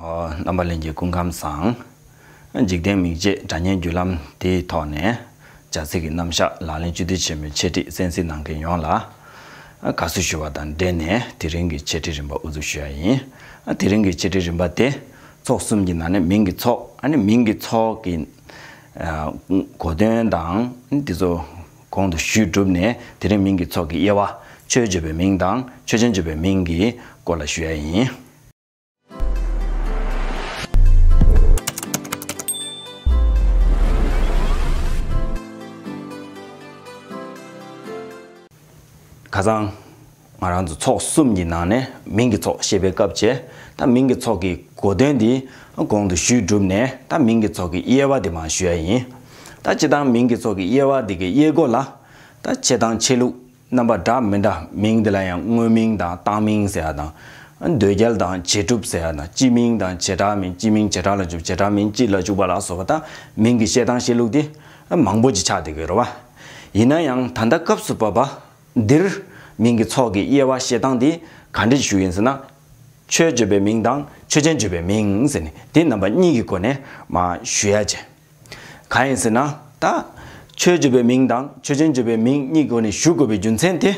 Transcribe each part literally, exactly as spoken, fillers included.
རྣམ་པ་ལྷན་རྒྱས་སྐུ་ཁམས་བཟང་། འཇིག་རྟེན་མིག་འབྱེད་སྒྲ་སྙན་བརྒྱུད་ལམ་དེའི་ཐོག་ནས་བྱ་ཚིག་གི་རྣམ་གཞག་ལག་ལེན་བཅུད་བསྡུས་ཆེན་མོའི་འཆད་ཁྲིད་གསན་གཟིགས་གནང་མཁན་ཡོངས་ལ་དགའ་བསུ་ཞུ་བ་དང་འབྲེལ་ནས། དེ་རིང་གི་འཆད་ཁྲིད་རིམ་པ་དབུ་འཛུགས་ཞུ་ཡ་ཡིན། དེ་རིང་གི་འཆད་ཁྲིད་རིམ་པ་དེ་ཚོགས་གསུམ་གྱི་ནང་ནས་མིང་གི་ཚོགས། ཨ་ནི་མིང་གི་ཚོགས་ཀྱི་གོ་དོན་དང་དེ་ཚོ་གོང་དུ་ཞུས་གྲུབ་ནས། དེ་རིང་མིང་གི་ཚོགས་ཀྱི་དབྱེ་བ། ཆོས་བརྗོད་པའི་མིང་དང་ཆོས་ཅན་བརྗོད་པའི་མིང་གི་སྐོར་ལ་ཞུ་ཡ་ཡིན། ཁ་སང་ང་རང་ཚོ་ཚོགས་གསུམ་གྱི་ནང་ནས་མིང་གི་ཚོགས་བཤད་པའི་སྐབས་བྱས། ད་མིང་གི་ཚོགས་ཀྱི་གོ་དོན་འདི་གོང་དུ་ཞུས་གྲུབ་ནས། ད་མིང་གི་ཚོགས་ཀྱི་དབྱེ་བ་དེ་མར་ཞུ་ཡ་ཡིན། ད་སྤྱིར་བཏང་མིང་གི་ཚོགས་ཀྱི་དབྱེ་བ་འདི་གའི་དབྱེ་སྒོ་ལ། ད་ཆེ་དང་ཆེ་ལུགས་རྣམ་པ་འདྲ་མི་འདྲ། མིང་འདི་ལ་ཡང་དངོས་མིང་དང་བཏགས་མིང་ཟེར་ཡ་དང་། འདོད་རྒྱལ་དང་རྗེས་གྲུབ་ཟེར་ཡ་དང་། སྤྱི་མིང་དང་བྱེ་བྲག་མིང་། སྤྱི་མིང་བྱེ་བྲག་ལ་འཇུག་བྱེ་བྲག་མིང་སྤྱི་ལ་འཇུག་པ་ལ་སོགས་པ། ད་མིང་གི་བཤད་སྟངས་བཤད་ལུགས་དེ་མང་པོ་ཅིག་ཆགས་བསྡད་ཀྱི་ཡོད་རེད་བ། ཡིན་ན་ཡང་ད་ལྟ་སྐབས་སུ་བབ་པ་འདིར་མིང་གི་ཚོགས་ཀྱི་དབྱེ་བ་བཤད་སྟངས་དེ་ག་འདྲ་ཞུ་ཡིན་ཟེར་ན། ཆོས་བརྗོད་པའི་མིང་དང་ཆོས་ཅན་བརྗོད་པའི་མིང་ཟེར་ནས་དེ་རྣམ་པ་གཉིས་ཀྱི་སྒོ་ནས་མར་ཞུ་ཡ་བྱས། གང་ཡིན་ཟེར་ན། ད་ཆོས་བརྗོད་པའི་མིང་དང་ཆོས་ཅན་བརྗོད་པའི་མིང་གཉིས་སྒོ་ནས་ཞུ་དགོས་པའི་རྒྱུ་མཚན་དེ་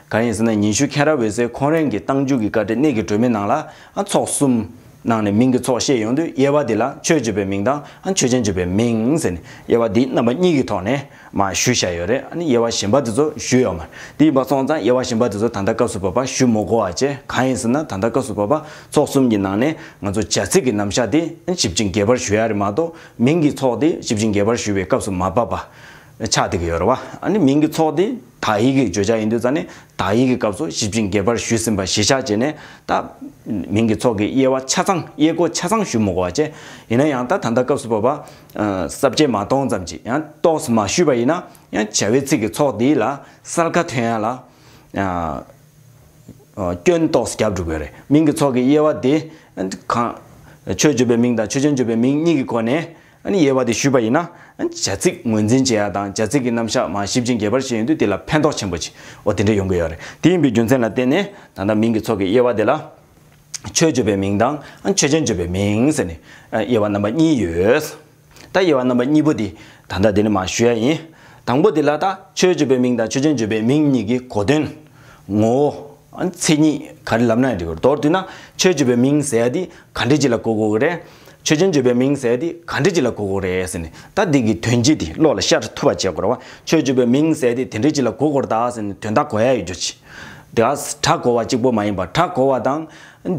གང་ཡིན་ཟེར་ན། ཉི་ཤུ་མཁྱེན་རབ་འོད་ཟེར་ཁོང་རང་གི་རྟགས་འཇུག་གི་བཀའ་འགྲེལ་གནད་ཀྱི་སྒྲོན་མེའི་ནང་ལ། ཨ། ཚོགས་གསུམ་ནང་ནས་མིང་གི་ཚོགས་བཤད་ཡོང་དུས། དབྱེ་བ་འདི་ལ་ཆོས་བརྗོད་པའི་མིང་དང་། ཨ། ཆོས་ཅན་བརྗོད་པའི་མིང་ཟེར་ནས་དབྱེ་བ་འདི་རྣམ་པ་གཉིས་ཀྱི་ཐོག་ནས་མར་ཞུས་བཞག་ཡོད་རེད། ཨ་ནི་དབྱེ་བ་གཞན་པ་དེ་ཚོ་ཞུས་ཡོད་མ་རེད། དེ་ཡིན་པ་སོང་ཙང་དབྱེ་བ་གཞན་པ་དེ་ཚོ་ད་ལྟ་སྐབས་སུ་བབ་པ་ཞུ་མི་དགོས་པ་བྱས། གང་ཡིན་ཟེར་ན། ད་ལྟ་སྐབས་སུ་བབ་པ་ཚོགས་གསུམ་གྱི་ནང་ནས་ང་ཚོ་བྱ་ཚིག་གི་རྣམ་གཞག་དེ་ཞིབ་ཅིང་རྒྱས་པར་ཞུ་ཡ་རེད་མ་གཏོགས། མིང་གི་ཚོགས་དེ་ཞིབ་ཅིང་རྒྱས་པར་ཞུ་བའི་སྐབས་སུ་མ་བབ་པ་ཆགས་བསྡད་ཀྱི་ཡོད་རེད་བ། ཨ་ནི་མིང་གི་ཚོགས་དེ་དག་ཡིག་གི་བརྗོད་བྱ་ཡིན་དུས་ཙང་ནས། དག་ཡིག་གི་སྐབས་སུ་ཞིབ་ཅིང་རྒྱས་པར་ཞུས་ཟིན་པ་གཞི་བཞག་བྱས་ནས། ད་མིང་གི་ཚོགས་ཀྱི་དབྱེ་བ་ཆ་ཚང་། དབྱེ་སྒོ་ཆ་ཚང་ཞུ་མི་དགོས་པ་བྱས། ཡིན་ན་ཡང་ད་ད་ལྟ་སྐབས་སུ་བབ་པ། ཨ། ས་བཅད་མ་སྟོང་ཙམ་ཅིག་ཡང་ཏོག་ཙམ་མར་ཞུས་པ་ཡིན་ན། ཡང་བྱ་བའི་ཚིག་གི་ཚོགས་འདི་ལ་གསལ་ཁ་ཐོན་ཡ་ལ། ཨ། ཨ། སྐྱོན་ཏོག་ཙམ་བརྒྱབ་འགྲོ་གི་རེད། མིང་གི་ཚོགས་ཀྱི་དབྱེ་བ་དེ་གང་། ཆོས་བརྗོད་པའི་མིང་དང་ཆོས་ཅན་བརྗོད་པའི་མིང་གཉིས་ཀྱི་སྒོ་ནས། ཨ་ནི་དབྱེ་བ་དེ་ཞུས་པ་ཡིན་ན། ཨ་ནི་བྱ་ཚིག་ངོས་འཛིན་བྱེད་ཡ་དང་། བྱ་ཚིག་གི་རྣམ་གཞག་མར་ཞིབ་ཅིང་རྒྱས་པར་བཤད་ཡོང་དུས། དེ་ལ་ཕན་ཐོགས་ཆེན་པོ་ཅིག་འོ་དེ་འདྲ་ཡོང་གི་ཡོད་རེད། དེ་ཡིན་པའི་རྒྱུ་མཚན་ལ་བརྟེན་ནས། ད་ལྟ་མིང་གི་ཚོགས་ཀྱི་དབྱེ་བ་དེ་ལ་ཆོས་བརྗོད་པའི་མིང་དང་། ཨ་ནི་ཆོས་ཅན་བརྗོད་པའི་མིང་ཟེར་ནས། ཨ། དབྱེ་བ་རྣམ་པ་གཉིས་ཡོད། ད་དབྱེ་བ་རྣམ་པ་གཉིས་པོ་འདི་ད་ལྟ་འདི་ནས་མར་ཞུ་ཡ་ཡིན། དང་པོ་འདི་ལ་ད་ཆོས་བརྗོད་པའི་མིང་དང་ཆོས་ཅན་བརྗོད་པའི་མིང་གཉིས་ཀྱི་གོ་དོན། ངོ་བོ། ཨ། མཚན་ཉིད་ག་རེ་ལབ་ན་ཡང་འགྲིག་གི་རེད། མདོར་བསྡུས་ན་ཆོས་བརྗོད་པའི་མིང་ཟེར་ཡ་འདི་ག་འདྲ་ཅིག་ལ་གོ་དགོས་ཀྱི་རེད། ཆོས་ཅན་བརྗོད་པའི་མིང་ཟེར་ཡ་འདི་ག་འདྲ་ཅིག་ལ་གོ་དགོས་རེད་ཟེར་ནས། ད་འདི་གི་དོན་སྤྱི་འདི་བློ་ལ་ཤར་ཐུབ་པ་བྱེད་དགོས་རེད་བ། ཆོས་བརྗོད་པའི་མིང་ཟེར་ཡ་འདི་དེ་འདྲ་ཅིག་ལ་གོ་དགོས་རེད་ད་ཟེར་ནས་དོན་དག་གོ་ཡ་ཡོད་རྒྱུ་ཅིག་དེ་ག་སྒྲ་གོ་བ་གཅིག་པོ་མ་ཡིན་པར། སྒྲ་གོ་བ་དང་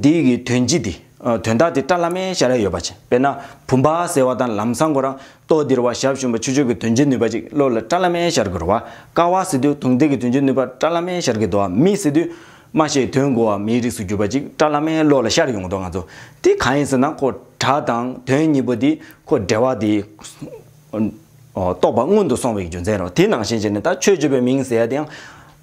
འདི་གི་དོན་སྤྱི་འདི། ཨ། དོན་དག་དེ་བཀྲ་ལམ་མེ་ཤར་ཡ་ཡོད་པ་བྱས། དཔེར་ན་བུམ་པ་ཟེར་བ་དང་ལམ་སང་ཁོ་རང་ལྟོ་ལྡིར་བ། ཞབས་ཞུམ་པ། ཆུ་སྐྱོར་གྱི་དོན་སྤྱིའི་ནུས་པ་ཅིག་བློ་ལ་བཀྲ་ལམ་མེ་ཤར་གྱི་རེད་བ། ཀ་བ་ཟེར་དུས་དུང་ལྡན་གྱི་དོན་སྤྱིའི་ནུས་པ་བཀྲ་ལམ་མེ་ཤར་གྱི་འདུག་བ། མི་ཟེར་དུས་སྨྲ་ཤེས་དོན་གོ་བ། མིའི་རིགས་སུ་གྱུར་པ་ཅིག་བཀྲ་ལམ་མེ་བློ་ལ་ཤར་ཡོང་གི་འདུག་ང་ཚོ། དེ་གང་ཡིན་ཟེར་ན། ཁོ་སྒྲ་དང་དོན་གཉིས་པོ་དེ་ཁོ་འབྲེལ་བ་དེ། ཨོ། རྟོགས་པ་སྔོན་དུ་སོང་བའི་རྒྱུ་མཚན་རེད། དེ་ནང་བཞིན་བྱས་ནས་ད་ཆོས་བརྗོད་པའི་མིང་ཟེར་ཡ་དེ་ཡང་།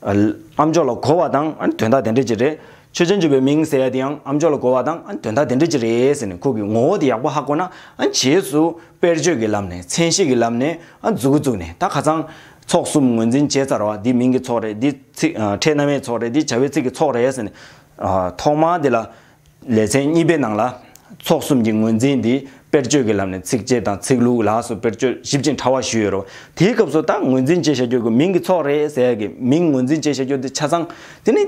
ཨ། ཨ་མཆོག་ལ་གོ་བ་དང་། ཨ་ནི་དོན་དག་དེ་འདྲ་ཅིག་རེད། ཆོས་ཅན་བརྗོད་པའི་མིང་ཟེར་ཡ་དེ་ཡང་ཨ་མཆོག་ལ་གོ་བ་དང་། ཨ་ནི་དོན་དག་དེ་འདྲ་ཅིག་རེད་ཟེར་ནས་ཁོ་གི་ངོ་བོ་དེ་ཡག་པོ་ཧ་གོ་ན། ཨ་ནི་རྗེས་སུ་དཔེར་བརྗོད་ཀྱི་ལམ་ནས། མཚན་གཞི་གི་ལམ་ནས། ཨ། མཛུབ་གུ་བཙུགས་ནས། ད་ཁ་སང་ཚོགས་གསུམ་ངོས་འཛིན་བྱས་ཚར་བ། འདི་མིང་གི་ཚོགས་རེད། འདི་ཚིག་ཨ། ཕྲད་རྣམ་དབྱེའི་ཚོགས་རེད། འདི་བྱ་བའི་ཚིག་གི་ཚོགས་རེད་ཟེར་ནས། ཨ། ཐོག་མར་འདི་ལ། ལེ་ཚན་གཉིས་པའི་ནང་ལ་ཚོགས་གསུམ་གྱི་ངོས་འཛིན་འདི་དཔེར་བརྗོད་ཀྱི་ལམ་ནས། ཚིགས་བཅད་དང་ཚིག་ལྷུག་ལ་སོགས་དཔེར་བརྗོད་ཞིབ་ཅིང་ཕྲ་བ་ཞུས་ཡོད་རེད། དེའི་སྐབས་སུ་ད་ངོས་འཛིན་བྱས་བཞག་རྒྱུ་གི། མིང་གི་ཚོགས་རེད་ཟེར་ཡ་གི་མིང་ངོས་འཛིན་བྱས་བཞག་རྒྱུ་དེ་ཆ་ཚང་དེ་ནི།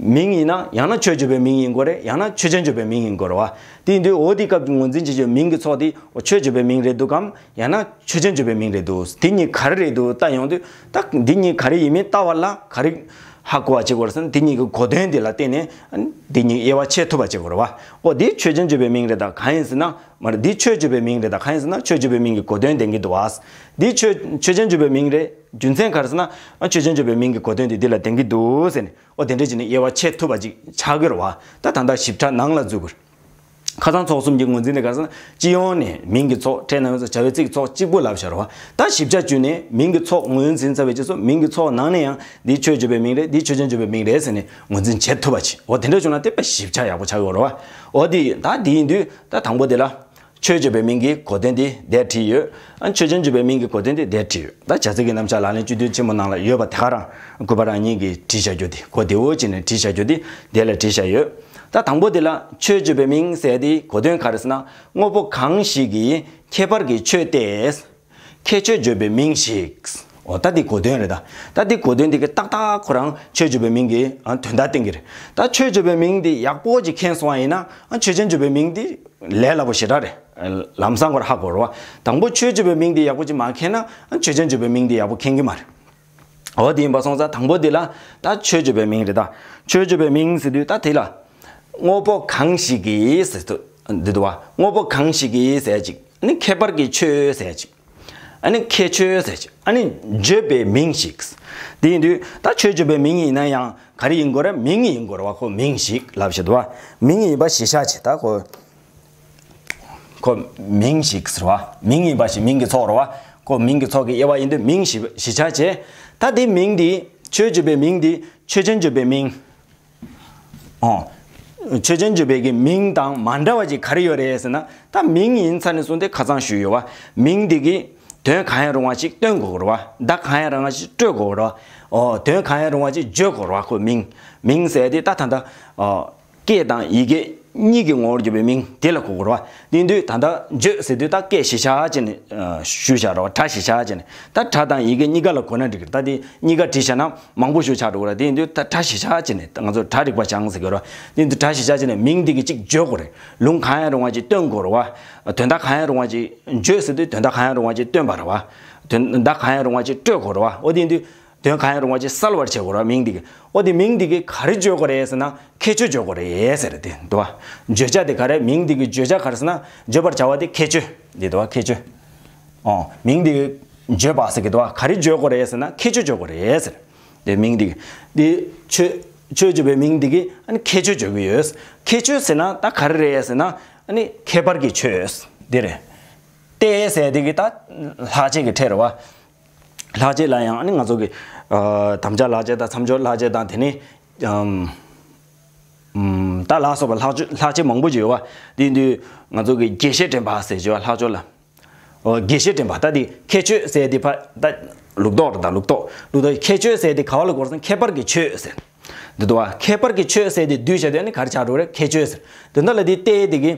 མིང་ཡིན་ན་ཡང་ན་ཆོས་བརྗོད་པའི་མིང་ཡིན་དགོས་རེད། ཡང་ན་ཆོས་ཅན་བརྗོད་པའི་མིང་ཡིན་དགོས་རེད་བ། དེ་ཡིན་དུས་འོ་དེའི་སྐབས་ཀྱི་ངོས་འཛིན་བྱེད་ཆོག་མིང་གི་ཚོགས་དེ་འོ་ཆོས་བརྗོད་པའི་མིང་རེད་འདུག་གམ། ཡང་ན་ཆོས་ཅན་བརྗོད་པའི་མིང་རེད་འདུག། དེ་གཉིས་ག་རེ་རེད་འདུག་ལྟ་ཡོང་དུས། ད་འདི་གཉིས་ག་རེ་ཡིན་མིན་ལྟ་བ་ལ་ག་རེ་ཧ་གོ་བ་བྱེད་དགོས་རེད་ཟེར་ན། འདི་གཉིས་ཀྱི་གོ་དོན་དེ་ལ་བརྟེན་ནས་འདི་གཉིས་དབྱེ་བ་ཕྱེ་ཐུབ་པ་བྱེད་དགོས་རེད་བ། འོ་འདི་ཆོས་ཅན་བརྗོད་པའི་མིང་རེད་ད། གང་ཡིན་ཟེར་ན། མ་རེད། འདི་ཆོས་བརྗོད་པའི་མིང་རེད་ད། གང་ཡིན་ཟེར་ན་ཆོས་བརྗོད་པའི་མིང་གི་གོ་དོན་ལྡན་གྱི་འདུག་བ། འདི་ཆོས་ཆོས་ཅན་བརྗོད་པའི་མིང་རེད། རྒྱུ་མཚན་ག་རེ་ཟེར་ན། ཨ། ཆོས་ཅན་བརྗོད་པའི་མིང་གི་གོ་དོན་དེ་འདི་ལ་ལྡན་གྱི་འདུག་ཟེར་ནས། འོ་དེ་འདྲ་བྱས་ནས་དབྱེ་བ་ཕྱེ་ཐུབ་པ་ཅིག་ཆགས་ཀྱི་རེད་བ། ད་ད་ལྟ་ཞིབ་ཕྲ་ནང་ལ་འཛུལ་དགོས། ཁ་སང་ཚོགས་གསུམ་གྱི་ངོས་འཛིན་དེ་ག་རེ་ཟེར་ན། སྤྱི་ཡོངས་ནས་མིང་གི་ཚོགས། ཕྲད་རྣམ་དབྱེའི་ཚོགས། བྱ་བའི་ཚིག་གི་ཚོགས་གཅིག་པུ་ལབ་བཞག་རེད་བ། ད་ཞིབ་ཆ་བཅུག་ནས་མིང་གི་ཚོགས་ངོས་འཛིན་ཚར་བའི་རྗེས་སུ། མིང་གི་ཚོགས་ནང་ནས་ཡང་འདི་ཆོས་བརྗོད་པའི་མིང་རེད། འདི་ཆོས་ཅན་བརྗོད་པའི་མིང་རེད་ཟེར་ནས་ངོས་འཛིན་བྱེད་ཐུབ་པ་བྱེད། འོ་དེ་འདྲ་བྱུང་ན་དེ་དཔེ་ཞིབ་ཆ་ཡག་པོ་ཆགས་ཡོད་རེད་བ། འོ་དེ་ད་དེ་ཡིན་དུས་ད་དང་པོ་དེ་ལ། ཆོས་བརྗོད་པའི་མིང་གི་གོ་དོན་དེ་འདིར་བྲིས་ཡོད། ཨ། ཆོས་ཅན་བརྗོད་པའི་མིང་གི་གོ་དོན་དེ་འདིར་བྲིས་ཡོད། ད་བྱ་ཚིག་གི་རྣམ་གཞག་ལག་ལེན་བཅུད་བསྡུས་ཆེན་མོ་ནང་ལ་ཡོད་པ་དེ་ག་རང་གུས་པ་རང་ཉིད་ཀྱིས་བྲིས་བཞག་རྒྱུ་དེ། གོ་བདེ་བོ་བྱས་ནས་བྲིས་བཞག་རྒྱུ་དེ་འདི་ལ་བྲིས་བཞག་ཡོད། ད་དང་པོ་དེ་ལ་ཆོས་བརྗོད་པའི་མིང་ཟེར་དེ་གོ་དོན་ག་རེ་ཟེར་ན། དངོས་པོ་གང་ཞིག་གི་ཁྱད་པར་གྱི་ཆོས་ཏེ། ཁྱད་ཆོས་བརྗོད་པའི་མིང་ཞིག་འོ་ད་དེ་གོ་དོན་རེད་ད། ད་དེ་གོ་དོན་དེ་གི་ཏག་ཏག་ཁོ་རང་ཆོས་བརྗོད་པའི་མིང་གི་ཨ་དོན་དག་བསྟན་གྱི་རེད། ད་ཆོས་བརྗོད་པའི་མིང་དེ་ཡག་པོ་ཅིག་མཁྱེན་སོང་བ་ཡིན་ན་ཨ་ཆོས་ཅན་བརྗོད་པའི་མིང་དེ་ལས་སླ་པོ་ཞེ་དྲག་རེད། ལམ་སང་ཁོ་ར་ཧ་གོ་རེད་བ། དང་པོ་ཆོས་བརྗོད་པའི་མིང་དེ་ཡག་པོ་ཅིག་མ་མཁྱེན་ན་ཨ་ཆོས་ཅན་བརྗོད་པའི་མིང་དེ་ཡག་པོ་མཁྱེན་གྱི་མ་རེད། འོ་དེ་ཡིན་པ་སོང་ཙང་དང་པོ་དེ་ལ་ད་ཆོས་བརྗོད་པའི་མིང་རེད་ད། ཆོས་བརྗོད་པའི་མིང་ཟེར་དུས་ད་དེ་ལ་དངོས་པོ་གང་ཞིག་གིས་ཟེར་དུས་འདི་འདུག་བ། དངོས་པོ་གང་ཞིག་གིས་ཟེར་ཅིག་ཨ་ནི་ཁྱད་པར་གྱི་ཆོས་ཟེར་ཅིག་ཨ་ནི་ཁྱད་ཆོས་ཟེར་ཅིག་ཨ་ནི་བརྗོད་པའི་མིང་ཞིག་དེ་ཡིན་དུས་ད་ཆོས་བརྗོད་པའི་མིང་ཡིན་ན་ཡང་ག་རེ་ཡིན་དགོས་རེད། མིང་ཡིན་དགོས་རེད་བ། ཁོ་མིང་ཞིག་ལབ་བྱེད་དུ་བ། མིང་ཡིན་པ་གཞི་བཞག་བྱེད་ད་ཁོ། ཁོ་མིང་ཞིག་ཟེར་བ། མིང་ཡིན་པ་ཞིག་མིང་གི་ཚོགས་རེད་བ། ཁོ་མིང་གི་ཚོགས་ཀྱི་དབྱེ་བ་ཡིན་དུས་མིང་ཞིག་གཞི་བཞག་བྱེད། ད་དེ་མིང་དེ་ཆོས་བརྗོད་པའི་མིང་དེ་ཆོས་ཅན་བརྗོད་པའི་མིང་། ཨོ། ཆོས་ཅན་བརྗོད་པའི་གི་མིང་དང་མ་འདྲ་བ་ཅིག་ག་རེ་ཡོད་རེད་ཟེར་ན། ད་མིང་ཡིན་ཚར་ནས་བཟུང་སྟེ་ཁ་སང་ཞུས་ཡོད་བ། མིང་དེ་གི་དོན་གང་ཡང་རུང་བ་ཞིག་སྟོན་དགོས་རེད་བ། བརྡ་གང་ཡང་རུང་བ་ཞིག་སྤྲོད་དགོས་རེད་བ། ཨོ། དོན་གང་ཡང་རུང་བ་ཞིག་བརྗོད་དགོས་རེད་བ། ཁོ་མིང་། མིང་ཟེར་དེ་ད་ད་ད། ཨོ། སྐད་དང་ཡི་གེ་གཉིས་ཀྱི་ངོ་བོར་གྱུར་པའི་མིང་དེ་ལ་གོ་དགོས་རེད་བ། དེ་དུས་ད་ལྟ་བརྗོད་ཟེར་དུས་ད་སྐད་གཞི་བཞག་བྱས་ནས་ཨ་ཞུས་བཞག་རེད་བ། སྒྲ་གཞི་བཞག་བྱས་ནས། ད་སྒྲ་དང་ཡི་གེ་གཉིས་ཀ་ལ་གོ་ན་འགྲིག་གི་རེད། ད་དེ་གཉིས་ཀ་བྲིས་བཞག་ན་མང་པོ་ཞིག་ཆགས་འགྲོ་གི་རེད། དེ་དུས་ད་སྒྲ་གཞི་བཞག་བྱས་ནས་ད་ང་ཚོ་སྒྲ་རིག་པ་སྦྱངས་ཟེར་གི་རེད་བ། དེ་དུས་སྒྲ་གཞི་བཞག་བྱས་ནས་མིང་འདི་གི་གཅིག་བརྗོད་དགོས་རེད། ལུང་གང་ཡང་རུང་བ་ཅིག་སྟོན་དགོས་རེད་བ། དོན་དག་གང་ཡང་རུང་བ་ཅིག་བརྗོད་ཟེར་དུས་དོན་དག་གང་ཡང་རུང་བ་ཅིག་སྟོན་པ་རེད་བ། དོན་དག་གང་ཡང་རུང་བ་ཅིག་སྤྲོད་དགོས་རེད་བ། འོ་དེ་དུས། དོན་གང་ཡང་རུང་བ་ཅིག་གསལ་བར་བྱེད་དགོས་རེད་བ། མིང་འདི་གིས། འོ་དེ་མིང་འདི་གིས་ག་རེ་བརྗོད་དགོས་རེད་ཟེར་ན་ཁྱད་ཆོས་བརྗོད་དགོས་རེད་ཟེར་དེ་འདུག་བ། བརྗོད་བྱ་དེ་ག་རེ། མིང་འདི་གི་བརྗོད་བྱ་ག་རེ་ཟེར་ན་བརྗོད་པར་བྱ་བ་དེ་ཁྱད་ཆོས་འདི་འདུག་བ། ཁྱད་ཆོས། ཨོ། མིང་འདི་གི་བརྗོད་པ་ཟེར་གི་འདུག་བ། ག་རེ་བརྗོད་དགོས་རེད་ཟེར་ན་ཁྱད་ཆོས་བརྗོད་དགོས་རེད་ཟེར། དེ་མིང་འདི་གི་དེ་ཆོས་ཆོས་བརྗོད་པའི་མིང་འདི་གིས་ཨ་ནི་ཁྱད་ཆོས་བརྗོད་ཀྱི་ཡོད། ཁྱད་ཆོས་ཟེར་ན་ད་ག་རེ་རེད་ཟེར་ན་ཨ་ནི་ཁྱད་པར་གྱི་ཆོས་འདི་རེད། ཏེ་ཟེར་དེ་གི་ད་ལྷག་བཅས་ཀྱི་ཕྲད་རེད་བ། ལྷག་བཅས་ལ་ཡང་ཨ་ནི་ང་ཚོ་གི་ཨ་དམ་བཅའ་ལྷག་བཅས་དང་མཚམས་སྦྱོར་ལྷག་བཅས་དང་དེ་ནི་ཨམ་ཨམ་ད་ལ་སོགས་པ་ལྷག་བཅས་ལྷག་བཅས་མང་པོ་ཅིག་ཡོད་བ། དེ་དུས་ང་ཚོ་གི་རྒྱས་བཤད་འདྲེན་པ་ཟེར་བྱས་བ། ལྷག་སྦྱོར་ལ། ཨོ། རྒྱས་བཤད་འདྲེན་པ། ད་དེ་ཁྱད་ཆོས་ཟེར་དེ་ཕ་ད་ལུགས་ལྡོག་རེད་ད། ལུགས་ལྡོག་ལུགས་ལྡོག་ཁྱད་ཆོས་ཟེར་དེ་ག་བ་ལ་གོ་རེད་ཟེར་ན་ཁྱད་པར་གྱི་ཆོས་ཟེར། འདི་འདུག་བ། ཁྱད་པར་གྱི་ཆོས་ཟེར་དེ་བསྡུས་བྱས་དུས་ཨ་ནི་ག་རེ་ཆགས་འགྲོ་རེད། ཁྱད་ཆོས་ཟེར། དོན་དག་ལ་དེ་ཏེ་དེ་གི་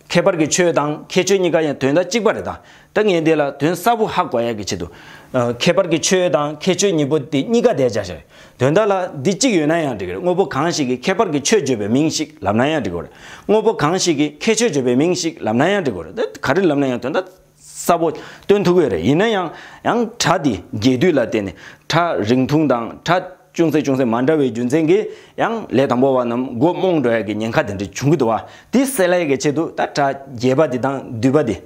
ཁྱད་པར་གྱི་ཆོས་དང་ཁྱད་ཆོས་གཉིས་ཀ་ཡང་དོན་དག་གཅིག་པ་རེད་ད། ད་ངས་འདི་ལ་དོན་གསལ་པོ་ཧ་གོ་ཡ་གི་ཆེད་དུ། ཨ་ཁྱད་པར་གྱི་ཆོས་དང་ཁྱད་ཆོས་གཉིས་པོ་དེ་གཉིས་ཀ་དེ་བྱ་ཞེས། དོན་དག་ལ་འདི་གཅིག་ཡོད་ན་ཡང་འགྲིག་གི་རེད། དངོས་པོ་གང་ཞིག་གི་ཁྱད་པར་གྱི་ཆོས་བརྗོད་པའི་མིང་ཞིག་ལབ་ན་ཡང་འགྲིག་གི་རེད། དངོས་པོ་གང་ཞིག་གི་ཁྱད་ཆོས་བརྗོད་པའི་མིང་ཞིག་ལབ་ན་ཡང་འགྲིག་གི་རེད། ད་ག་རེ་ལབ་ན་ཡང་དོན་དག་གསལ་པོ་སྟོན་ཐུབ་ཀྱི་རེད། ཡིན་ན་ཡང་ཡང་སྒྲ་དེ་རྒྱས་བསྡུས་ལ་བརྟེན་ནས་སྒྲ་རིང་ཐུང་དང་སྒྲ་ཅུང་ཟད་ཅུང་ཟད་མ་འདྲ་བའི་རྒྱུ་མཚན་གྱིས་ཡང་ལས་དང་པོ་བ་རྣམས་མགོ་རྨོངས་འགྲོ་ཡ་གི་ཉེན་ཁ་དེ་འདྲ་བྱུང་གི་འདུག་བ། དེ་སེལ་ཡ་གི་ཆེད་དུ་ད་སྒྲ་རྒྱས་པ་དེ་དང་བསྡུས་པ་དེ་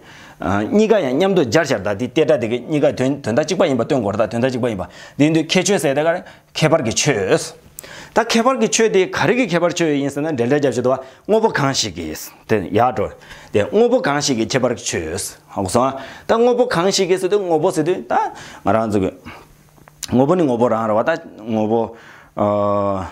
ཨ་གཉིས་ཀ་ཡང་མཉམ་དུ་སྦྱར་བྱས་ད་དེ་ཏེ་སྒྲ་དེ་གི་གཉིས་ཀ་དོན་དོན་དག་གཅིག་པ་ཡིན་པ་སྟོན་དགོས་རེད་ད། དོན་དག་གཅིག་པ་ཡིན་པ། དེ་དུས་ཁྱད་ཆོས་ཟེར་དེ་ག་རེ། ཁྱད་པར་གྱི་ཆོས། ད་ཁྱད་པར་གྱི་ཆོས་དེ་ག་རེ་གི་ཁྱད་པར་ཆོས་ཡིན་ཟེར་ན་འབྲེལ་སྒྲ་རྒྱབ་བྱེད་དུ་བ་དངོས་པོ་གང་ཞིག་གི་དེ་ཡག་འགྲོ། དེ་དངོས་པོ་གང་ཞིག་གི་ཁྱད་པར་གྱི་ཆོས། ཧ་གོ་སོང་ཨ། ད་དངོས་པོ་གང་ཞིག་གི་ཟེར་དུས་དངོས་པོ་ཟེར་དུས་ད་ང་རང་ཚོ་གི་དངོས་པོ་ནི་དངོས་པོ་རང་རེད་བ། ད་དངོས་པོ་ཨ་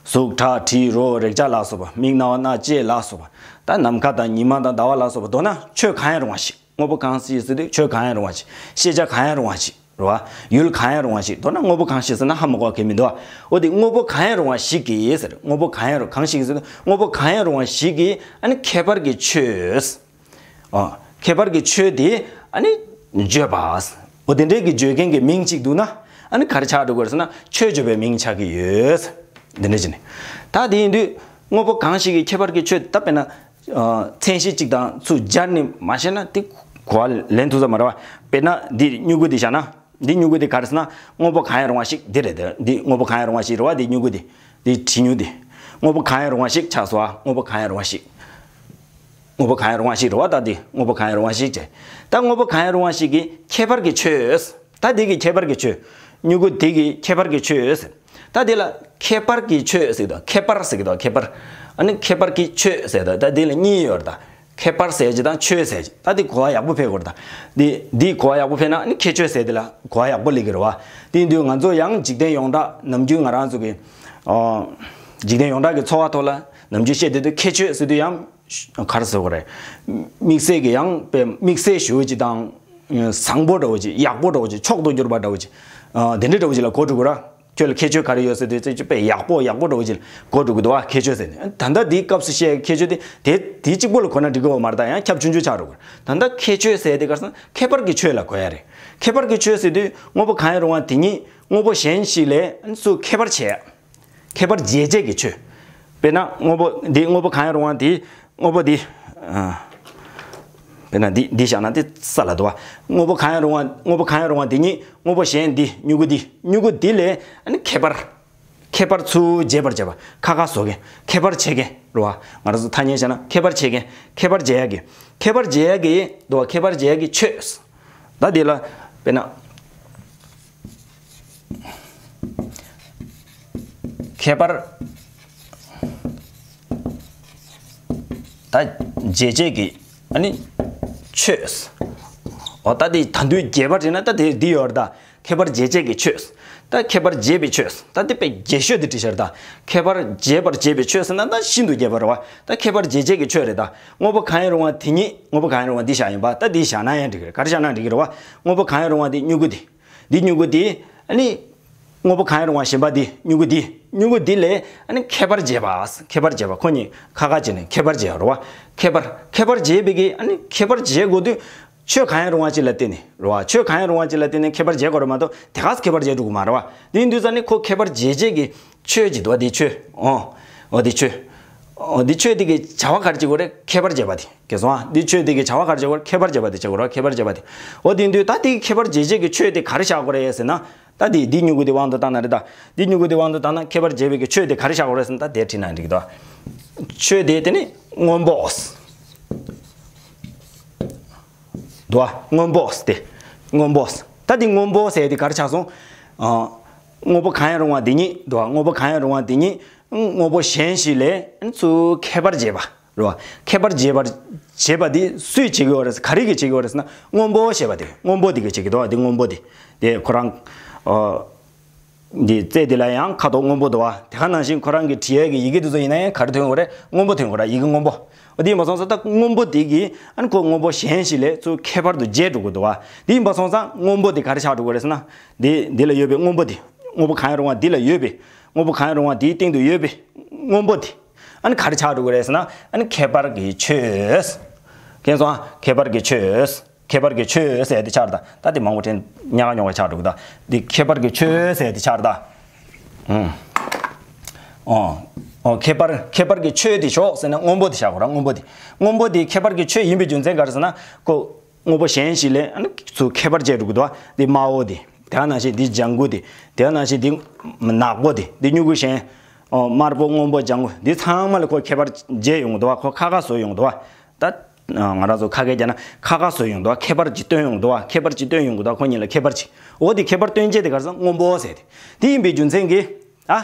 གཟུགས་ཁྲག་དྲི་རོ་རེག་བྱ་ལ་སོགས་པ། མིག་རྣ་བ་སྣ་ལྕེ་ལ་སོགས་པ། ད་ནམ་མཁའ་དང་ཉི་མ་དང་ཟླ་བ་ལ་སོགས་པ། མདོར་ན་ཆོས་གང་ཡང་རུང་བ་ཞིག་དངོས་པོ་གང་ཞིག་ཟེར་དུས་ཆོས་གང་ཡང་རུང་བ་ཞིག་ཤེས་བྱ་གང་ཡང་རུང་བ་ཞིག་རེད་བ། ཡུལ་གང་ཡང་རུང་བ་ཞིག་མདོར་ན་དངོས་པོ་གང་ཞིག་ཟེར་ན་ཧ་མ་གོ་གི་མི་འདུག་བ། འོ་དེ་དངོས་པོ་གང་ཡང་རུང་བ་ཞིག་གིས་ཟེར། དངོས་པོ་གང་ཡང་རུང་གང་ཞིག་ཟེར་ན་དངོས་པོ་གང་ཡང་རུང་བ་ཞིག་གིས་ཨ་ནི་ཁྱད་པར་གྱི་ཆོས། ཨ་ཁྱད་པར་གྱི་ཆོས་དེ་ཨ་ནི་བརྗོད་པ། འོ་དེ་འདྲའི་གི་བརྗོད་མཁན་གྱི་མིང་གཅིག་འདུག་ན་ཨ་ནི་ག་རེ་ཆགས་འགྲོ་དགོས་ཟེར་ན་ཆོས་བརྗོད་པའི་མིང་ཆགས་ཀྱི་ཡོད། འདི་འདྲ་བྱས་ནས་ད་དེ་ཡིན་དུས་དངོས་པོ་གང་ཞིག་གི་ཁྱད་པར་གྱི་ཆོས་ད་དཔེར་ན། ཨ་མཚན་གཞི་གཅིག་དང་ཚུར་སྦྱར་ནས་མ་བཤད་ན་དེ་གོ་བ་ལེན་ཐུབ་ས་མ་རེད་བ། དཔེར་ན་འདི་སྨྱུ་གུ་འདི་བཞག་ན། འདི་སྨྱུ་གུ་འདི་ག་རེ་ཟེར་ན་དངོས་པོ་གང་ཡང་རུང་བ་ཞིག་འདི་རེད་དེ། འདི་དངོས་པོ་གང་ཡང་རུང་བ་ཞིག་རེད་བ། འདི་སྨྱུ་གུ་འདི། འདི་བྲིས་སྨྱུག་འདི། དངོས་པོ་གང་ཡང་རུང་བ་ཞིག་ཆགས་སོང་བ། དངོས་པོ་གང་ཡང་རུང་བ་ཞིག་དངོས་པོ་གང་ཡང་རུང་བ་ཞིག་རེད་བ། ད་འདི་དངོས་པོ་གང་ཡང་རུང་བ་ཞིག་བྱས། ད་དངོས་པོ་གང་ཡང་རུང་བ་ཞིག་གི་ཁྱད་པར་གྱི་ཆོས། ད་འདི་གི་ཁྱད་པར་གྱི་ཆོས། སྨྱུ་གུ་འདི་གི་ཁྱད་པར་གྱི་ཆོས། ད་དེ་ལ་ཁྱད་པར་གྱི་ཆོས་ཟེར་གི་འདུག་ཁྱད་པར་ཟེར་གི་འདུག་ཁྱད་པར། ཨ་ནི་ཁྱད་པར་གྱི་ཆོས་ཟེར་གི་འདུག་ད་དེ་ལ་གཉིས་ཡོད་རེད་ད། ཁྱད་པར་ཟེར་གྱི་དང་ཆོས་ཟེར་གྱི། ད་དེ་གོ་བ་ཡག་པོ་ཕེབས་དགོས་རེད་ད། དེ་དེ་གོ་བ་ཡག་པོ་ཕེབས་ན་ཨ་ནི་ཁྱད་ཆོས་ཟེར་དེ་ལ་གོ་བ་ཡག་པོ་སླེབས་ཀྱི་རེད་བ། དེ་ཡིན་དུས་ང་ཚོ་ཡང་འཇིག་རྟེན་ཡོངས་གྲགས་ནམ་རྒྱུན་ང་རང་ཚོ་གི་ཨ་འཇིག་རྟེན་ཡོངས་གྲགས་ཀྱི་འཚོ་བ་ཐོག་ལ་ནམ་རྒྱུན་བཤད་བསྡད་དུས་ཁྱད་ཆོས་ཟེར་དུས་ཡང་ག་རེ་ཟེར་དགོས་རེད། དམིགས་བསལ་གྱི་ཡང་དཔེ་དམིགས་བསལ་ཞེ་པོ་ཅིག་དང་བཟང་པོ་འདྲ་བོ་ཅིག་ཡག་པོ་འདྲ་བོ་ཅིག་མཆོག་ཏུ་གྱུར་པ་འདྲ་བོ་ཅིག་ཨ་དེ་འདྲ་འདྲ་བོ་ཅིག་ལ་གོ་འགྲོ་གི་རེད། ཁྱོད་ལ་ཁྱད་ཆོས་ག་རེ་ཡོད་ཟེར་དུས་ཙི་ཅི་དཔེ་ཡག་པོ་ཡག་པོ་འགྲོ་གི་ཅིག་གོ་འགྲོ་གི་འདུག་བ། ཁྱད་ཆོས་ཟེར་ནས་ད་ལྟ་འདིའི་སྐབས་སུ་བཤད་ཁྱད་ཆོས་དེ་དེ་དེ་གཅིག་པོ་ལ་གོ་ན་འགྲིག་གི་ཡོད་མ་རེད། ད་ཡང་ཁྱབ་ཆུང་ཆུང་ཆགས་འགྲོ་གི་རེད། ད་ལྟ་ཁྱད་ཆོས་ཟེར་དེ་ག་རེ་ཟེར་ན་ཁྱད་པར་གྱི་ཆོས་ལ་གོ་ཡ་རེད། ཁྱད་པར་གྱི་ཆོས་ཟེར་དུས་དངོས་པོ་གང་ཡང་རུང་བ་དེ་ཉིད་དངོས་པོ་གཞན་ཞིག་ལས་སུ་ཁྱད་པར་བྱེད་ཡ། ཁྱད་པར་འབྱེད་བྱེད་ཀྱི་ཆོས། དཔེར་ན་དངོས་པོ་འདི་དངོས་པོ་གང་ཡང་རུང་བ་འདི་དངོས་པོ་འདི། ཨ། དཔེར་ན་འདི་འདི་བཞག་ན་འདི་ས་ལ་འདུག་བ། དངོས་པོ་གང་ཡང་རུང་བ་དངོས་པོ་གང་ཡང་རུང་བ་འདི་ཉིད་དངོས་པོ་གཞན་འདི་མྱུ་གུ་འདི་མྱུ་གུ་འདི་ལས་ཨ་ནི་ཁྱད་པར། ཁྱད་པར་ཚུར་འབྱེད་པར་བྱེད་པ་ཁ་ཁ་བཟོ་མཁན་ཁྱད་པར་བྱེད་མཁན་རེད་བ། ང་རང་ཚོ་ཐ་སྙད་བྱས་ན་ཁྱད་པར་བྱེད་མཁན་ཁྱད་པར་འབྱེད་ཡ་གི་ཁྱད་པར་འབྱེད་ཡ་གི་འདུག་བ། ཁྱད་པར་འབྱེད་ཡ་གི་ཆོས། ད་འདི་ལ་དཔེར་ན། ཁྱད་པར་ད་འབྱེད་བྱེད་ཀྱི་ཨ་ནི་ཆོས། འོ་ད་འདི་ད་དུང་རྒྱས་པ་བྲིས་ན་ད་དེ་འདི་ཡོད་རེད་ད། ཁྱད་པར་འབྱེད་བྱེད་ཀྱི་ཆོས། ད་ཁྱད་པར་འབྱེད་པའི་ཆོས། ད་འདི་དཔེ་རྒྱས་ཤོས་དེ་བྲིས་ཤར་ད། ཁྱད་པར་འབྱེད་པར་བྱེད་པའི་ཆོས་ཟེར་ན་ད་ཤིན་ཏུ་རྒྱས་པ་རེད་བ། ད་ཁྱད་པར་འབྱེད་བྱེད་ཀྱི་ཆོས་རེད་ད། དངོས་པོ་གང་ཡང་རུང་བ་དེ་ཉིད་དངོས་པོ་གང་ཡང་རུང་བ་འདི་བཞག་ཡིན་པ་ད་འདི་བཞག་ན་ཡང་འགྲིག་གི་རེད། ག་རེ་བཞག་ན་འགྲིག་གི་རེད་བ། དངོས་པོ་གང་ཡང་རུང་བ་འདི་མྱུ་གུ་འདི། འདི་མྱུ་གུ་འདི། ཨ་ནི། དངོས་པོ་གང་ཡང་རུང་བ་གཞན་པ་འདི་མྱུ་གུ་འདི། མྱུ་གུ་འདི་ལས་ཨ་ནི་ཁྱད་པར་འབྱེད་པ། ཁྱད་པར་འབྱེད་པ་ཁོ་གཉིས་ཁ་ཁ་བྱས་ནས་ཁྱད་པར་འབྱེད་རེད་བ། ཁྱད་པར་ཁྱད་པར་འབྱེད་པའི་གི་ཨ་ནི་ཁྱད་པར་འབྱེད་དགོས་དུས། ཆོས་གང་ཡང་རུང་བ་ཅིག་ལ་བརྟེན་ནས་རེད་བ། ཆོས་གང་ཡང་རུང་བ་ཅིག་ལ་བརྟེན་ནས་ཁྱད་པར་འབྱེད་དགོས་རེད་མ་གཏོགས་དེ་ག་སེ་ཁྱད་པར་འབྱེད་འགྲོ་གི་མ་རེད་བ། དེ་ཡིན་དུས་ཙ་ནི་ཁོ་ཁྱད་པར་འབྱེད་བྱེད་ཀྱི་ཆོས་ཅིག་འདུག་བ། དེ་ཆོས། ཨོ། ཨོ་དེ་ཆོས། ཨོ་དེ་ཆོས་དེ་གི་བྱ་བ་ག་རེ་བྱེད་དགོས་རེད། ཁྱད་པར་འབྱེད་པ་དེ། གལ་སོང་ཨ། འདི་ཆོས་དེ་གི་བྱ་བ་ག་རེ་བྱེད་དགོས་རེད། ཁྱད་པར་འབྱེད་པ་དེ་བྱེད་དགོས་རེད། ཁྱད་པར་འབྱེད་པ་དེ། འོ་དེ་འདུག་ད་དེ་ཁྱད་པར་འབྱེད་བྱེད་ཀྱི་ཆོས་དེ་ག་རེ་བཞག་དགོས་རེད་ཟེར་ན། ད་དེ་འདི་མྱུ་གུ་དེ་དབང་དུ་བཏང་ན་རེད་ད། འདི་མྱུ་གུ་དེ་དབང་དུ་བཏང་ན་ཁྱད་པར་འབྱེད་པའི་གི་ཆོས་དེ་ག་རེ་བཞག་དགོས་རེད་ཟེར་ན་ད་དེ་བྲིས་ན་འགྲིག་གི་འདུག་ཆོས་དེ་དེ་ནི་སྔོན་པོ། འདུག་བ། སྔོན་པོ་དེ། སྔོན་པོ། ད་དེ་སྔོན་པོ་ཟེར་དེ་ག་རེ་ཆགས་སོང་། ཨ། དངོས་པོ་གང་ཡང་རུང་བ་དེ་ཉིད་འདུག་བ། དངོས་པོ་གང་ཡང་རུང་བ་དེ་ཉིད་དངོས་པོ་གཞན་ཞིག་ལས་ཚུར་ཁྱད་པར་འབྱེད་པ། རེད་བ། ཁྱད་པར་འབྱེད་པར་བྱེད་པ་འདི་སུས་བྱེད་ཀྱི་ཡོད་རེད། ག་རེ་གིས་བྱེད་ཀྱི་ཡོད་རེད་ཟེར་ན་སྔོན་པོ་ཞེས་པ་དེ། སྔོན་པོ་དེ་གིས་བྱེད་ཀྱི་འདུག་བ། འདི་སྔོན་པོ་དེ། དེ་ཁོ་རང་། ཨ། འདི་རྩེ་འདི་ལ་ཡང་ཁ་དོག་སྔོན་པོ་འདུག་བ། དེ་ག་ནང་བཞིན་ཁོ་རང་གིས་བྲིས་ཡས་ཀྱི་ཡི་གེ་དེ་ཚོ་ཡིན་ན་ཡང་ག་རེ་ཐོན་དགོས་རེད། སྔོན་པོ་ཐོན་དགོས་རེད། ཡི་གེ་སྔོན་པོ། འོ་དེ་ཡིན་པ་སོང་ཙང་ད་སྔོན་པོ་དེ་གིས་ཨ་ནི་ཁོ་སྔོན་པོ་གཞན་ཞིག་ལས་ཚུར་ཁྱད་པར་དུ་འབྱེད་འགྲོ་གི་འདུག་བ། དེ་ཡིན་པ་སོང་ཙང་སྔོན་པོ་དེ་ག་རེ་ཆགས་འགྲོ་གི་རེད་ཟེར་ན། འདི་འདི་ལ་ཡོད་པའི་སྔོན་པོ་དེ། སྔོན་པོ་གང་ཡང་རུང་བ་འདི་ལ་ཡོད་པའི། སྔོན་པོ་གང་ཡང་རུང་བ་འདིའི་སྟེང་དུ་ཡོད་པའི་སྔོན་པོ་དེ། ཨ་ནི་ག་རེ་ཆགས་འགྲོ་གི་རེད་ཟེར་ན། ཨ་ནི་ཁྱད་པར་གྱི་ཆོས། མཁྱེན་སོང་ཨ། ཁྱད་པར་གྱི་ཆོས། ཁྱད་པར་གྱི་ཆོས་ཟེར་དེ་ཆགས་རེད་ད། ད་དེ་མང་པོ་དྲན་ཉག་ག་ཉོག་ག་ཆགས་འགྲོ་གི་ད། འདི་ཁྱད་པར་གྱི་ཆོས་ཟེར་དེ་ཆགས་རེད་ད། ཨུམ། ཨོ། ཨོ་ཁྱད་པར་ཁྱད་པར་གྱི་ཆོས་དེ་ཞོག་ཟེར་ན་སྔོན་པོ་དེ་བཞག་དགོས་ར། སྔོན་པོ་དེ། སྔོན་པོ་དེ་ཁྱད་པར་གྱི་ཆོས་ཡིན་པའི་རྒྱུ་མཚན་ག་རེ་ཟེར་ན། ཁོ། དངོས་པོ་གཞན་ཞིག་ལས་ཨ་ནི་ཚུར་ཁྱད་པར་འབྱེད་འགྲོ་གི་འདུག་བ། འདི་དམར་པོ་དེ། དེ་ག་ནང་བཞིན་འདི་ལྗང་གུ་དེ། དེ་ག་ནང་བཞིན་འདི་ནག་པོ་དེ། འདི་མྱུ་གུ་གཞན། ཨོ་དམར་པོ་སྔོན་པོ་ལྗང་གུ་འདི་ཚང་མ་ལ་ཁོ་ཁྱད་པར་འབྱེད་ཡོང་གི་འདུག་བ། ཁོ་ཁ་ཁ་བཟོ་ཡོང་གི་འདུག་བ། ད། ང་རང་ཚོ་ཁ་སྐད་རྒྱག་ན་ཁ་ཁ་བཟོ་ཡོང་གི་འདུག་བ། ཁྱད་པར་ཅིག་སྟོན་ཡོང་གི་འདུག་བ། ཁྱད་པར་ཅིག་སྟོན་ཡོང་གི་འདུག་བ། ཁོ་གཉིས་ལ་ཁྱད་པར་ཅིག་འོ་དེ་ཁྱད་པར་སྟོན་བྱེད་དེ་ག་རེ་ཟེར་སྔོན་པོ་ཟེར་དེ། དེ་ཡིན་པའི་རྒྱུ་མཚན་གྱིས། ཨ།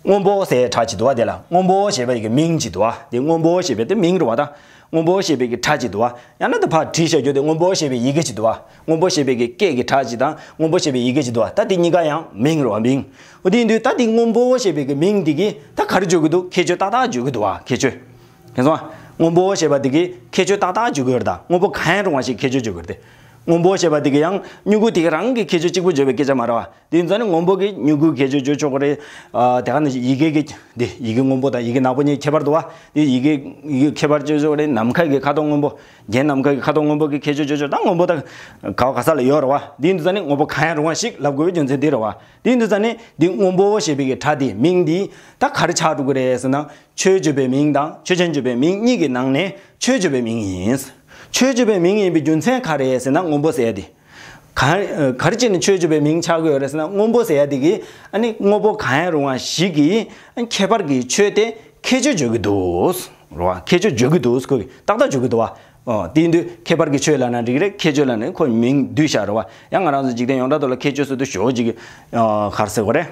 སྔོན་པོ་ཟེར་སྒྲ་ཅིག་འདུག་བ། དེ་ལ་སྔོན་པོ་ཞེས་པ་ཡི་གི་མིང་ཅིག་འདུག་བ། དེ་སྔོན་པོ་ཞེས་པའི་དེ་མིང་རེད་བ་ད། སྔོན་པོ་ཞེས་པའི་གི་སྒྲ་ཅིག་འདུག་བ། ཡང་ན་དེ་ཕར་བྲིས་བཞག་རྒྱུ་དེ་སྔོན་པོ་ཞེས་པའི་ཡི་གེ་ཅིག་འདུག་བ། སྔོན་པོ་ཞེས་པའི་གི་སྐད་ཀྱི་སྒྲ་ཅིག་དང་སྔོན་པོ་ཞེས་པའི་ཡི་གེ་ཅིག་འདུག་བ། ད་དེ་གཉིས་ཀ་ཡང་མིང་རེད་བ། མིང་། འོ་དེ་ཡིན་དུས་ད་དེ་སྔོན་པོ་ཞེས་པའི་གི་མིང་དེ་གིས་ད་ག་རེ་བརྗོད་ཀྱི་འདུག་ཁྱད་ཆོས་ཏག་ཏག་བརྗོད་ཀྱི་འདུག་བ། ཁྱད་ཆོས། མཁྱེན་སོང་ཨ། སྔོན་པོ་ཞེས་པ་དེ་གིས་ཁྱད་ཆོས་ཏག་ཏག་བརྗོད་ཀྱི་ཡོད་རེད་ད། སྔོན་པོ་གང་ཡང་རུང་བ་ཞིག་ཁྱད་ཆོས་བརྗོད་ཀྱི་ཡོད་རེད་དེ། སྔོན་པོ་ཞེས་པ་དེ་གིས་ཡང་མྱུ་གུ་དེ་ག་རང་གི་ཁྱད་ཆོས་གཅིག་པུ་བརྗོད་པའི་སྐད་ཆ་མ་རེད་བ། དེ་ཡིན་ཙང་ནི་སྔོན་པོ་གི་མྱུ་གུའི་ཁྱད་ཆོས་བརྗོད་ཆོག་གི་རེད། ཨ། དེ་ག་ནང་བཞིན་ཡི་གེ་གི་འདི་ཡི་གེ་སྔོན་པོ་དང་ཡི་གེ་ནག་པོ་གཉིས་ཁྱད་པར་འདུག་བ། འདི་ཡི་གེ་ཡི་གེ་ཁྱད་པར་བརྗོད་ཆོག་གི་རེད། ནམ་མཁའ་གི་ཁ་དོག་སྔོན་པོ། རྒྱན་ནམ་མཁའ་གི་ཁ་དོག་སྔོན་པོ་གི་ཁྱད་ཆོས་བརྗོད་ཆོག་ད་སྔོན་པོ་ད་ག་བ་ག་ས་ལ་ཡོད་རེད་བ། འདི་ཡིན་ཙང་ནི་སྔོན་པོ་གང་ཡང་རུང་བ་ཞིག་ལབ་དགོས་པའི་རྒྱུ་མཚན་འདི་རེད་བ། འདི་ཡིན་ཙང་ནི་འདི་སྔོན་པོ་ཞེས་པའི་གི་སྒྲ་དེ་མིང་འདི་ད་ག་རེ་ཆགས་འགྲོ་གི་རེད་ཟེར་ན། ཆོས་བརྗོད་པའི་མིང་དང་ཆོས་ཅན་བརྗོད་པའི་མིང་གཉིས་ཀྱི་ནང་ནས་ཆོས་བརྗོད་པའི་མིང་ཡིན། ཆོས་བརྗོད་པའི་མིང་ཡིན་པའི་རྒྱུ་མཚན་ག་རེ་ཟེར་ན་སྔོན་པོ་ཟེར་ཡ་དེ། ག་ག་རེ་བྱས་ནས་ཆོས་བརྗོད་པའི་མིང་ཆགས་ཀྱི་ཡོད་རེད་ཟེར་ན་སྔོན་པོ་ཟེར་ཡ་དེ་གིས་ཨ་ནི་དངོས་པོ་གང་ཡང་རུང་བ་ཞིག་གི་ཨ་ནི་ཁྱད་པར་གྱི་ཆོས་དེ་ཁྱད་ཆོས་བརྗོད་ཀྱི་འདུག་རེད་བ། ཁྱད་ཆོས་བརྗོད་ཀྱི་འདུག་ཁོ་གིས་ཏག་ཏག་བརྗོད་ཀྱི་འདུག་བ། ཨོ་དེ་ཡིན་དུས་ཁྱད་པར་གྱི་ཆོས་ལབ་ན་འགྲིག་གི་རེད། ཁྱད་ཆོས་ལབ་ན་ཁོ་མིང་བསྡུས་བཞག་རེད་བ། ཡང་ང་རང་ཚོ་འཇིག་རྟེན་ཡོངས་གྲགས་ཐོག་ལ་ཁྱད་ཆོས་ཟེར་དུས་ཞོ་ཅིག་གི་ཨ་ག་རེ་ཟེར་དགོས་རེད།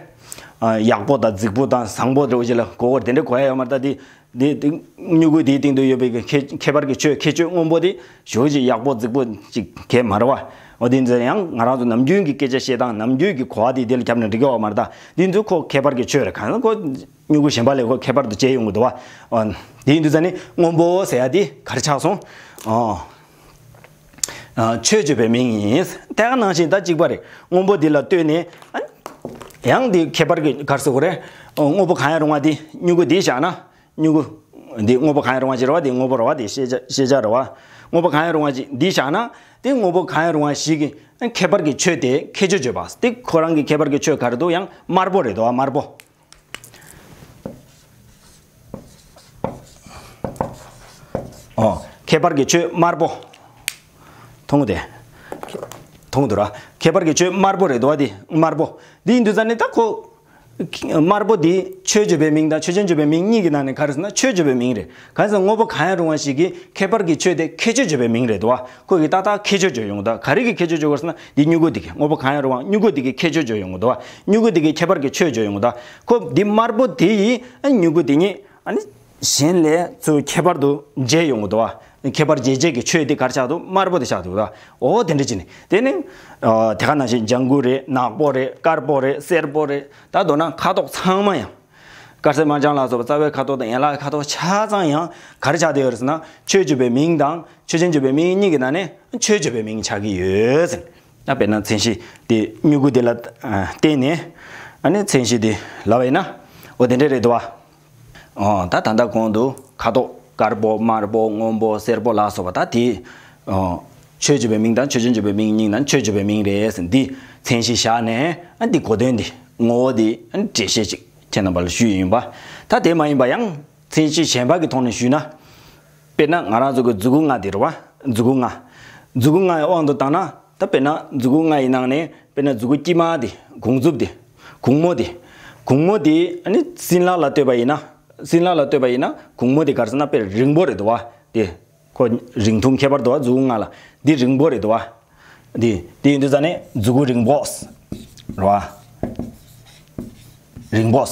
ཨ་ཡག་པོ་དང་རྫིག་པོ་དང་བཟང་པོ་འདྲ་བོ་ཅིག་ལ་གོ་བ་དེ་འདྲ་གོ་ཡ་ཡོད་མ་རེད་ད། དེ་དེ་མྱུ་གུ་དེའི་སྟེང་དུ་ཡོད་པའི་ཁྱད་ཁྱད་པར་གྱི་ཆོས་ཁྱད་ཆོས་སྔོན་པོ་དེ་ཞོ་ཅིག་ཡག་པོ་རྫིག་པོ་ཅིག་གས་མ་རེད་བ། འོ་དེ་ཚོ་ཡང་ང་རང་ཚོ་ནམ་རྒྱུན་གྱི་སྐད་ཆ་བཤད་སྟངས་ནམ་རྒྱུན་གྱི་གོ་བ་དེ་དེ་ལ་ཁྱབ་ན་འགྲིག་གི་ཡོད་མ་རེད་ད། དེ་ཚོ་ཁོ་ཁྱད་པར་གྱི་ཆོས་རེད། གང་ལྟར་ཁོ། མྱུ་གུ་གཞན་པ་ལས་ཁོ་ཁྱད་པར་དུ་བྱས་ཡོང་གི་འདུག་བ། ཨ། དེ་ཡིན་དུས་ཙ་ནི་སྔོན་པོ་ཟེར་ཡ་དེ་ག་རེ་ཆགས་སོང་། ཨ། ཨ། ཆོས་བརྗོད་པའི་མིང་ཡིན། དེ་ག་ནང་བཞིན་ད་གཅིག་པ་རེད། སྔོན་པོ་འདི་ལ་ལྟོས་ནས། ཨ། ཡང་འདི་ཁྱད་པར་གྱི་ག་རེ་ཟེར་དགོས་རེད། དངོས་པོ་གང་ཡང་རུང་བ་འདི་མྱུ་གུ་འདི་བཞག་ན། མྱུ་གུ། འདི་དངོས་པོ་གང་ཡང་རུང་བ་ཅིག་རེད་བ། འདི་དངོས་པོ་རེད་བ། འདི་ཤེས་བྱ་ཤེས་བྱ་རེད་བ། དངོས་པོ་གང་ཡང་རུང་བ་ཅིག་འདི་བཞག་ན། འདི་དངོས་པོ་གང་ཡང་རུང་བ་ཞིག་གི་ཁྱད་པར་གྱི་ཆོས་དེ་ཁྱད་ཆོས་བརྗོད་པ། འདི་ཁོ་རང་གི་ཁྱད་པར་གྱི་ཆོས་ག་རེ་འདུག་ཡང་དམར་པོ་རེད་འདུག་བ། དམར་པོ། ཨོ། ཁྱད་པར་གྱི་ཆོས་དམར་པོ། མཐོང་དེ། མཐོང་འདུག་ར། ཁྱད་པར་གྱི་ཆོས་དམར་པོ་རེད་འདུག་བ། འདི་དམར་པོ། འདི་ཡིན་དུས་ཙང་ནི་ད་ཁོ། དམར་པོ་འདི་ཆོས་བརྗོད་པའི་མིང་དང་ཆོས་ཅན་བརྗོད་པའི་མིང་གཉིས་ཀྱི་ནང་ནས་ག་རེ་ཟེར་ན་ཆོས་བརྗོད་པའི་མིང་རེད། གང་ཟེར་ན་དངོས་པོ་གང་ཡང་རུང་བ་ཞིག་གི་ཁྱད་པར་གྱི་ཆོས་དེ་ཁྱད་ཆོས་བརྗོད་པའི་མིང་རེད་འདུག་བ། ཁོ་གི་ཏག་ཏག་ཁྱད་ཆོས་བརྗོད་ཡོང་གི་འདུག་ག་རེ་གི་ཁྱད་ཆོས་བརྗོད་དགོས་ཟེར་ན་འདི་མྱུ་གུ་འདི་གི། དངོས་པོ་གང་ཡང་རུང་བ་མྱུ་གུ་འདི་གི་ཁྱད་ཆོས་བརྗོད་ཡོང་གི་འདུག་བ། མྱུ་གུ་འདི་གི་ཁྱད་པར་གྱི་ཆོས་བརྗོད་ཡོང་གི་འདུག་ཁོ་འདི་དམར་པོ་དེ་ཡི་མྱུ་གུ་འདི་ཉིད། ཨ་ནི་གཞན་ལས་ཚུར་ཁྱད་པར་དུ་འབྱེད་ཡོང་གི་འདུག་བ། ཁྱད་པར་འབྱེད་བྱེད་ཀྱི་ཆོས་དེ་ག་རེ་ཆགས་འདུག་དམར་པོ་དེ་ཆགས་འདུག་ད། འོ་དེ་འདྲ་བྱས་ནས་དེ་ནི། ཨ། དེ་ག་ནང་བཞིན་ལྗང་གུ་རེད། ནག་པོ་རེད། དཀར་པོ་རེད། སེར་པོ་རེད། ད་མདོར་ན་ཁ་དོག་ཚང་མ་ཡང་། དཀར་སེར་དམར་ལྗང་ལ་སོགས་པ་རྩ་བའི་ཁ་དོག་དང་ཡན་ལག་གི་ཁ་དོག་ཆ་ཚང་ཡང་ག་རེ་ཆགས་བསྡད་ཡོད་རེད་ཟེར་ན་ཆོས་བརྗོད་པའི་མིང་དང་ཆོས་ཅན་བརྗོད་པའི་མིང་གཉིས་ཀྱི་ནང་ནས་ཆོས་བརྗོད་པའི་མིང་ཆགས་ཀྱི་ཡོད་ཟེར། ད་དཔེར་ན་མཚན་གཞི་དེ་མྱུ་གུ་དེ་ལ་ཨ་བརྟེན་ནས་ཨ་ནི་མཚན་གཞི་དེ་ལབ་པ་ཡིན་ན། འོ་དེ་འདྲ་རེད་འདུག་བ། ཨོ། ད་ད་ལྟ་གོང་དུ་ཁ་དོག་དཀར་པོ་དམར་པོ་སྔོན་པོ་སེར་པོ་ལ་སོགས་པ་ད་དེ། ཨོ། ཆོས་བརྗོད་པའི་མིང་དང་ཆོས་ཅན་བརྗོད་པའི་མིང་གཉིས་ནང་ཆོས་བརྗོད་པའི་མིང་རེད་ཟེར་འདི་མཚན་གཞི་བཞག་ནས་ཨ་འདི་གོ་དོན་འདི་ངོ་བོ་འདི་ཨ་འགྲེལ་བཤད་ཅིག་ཁྱེད་རྣམ་པ་ལ་ཞུས་ཡིན་པ། ད་དེ་མ་ཡིན་པ་ཡང་མཚན་གཞི་གཞན་པ་གི་ཐོག་ནས་ཞུས་ན། དཔེར་ན་ང་རང་ཚོ་གི་མཛུ་གུ་ལྔ་འདི་རེད་བ། མཛུ་གུ་ལྔ། མཛུ་གུ་ལྔ་ཡི་དབང་དུ་བཏང་ན། ད་དཔེར་ན་མཛུ་གུ་ལྔ་ཡི་ནང་ནས་དཔེར་ན་མཛུ་གུ་དཀྱིལ་མ་དེ་གུང་མཛུབ་དེ། གུང་མོ་དེ། གུང་མོ་དེ་ཨ་ནི་སྲིན་ལག་ལ་ལྟོས་པ་ཡིན་ན། སྲིན་ལག་ལ་ལྟོས་པ་ཡིན་ན་གུང་མོ་དེ་ག་རེ་ཟེར་ན་དཔེ་རིང་པོ་རེད་འདུག་བ། དེ་ཁོ་རིང་ཐུང་ཁྱད་པར་འདུག་བ། མཛུ་གུ་ལྔ་ལ་འདི་རིང་པོ་རེད་འདུག་བ། འདི་དེ་ཡིན་དུས་ཙང་ནས་མཛུ་གུ་རིང་པོ་རེད་བ། རིང་པོ།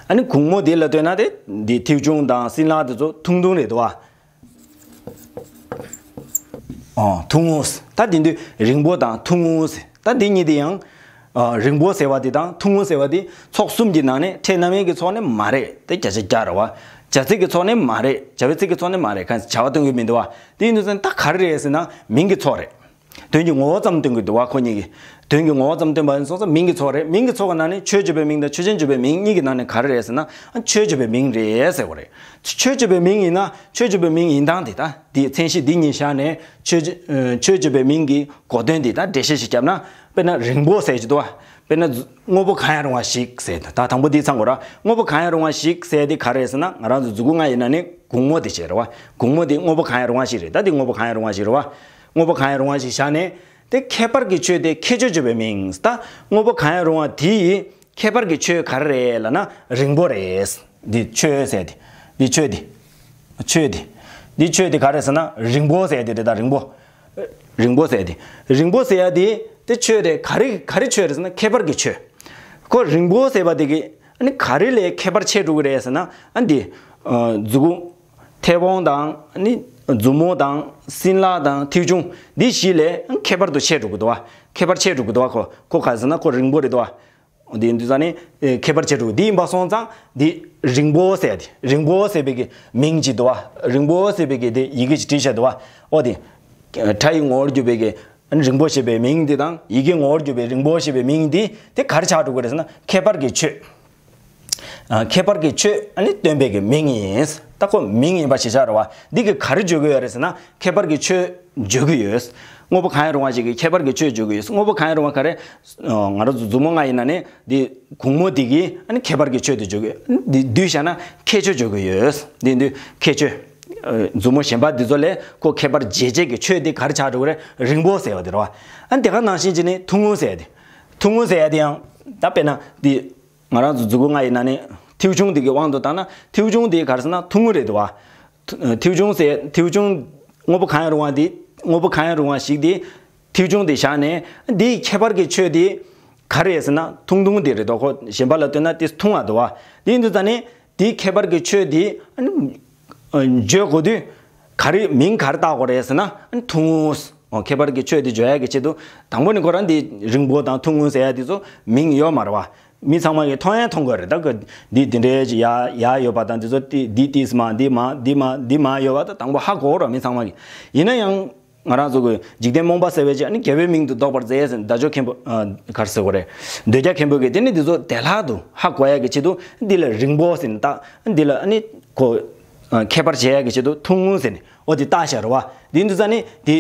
ཨ་ནི་གུང་མོ་དེ་ལ་ལྟོས་ན་དེ་འདི་མཐེའུ་ཆུང་དང་སྲིན་ལག་དེ་ཚོ་ཐུང་ཐུང་རེད་འདུག་བ། ཨོ། ཐུང་ངུ་ཟེར། ད་དེ་དུས་རིང་པོ་དང་ཐུང་ངུ་ཟེར། ད་འདི་གཉིས་དེ་ཡང་། ཨ། རིང་པོ་ཟེར་བ་དེ་དང་ཐུང་ངུ་ཟེར་བ་དེ་ཚོགས་གསུམ་གྱི་ནང་ནས་ཕྲད་རྣམ་དབྱེ་གི་ཚོགས་ནི་མ་རེད་དེ་བརྒྱ་ཆ་བརྒྱ་རེད་བ། བྱ་ཚིག་གི་ཚོགས་ནི་མ་རེད། བྱ་བའི་ཚིག་གི་ཚོགས་ནི་མ་རེད། གང་བྱ་བ་སྟོན་གྱི་མི་འདུག་བ། དེ་ཡིན་དུས་ཙང་ད་ག་རེ་རེད་ཟེར་ན་མིང་གི་ཚོགས་རེད། དོན་གྱི་ངོ་བོ་ཙམ་སྟོན་གྱི་འདུག་བ། ཁོ་གཉིས་ཀྱི་དོན་གྱི་ངོ་བོ་ཙམ་སྟོན་པ་ཡིན་སོང་ཙང་མིང་གི་ཚོགས་རེད། མིང་གི་ཚོགས་ཀྱི་ནང་ནས་ཆོས་བརྗོད་པའི་མིང་དང་ཆོས་ཅན་བརྗོད་པའི་མིང་གཉིས་ཀྱི་ནང་ནས་ག་རེ་རེད་ཟེར་ན་ཆོས་བརྗོད་པའི་མིང་རེད་ཟེར་བ་རེད། ཆོས་བརྗོད་པའི་མིང་ཡིན་ན་ཆོས་བརྗོད་པའི་མིང་ཡིན་སྟངས་དེ་ད། དེའི་མཚན་གཞི་འདི་གཉིས་བཞག་ནས་ཆོས་ཨ་ཆོས་བརྗོད་པའི་མིང་གི་གོ་དོན་འདི་ད་འགྲེལ་བཤད་ཞིག་བརྒྱབ་ན། དཔེར་ན་རིང་པོ་ཟེར་གྱི་འདུག་བ། དཔེར་ན་མཛུ་དངོས་པོ་གང་ཡང་རུང་བ་ཞིག་ཟེར་ད་དང་པོ་འདི་ཚང་དགོས་ར། དངོས་པོ་གང་ཡང་རུང་བ་ཞིག་ཟེར་དེ་ག་རེ་རེད་ཟེར་ན་ང་རང་ཚོ་མཛུ་གུ་ལྔ་ཡི་ནང་ནས་གུང་མོ་དེ་བྱས་རེད་བ། གུང་མོ་དེ་དངོས་པོ་གང་ཡང་རུང་བ་ཞིག་རེད། ད་དེ་དངོས་པོ་གང་ཡང་རུང་བ་ཞིག་རེད་བ། དངོས་པོ་གང་ཡང་རུང་བ་ཞིག་བཞག་ནས་དེ་ཁྱད་པར་གྱི་ཆོས་དེ་ཁྱད་ཆོས་བརྗོད་པའི་མིང་ད་དངོས་པོ་གང་ཡང་རུང་བ་དེ་ཡི་ཁྱད་པར་གྱི་ཆོས་ག་རེ་རེད་ལབ་ན་རིང་པོ་རེད། འདི་ཆོས་ཟེར་དེ། འདི་ཆོས་དེ། ཆོས་དེ། འདི་ཆོས་དེ་ག་རེ་ཟེར་ན་རིང་པོ་ཟེར་དེ་རེད། ད་རིང་པོ། རིང་པོ་ཟེར་དེ། རིང་པོ་ཟེར་ཡ་དེ་དེ་ཆོས་དེ་ག་རེ་ག་རེ་ཆོས་རེད་ཟེར་ན་ཁྱད་པར་གྱི་ཆོས། ཁོ་རིང་པོ་ཟེར་བ་དེ་གི་ཨ་ནི་ག་རེ་ལས་ཁྱད་པར་ཆེ་འགྲོ་གི་རེད་ཟེར་ན་ཨ་འདི། ཨ། མཛུ་གུ། མཐེ་བོང་དང་ཨ་ནི་མཛུབ་མོ་དང་སྲིན་ལག་དང་མཐེའུ་ཆུང་འདི་བཞི་ལས་ཁྱད་པར་དུ་ཆེ་འགྲོ་གི་འདུག་བ། ཁྱད་པར་ཆེ་འགྲོ་གི་འདུག་བ། ཁོ་ཁོ་ག་རེ་ཟེར་ན་ཁོ་རིང་པོ་རེད་འདུག་བ། འདི་འདི་ཙང་ནི་ཨེ་ཁྱད་པར་ཆེ་དྲུག་འདི་ཡིན་པ་སོང་ཙང་འདི་རིང་པོ་ཟེར་ཏེ་རིང་པོ་ཟེར་བའི་གི་མིང་ཅིག་འདུག་བ། རིང་པོ་ཟེར་བའི་གི་དེ་ཡི་གེ་ཅིག་བྲིས་བཞག་འདུག་བ། ཨོ་དེ། ཕྲ་ཡི་ངོ་བོར་གྱུར་པའི་གི་རིང་པོ་ཞེས་པའི་མིང་འདི་དང་ཡི་གེ་ངོ་བོར་གྱུར་པའི་རིང་པོ་ཞེས་པའི་མིང་འདི་དེ་ག་རེ་ཆགས་འགྲོ་གི་རེད་ཟེར་ན་ཁྱད་པར་གྱི་ཆོས། ཨ། ཁྱད་པར་གྱི་ཆོས་ཨ་ནི་སྟོན་པའི་གི་མིང་ཡིན། ད་ཁོ་མིང་ཡིན་པ་ཞིག་ཆགས་རེད་བ། འདི་གི་ག་རེ་བརྗོད་ཀྱི་ཡོད་རེད་ཟེར་ན་ཁྱད་པར་གྱི་ཆོས་བརྗོད་ཀྱི་ཡོད། དངོས་པོ་གང་ཡང་རུང་བ་ཞིག་གི་ཁྱད་པར་གྱི་ཆོས་བརྗོད་ཀྱི་ཡོད། དངོས་པོ་གང་ཡང་རུང་བ་ག་རེ། ང་རང་ཚོ་མཛུབ་མོ་ལྔ་ཡི་ནང་ནས་འདི་གུང་མོ་འདི་གི་ཨ་ནི་ཁྱད་པར་གྱི་ཆོས་དེ་བརྗོད་ཀྱི་ཡོད། འདི་བསྡུས་བཞག་ན་ཁྱད་ཆོས་བརྗོད་ཀྱི་ཡོད། འདི་འདི་ཁྱད་ཆོས། ཨ། མཛུབ་མོ་གཞན་པ་འདི་ཚོ་ལས་ཁོ་ཁྱད་པར་འབྱེད་བྱེད་ཀྱི་ཆོས་འདི་ག་རེ་ཆགས་འགྲོ་གི་རེད། རིང་པོ་ཟེར་བ་དེ་རེད་བ། ཨ་ནི་དེ་ག་ནང་བཞིན་བྱས་ནས་ཐུང་ངུ་ཟེར་ཡ་དེ། ཐུང་ངུ་ཟེར་ཡ་དེ་ཡང་ད་དཔེར་ན་འདི། ང་རང་ཚོ་མཛུབ་གུ་ལྔ་ཡི་ནང་ནས་མཐེའུ་ཆུང་འདི་གི་དབང་དུ་བཏང་ན་མཐེའུ་ཆུང་འདི་ག་རེ་ཟེར་ན་ཐུང་ངུ་རེད་འདུག་བ། མཐེའུ་ཆུང་ཟེར་མཐེའུ་ཆུང་། དངོས་པོ་གང་ཡང་རུང་བ་འདི་དངོས་པོ་གང་ཡང་རུང་བ་ཞིག་འདི་མཐེའུ་ཆུང་འདི་བཞག་ནས་འདིའི་ཁྱད་པར་གྱི་ཆོས་འདི་ག་རེ་རེད་ཟེར་ན་ཐུང་ཐུང་འདི་རེད་འདུག་ཁོ་གཞན་པ་ལ་ལྟོས་ན་དེ་ཐུང་བ་འདུག་བ། འདི་ཡིན་དུས་ཙང་ནས་འདིའི་ཁྱད་པར་གྱི་ཆོས་འདི་ཨ་ནི་བརྗོད་དགོས་དུས་ག་རེ་མིང་ག་རེ་བཏགས་དགོས་རེད་ཟེར་ན་ཨ་ནི་ཐུང་ངུ། ཨོ། ཁྱད་པར་གྱི་ཆོས་དེ་བརྗོད་ཡག་གི་ཆེད་དུ་དང་པོ་ནས་ཁོ་རང་འདི་རིང་པོ་དང་ཐུང་ངུ་ཟེར་ཡག་དེ་ཚོ་མིང་ཡོད་མ་རེད་བ། མི་ཚང་མ་གིས་མཐོང་ཡང་མཐོང་དགོས་རེད། ད་གི་འདི་འདི་འདྲའི་ཅིག་ཡ་ཡ་ཡོད་པ་དང་འདི་ཚོ་ཏི་འདི་ཏིས་མ་འདི་མ་འདི་མ་འདི་མ་ཡོད་པ་ད་དང་པོ་ཧ་གོ་རོགས་མི་ཚང་མ་གིས། ཡིན་ན་ཡང་ ང་རང་ཚོ་གི་འཇིག་རྟེན་རྨོངས་པ་སེལ་བའི་ཆེད་ཨ་ནི་རྒྱལ་བའི་མིང་དུ་འདོགས་པར་མཛད་ཟེར་ནས་བདག་ཅག་མཁན་པོ་ཨ་ག་རེ་ཟེར་དགོས་རེད། འདོད་རྒྱལ་མཁན་པོ་གིས་དེ་ནི་འདི་ཚོ་བདེ་བླག་ཏུ་ཧ་གོ་ཡ་གི་ཆེད་དུ་འདི་ལ་རིང་པོ་ཟེར་ནས་བཏགས། འདི་ལ་ཨ་ནི་གོ་ཨ་ཁྱད་པར་འབྱེད་ཡ་གི་ཆེད་དུ་ཐུང་ངུ་ཟེར་ནས་འོ་དེ་བཏགས་བཞག་རེད་བ། དེ་འདི་ཙ་ནི་དེ་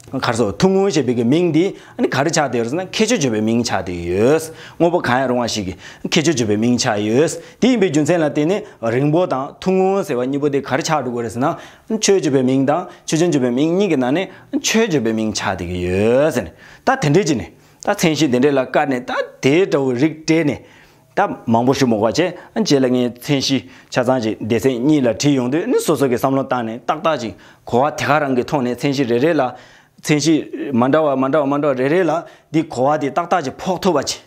ག་རེ་ཟེར། ཐུང་ངུ་ཞེས་པའི་གི་མིང་འདི་ཨ་ནི་ག་རེ་ཆགས་བསྡད་ཡོད་རེད་ཟེར་ན་ཁྱད་ཆོས་བརྗོད་པའི་མིང་ཆགས་བསྡད་ཡོད། དངོས་པོ་གང་ཡང་རུང་བ་ཞིག་གི་ཁྱད་ཆོས་བརྗོད་པའི་མིང་ཆགས་ཡོད། དེ་ཡིན་པའི་རྒྱུ་མཚན་ལ་བརྟེན་ནས་རིང་པོ་དང་ཐུང་ངུ་ཟེར་བ་གཉིས་པོ་དེ་ག་རེ་ཆགས་འགྲོ་གི་རེད་ཟེར་ན། ཆོས་བརྗོད་པའི་མིང་དང་ཆོས་ཅན་བརྗོད་པའི་མིང་གཉིས་ཀྱི་ནང་ནས་ཆོས་བརྗོད་པའི་མིང་ཆགས་བསྡད་ཀྱི་ཡོད་ཟེར་ནས། ད་དེ་འདྲས་ཀྱི་ནས་ད་མཚན་གཞི་དེ་འདྲས་ལ་བཀར་ནས་ད་དེ་འདྲ་བོ་རིགས་བཀྲལ་ནས་ད་མང་པོ་ཞུ་མི་དགོས་པ་བྱས། རྗེས་ལ་ངས་མཚན་གཞི་ཆ་ཚང་ཅིག་སྡེ་ཚན་གཉིས་ལ་བྲིས་ཡོང་དུས་ནི་སོ་སོ་གི་བསམ་བློ་བཏང་ནས་ཏག་ཏག་ཅིག་གོ་བ་དེ་ག་རང་གི་ཐོག་ནས་མཚན་གཞི་རེ་རེ་ལ་མཚན་གཞི་མ་འདྲ་བ་མ་འདྲ་བ་མ་འདྲ་བ་རེ་རེ་ལ་འདི་གོ་བ་དེ་ཏག་ཏག་ཅིག་ཕོག་ཐུབ་པ་ཅིག་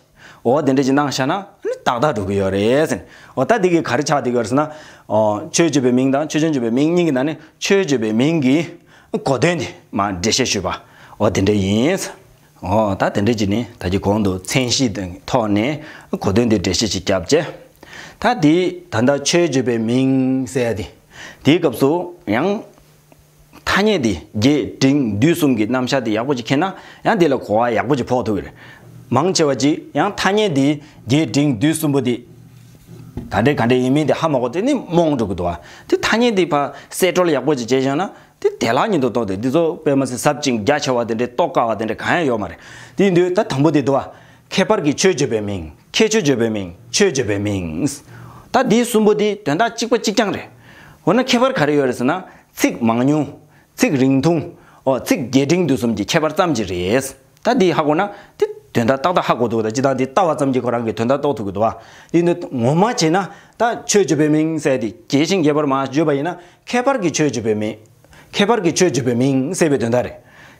འོ་དེ་འདྲ་ཅིག་གནང་བཞག་ན་ནི་ཏག་ཏག་འགྲོ་གི་ཡོད་རེད་ཟེར། འོ་ད་འདི་གི་ག་རེ་ཆགས་བསྡད་ཀྱི་ཡོད་རེད་ཟེར་ན། འོ་ཆོས་བརྗོད་པའི་མིང་དང་ཆོས་ཅན་བརྗོད་པའི་མིང་གཉིས་ཀྱི་ནང་ནས་ཆོས་བརྗོད་པའི་མིང་གི་གོ་དོན་དེ་མར་འགྲེལ་བཤད་ཞུས་པ་འོ་དེ་འདྲ་ཡིན། འོ་ད་དེ་འདྲ་ཅིག་ནི་ད་ཀྱི་གོང་དུ་མཚན་གཞི་དེ་ཐོག་ནས་གོ་དོན་དེ་འགྲེལ་བཤད་ཅིག་བརྒྱབ་བྱས། ད་འདི་ད་ལྟ་ཆོས་བརྗོད་པའི་མིང་ཟེར་ཡ་དེ་དེའི་སྐབས་སུ་ཡང་ཐ་སྙད་དེ་རྒྱས་འབྲིང་བསྡུས་གསུམ་གྱི་རྣམ་གཞག་དེ་ཡག་པོ་ཅིག་མཁྱེན་ན་ཡང་དེ་ལ་གོ་བ་ཡག་པོ་ཅིག་ཕོག་ཐུབ་ཀྱི་རེད། མང་ཆེ་བ་ཅིག་ཡང་ཐ་སྙད་དེ་རྒྱས་འབྲིང་བསྡུས་གསུམ་པོ་དེ་ག་འདྲས་ག་འདྲས་ཡིན་མིན་དེ་ཧ་མ་གོ་དེ་ནི་རྨོངས་འགྲོ་གི་འདུག་བ། དེ་ཐ་སྙད་དེ་ཕར་གསེད་བཀྲོལ་ཡག་པོ་ཅིག་བྱས་བཞག་ན་དེ་བདེ་བླག་ཉིད་དུ་རྟོགས་ཏེ་འདི་ཚོ་དཔེ་མ་སྲིད་ཟབ་ཅིང་རྒྱ་ཆེ་བ་དེ་འདྲས་རྟོགས་དཀའ་བ་དེ་འདྲས་གང་ཡང་ཡོད་མ་རེད། དེ་ཡིན་དུས་ད་དང་པོ་དེ་འདུག་བ། ཁྱད་པར་གྱི་ཆོས་བརྗོད་པའི་མིང་། ཁྱད་ཆོས་བརྗོད་པའི་མིང་། ཆོས་བརྗོད་པའི་མིང་། ད་འདི་གསུམ་པོ་འདི་དོན་དག་གཅིག་པ་གཅིག་རྐྱང་རེད། འོ་ན་ཁྱད་པར་ག་རེ་ཡོད་རེད་ཟེར་ན། ཚིག་མང་ཉུང་། ཚིག་རིང་ཐུང་། འོ་ཚིག་རྒྱས་འབྲིང་བསྡུས་གསུམ་གྱི་ཁྱད་པར་ཙམ་ཅིག་རེད། ད་འདི་ཧ་གོ་ན་དེ་དོན་དག་ཏག་ཏག་ཧ་གོ་འདུག་ད་ཅི་ལྟར་འདི་ལྟ་བ་ཙམ་གྱིས་ཁོ་རང་གི་དོན་དག་རྟོགས་ཐུབ་ཀྱི་འདུག་བ། འདི་འདི་ངོ་མ་བྱས་ན་ད་ཆོས་བརྗོད་པའི་མིང་ཟེར་དེ་རྒྱས་ཤིང་རྒྱས་པར་མ་བརྗོད་པ་ཡིན་ན་ཁྱད་པར་གྱི་ཆོས་བརྗོད་པའི་མིང་། ཁྱད་པར་གྱི་ཆོས་བརྗོད་པའི་མིང་ཟེར་བའི་དོན་དག་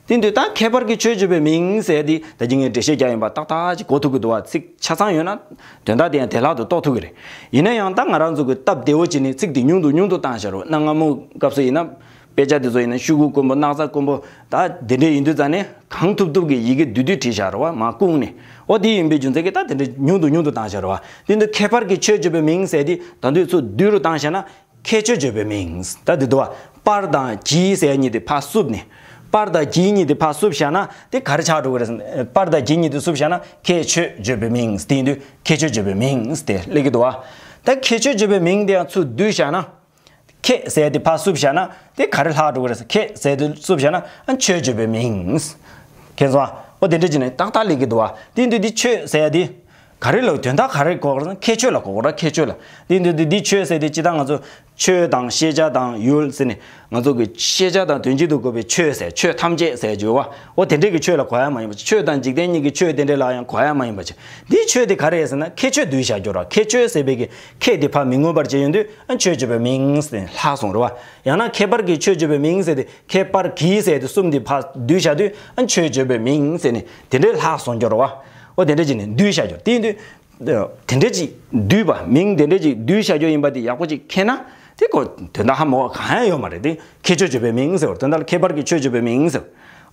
རེད། དེ་འདུག་ད་ཁྱད་པར་གྱི་ཆོས་བརྗོད་པའི་མིང་ཟེར་དེ་ད་ཅི་ངས་འགྲེལ་བཤད་རྒྱག་ཡིན་པ་ཏག་ཏག་ཅིག་གོ་ཐུབ་ཀྱི་འདུག་བ། ཚིག་ཆ་ཚང་ཡོད་ན་དོན་དག་དེ་ཡང་བདེ་བླག་ཏུ་རྟོགས་ཐུབ་ཀྱི་རེད། ཡིན་ན་ཡང་ད་ང་རང་ཚོ་གི་སྟབས་བདེ་བོ་བྱས་ནས་ཚིག་དེ་ཉུང་དུ་ཉུང་དུ་བཏང་བཞག་རོགས། གནའ་སྔ་མོ་སྐབས་སུ་ཡིན་ན་དཔེ་ཆ་དེ་ཚོ་ཡིན་ན་ཤོག་གུ་དཀོན་པོ་སྣག་ཚ་དཀོན་པོ་ད་དེ་འདྲས་ཡིན་དུས་ཙང་ནས་གང་ཐུབ་ཐུབ་ཀྱི་ཡི་གེ་བསྡུས་བསྡུས་བྲིས་བཞག་རོགས་བ་མ་བསྐུངས་ནས། འོ་དེ་ཡིན་པའི་རྒྱུ་མཚན་གྱིས་ད་དེ་འདྲས་ཉུང་དུ་ཉུང་དུ་བཏང་བཞག་རོགས་བ། དེ་འདུག་ཁྱད་པར་གྱི་ཆོས་བརྗོད་པའི་མིང་ཟེར་དེ་ད་དུས་ཚོད་བསྡུས་རུ་བཏང་བཞག་ན། ཁྱད་ཆོས་བརྗོད་པའི་མིང་། ད་འདི་འདུག་བ། པར་དང་གྱི་ཟེར་གཉིས་དེ་ཕར་བསུབས་ནས། པར་དང་གྱི་གཉིས་དེ་ཕར་བསུབས་བཞག་ན་དེ་ག་རེ་ཆགས་འགྲོ་གི་རེད། པར་དང་གྱི་གཉིས་དེ་བསུབས་བཞག་ན་ཁྱད་ཆོས་བརྗོད་པའི་མིང་། དེ་ཡིན་དུས་ཁྱད་ཆོས་བརྗོད་པའི་མིང་དེ་སླེབས་ཀྱི་འདུག་བ། ད་ཁྱད་ཆོས་བརྗོད་པའི་མིང་དེ་ཡང་ཚུར་བསྡུས་བཞག་ན། ཁྱད་ཟེར་དེ་ཕར་བསུབས་བཞག་ན་དེ་ག་རེ་ལྷག་འགྲོ་གི་རེད། ཁྱད་ཟེར་དེ་བསུབས་བཞག་ན་ཆོས་བརྗོད་པའི་མིང་། མཁྱེན་སོང་ཨ། འོ་དེ་འདྲ་བྱས་ནས་ཏག་ཏག་སླེབས་ཀྱི་འདུག་བ། དེ་ཡིན་དུས་འདི་ཆོས་ཟེར་དེ། ག་རེ་ལ་དོན་དག་ག་རེ་གོ་དགོས་ན་ཁྱད་ཆོས་ལ་གོ་དགོས་ར། ཁྱད་ཆོས་ལ། འདི་འདི་འདི་འདི་ཆོས་ཟེར་དེ་ཅི་ལྟར་ང་ཚོ་ཆོས་དང་ཤེས་བྱ་དང་ཡུལ་ཟེར་ནས་ང་ཚོ་གི་ཤེས་བྱ་དང་དོན་གཅིག་ཏུ་དགོས་པའི་ཆོས་ཟེར། ཆོས་ཐམས་ཅད་ཟེར་བརྗོད་བ། འོ་དེ་འདྲས་ཀྱི་ཆོས་ལ་གོ་ཡ་མ་ཡིན་པ་ཆོས་དང་འཇིག་རྟེན་གཉིས་ཀྱི་ཆོས་དེ་འདྲས་ལ་ཡང་གོ་ཡ་མ་ཡིན་པ་ཆོས་འདིའི་ཆོས་དེ་ག་རེ་ཟེར་ན་ཁྱད་ཆོས་བསྡུས་བཞག་རྒྱུ་ར། ཁྱད་ཆོས་ཟེར་བའི་གི་ཁྱད་དེ་ཕར་མི་མངོན་པར་བྱས་ཡོང་དུས་ཆོས་བརྗོད་པའི་མིང་ཟེར་ལྷག་སོང་ར་བ། ཡང་ན་ཁྱད་པར་གྱི་ཆོས་བརྗོད་པའི་མིང་ཟེར་ཏེ་ཁྱད་པར་གྱི་ཟེར་ཏེ་གསུམ་དེ་ཕར་བསྡུས་བཞག་དུས་ཆོས་བརྗོད་པའི་མིང་ཟེར་ནས་དེ་འདྲས་ལྷག་སོང་རྒྱུ་ར་བ། འོ་དེ་འདྲ་བྱས་ནས་བསྡུས་བཞག་རྒྱུ་དེ་ཡིན་དུས། དེ་འདྲས་ཅིག་བསྡུས་པ་མིང་དེ་འདྲས་ཅིག་བསྡུས་བཞག་རྒྱུ་ཡིན་པ་དེ་ཡག་པོ་ཅིག་མཁྱེན་ན་དེ་ཁོ་དོན་དག་ཧ་མ་གོ་གང་ཡང་ཡོད་མ་རེད། དེ་ཁྱད་ཆོས་བརྗོད་པའི་མིང་ཟེར་བ་དོན་དག་ལ་ཁྱད་པར་གྱི་ཆོས་བརྗོད་པའི་མིང་ཟེར།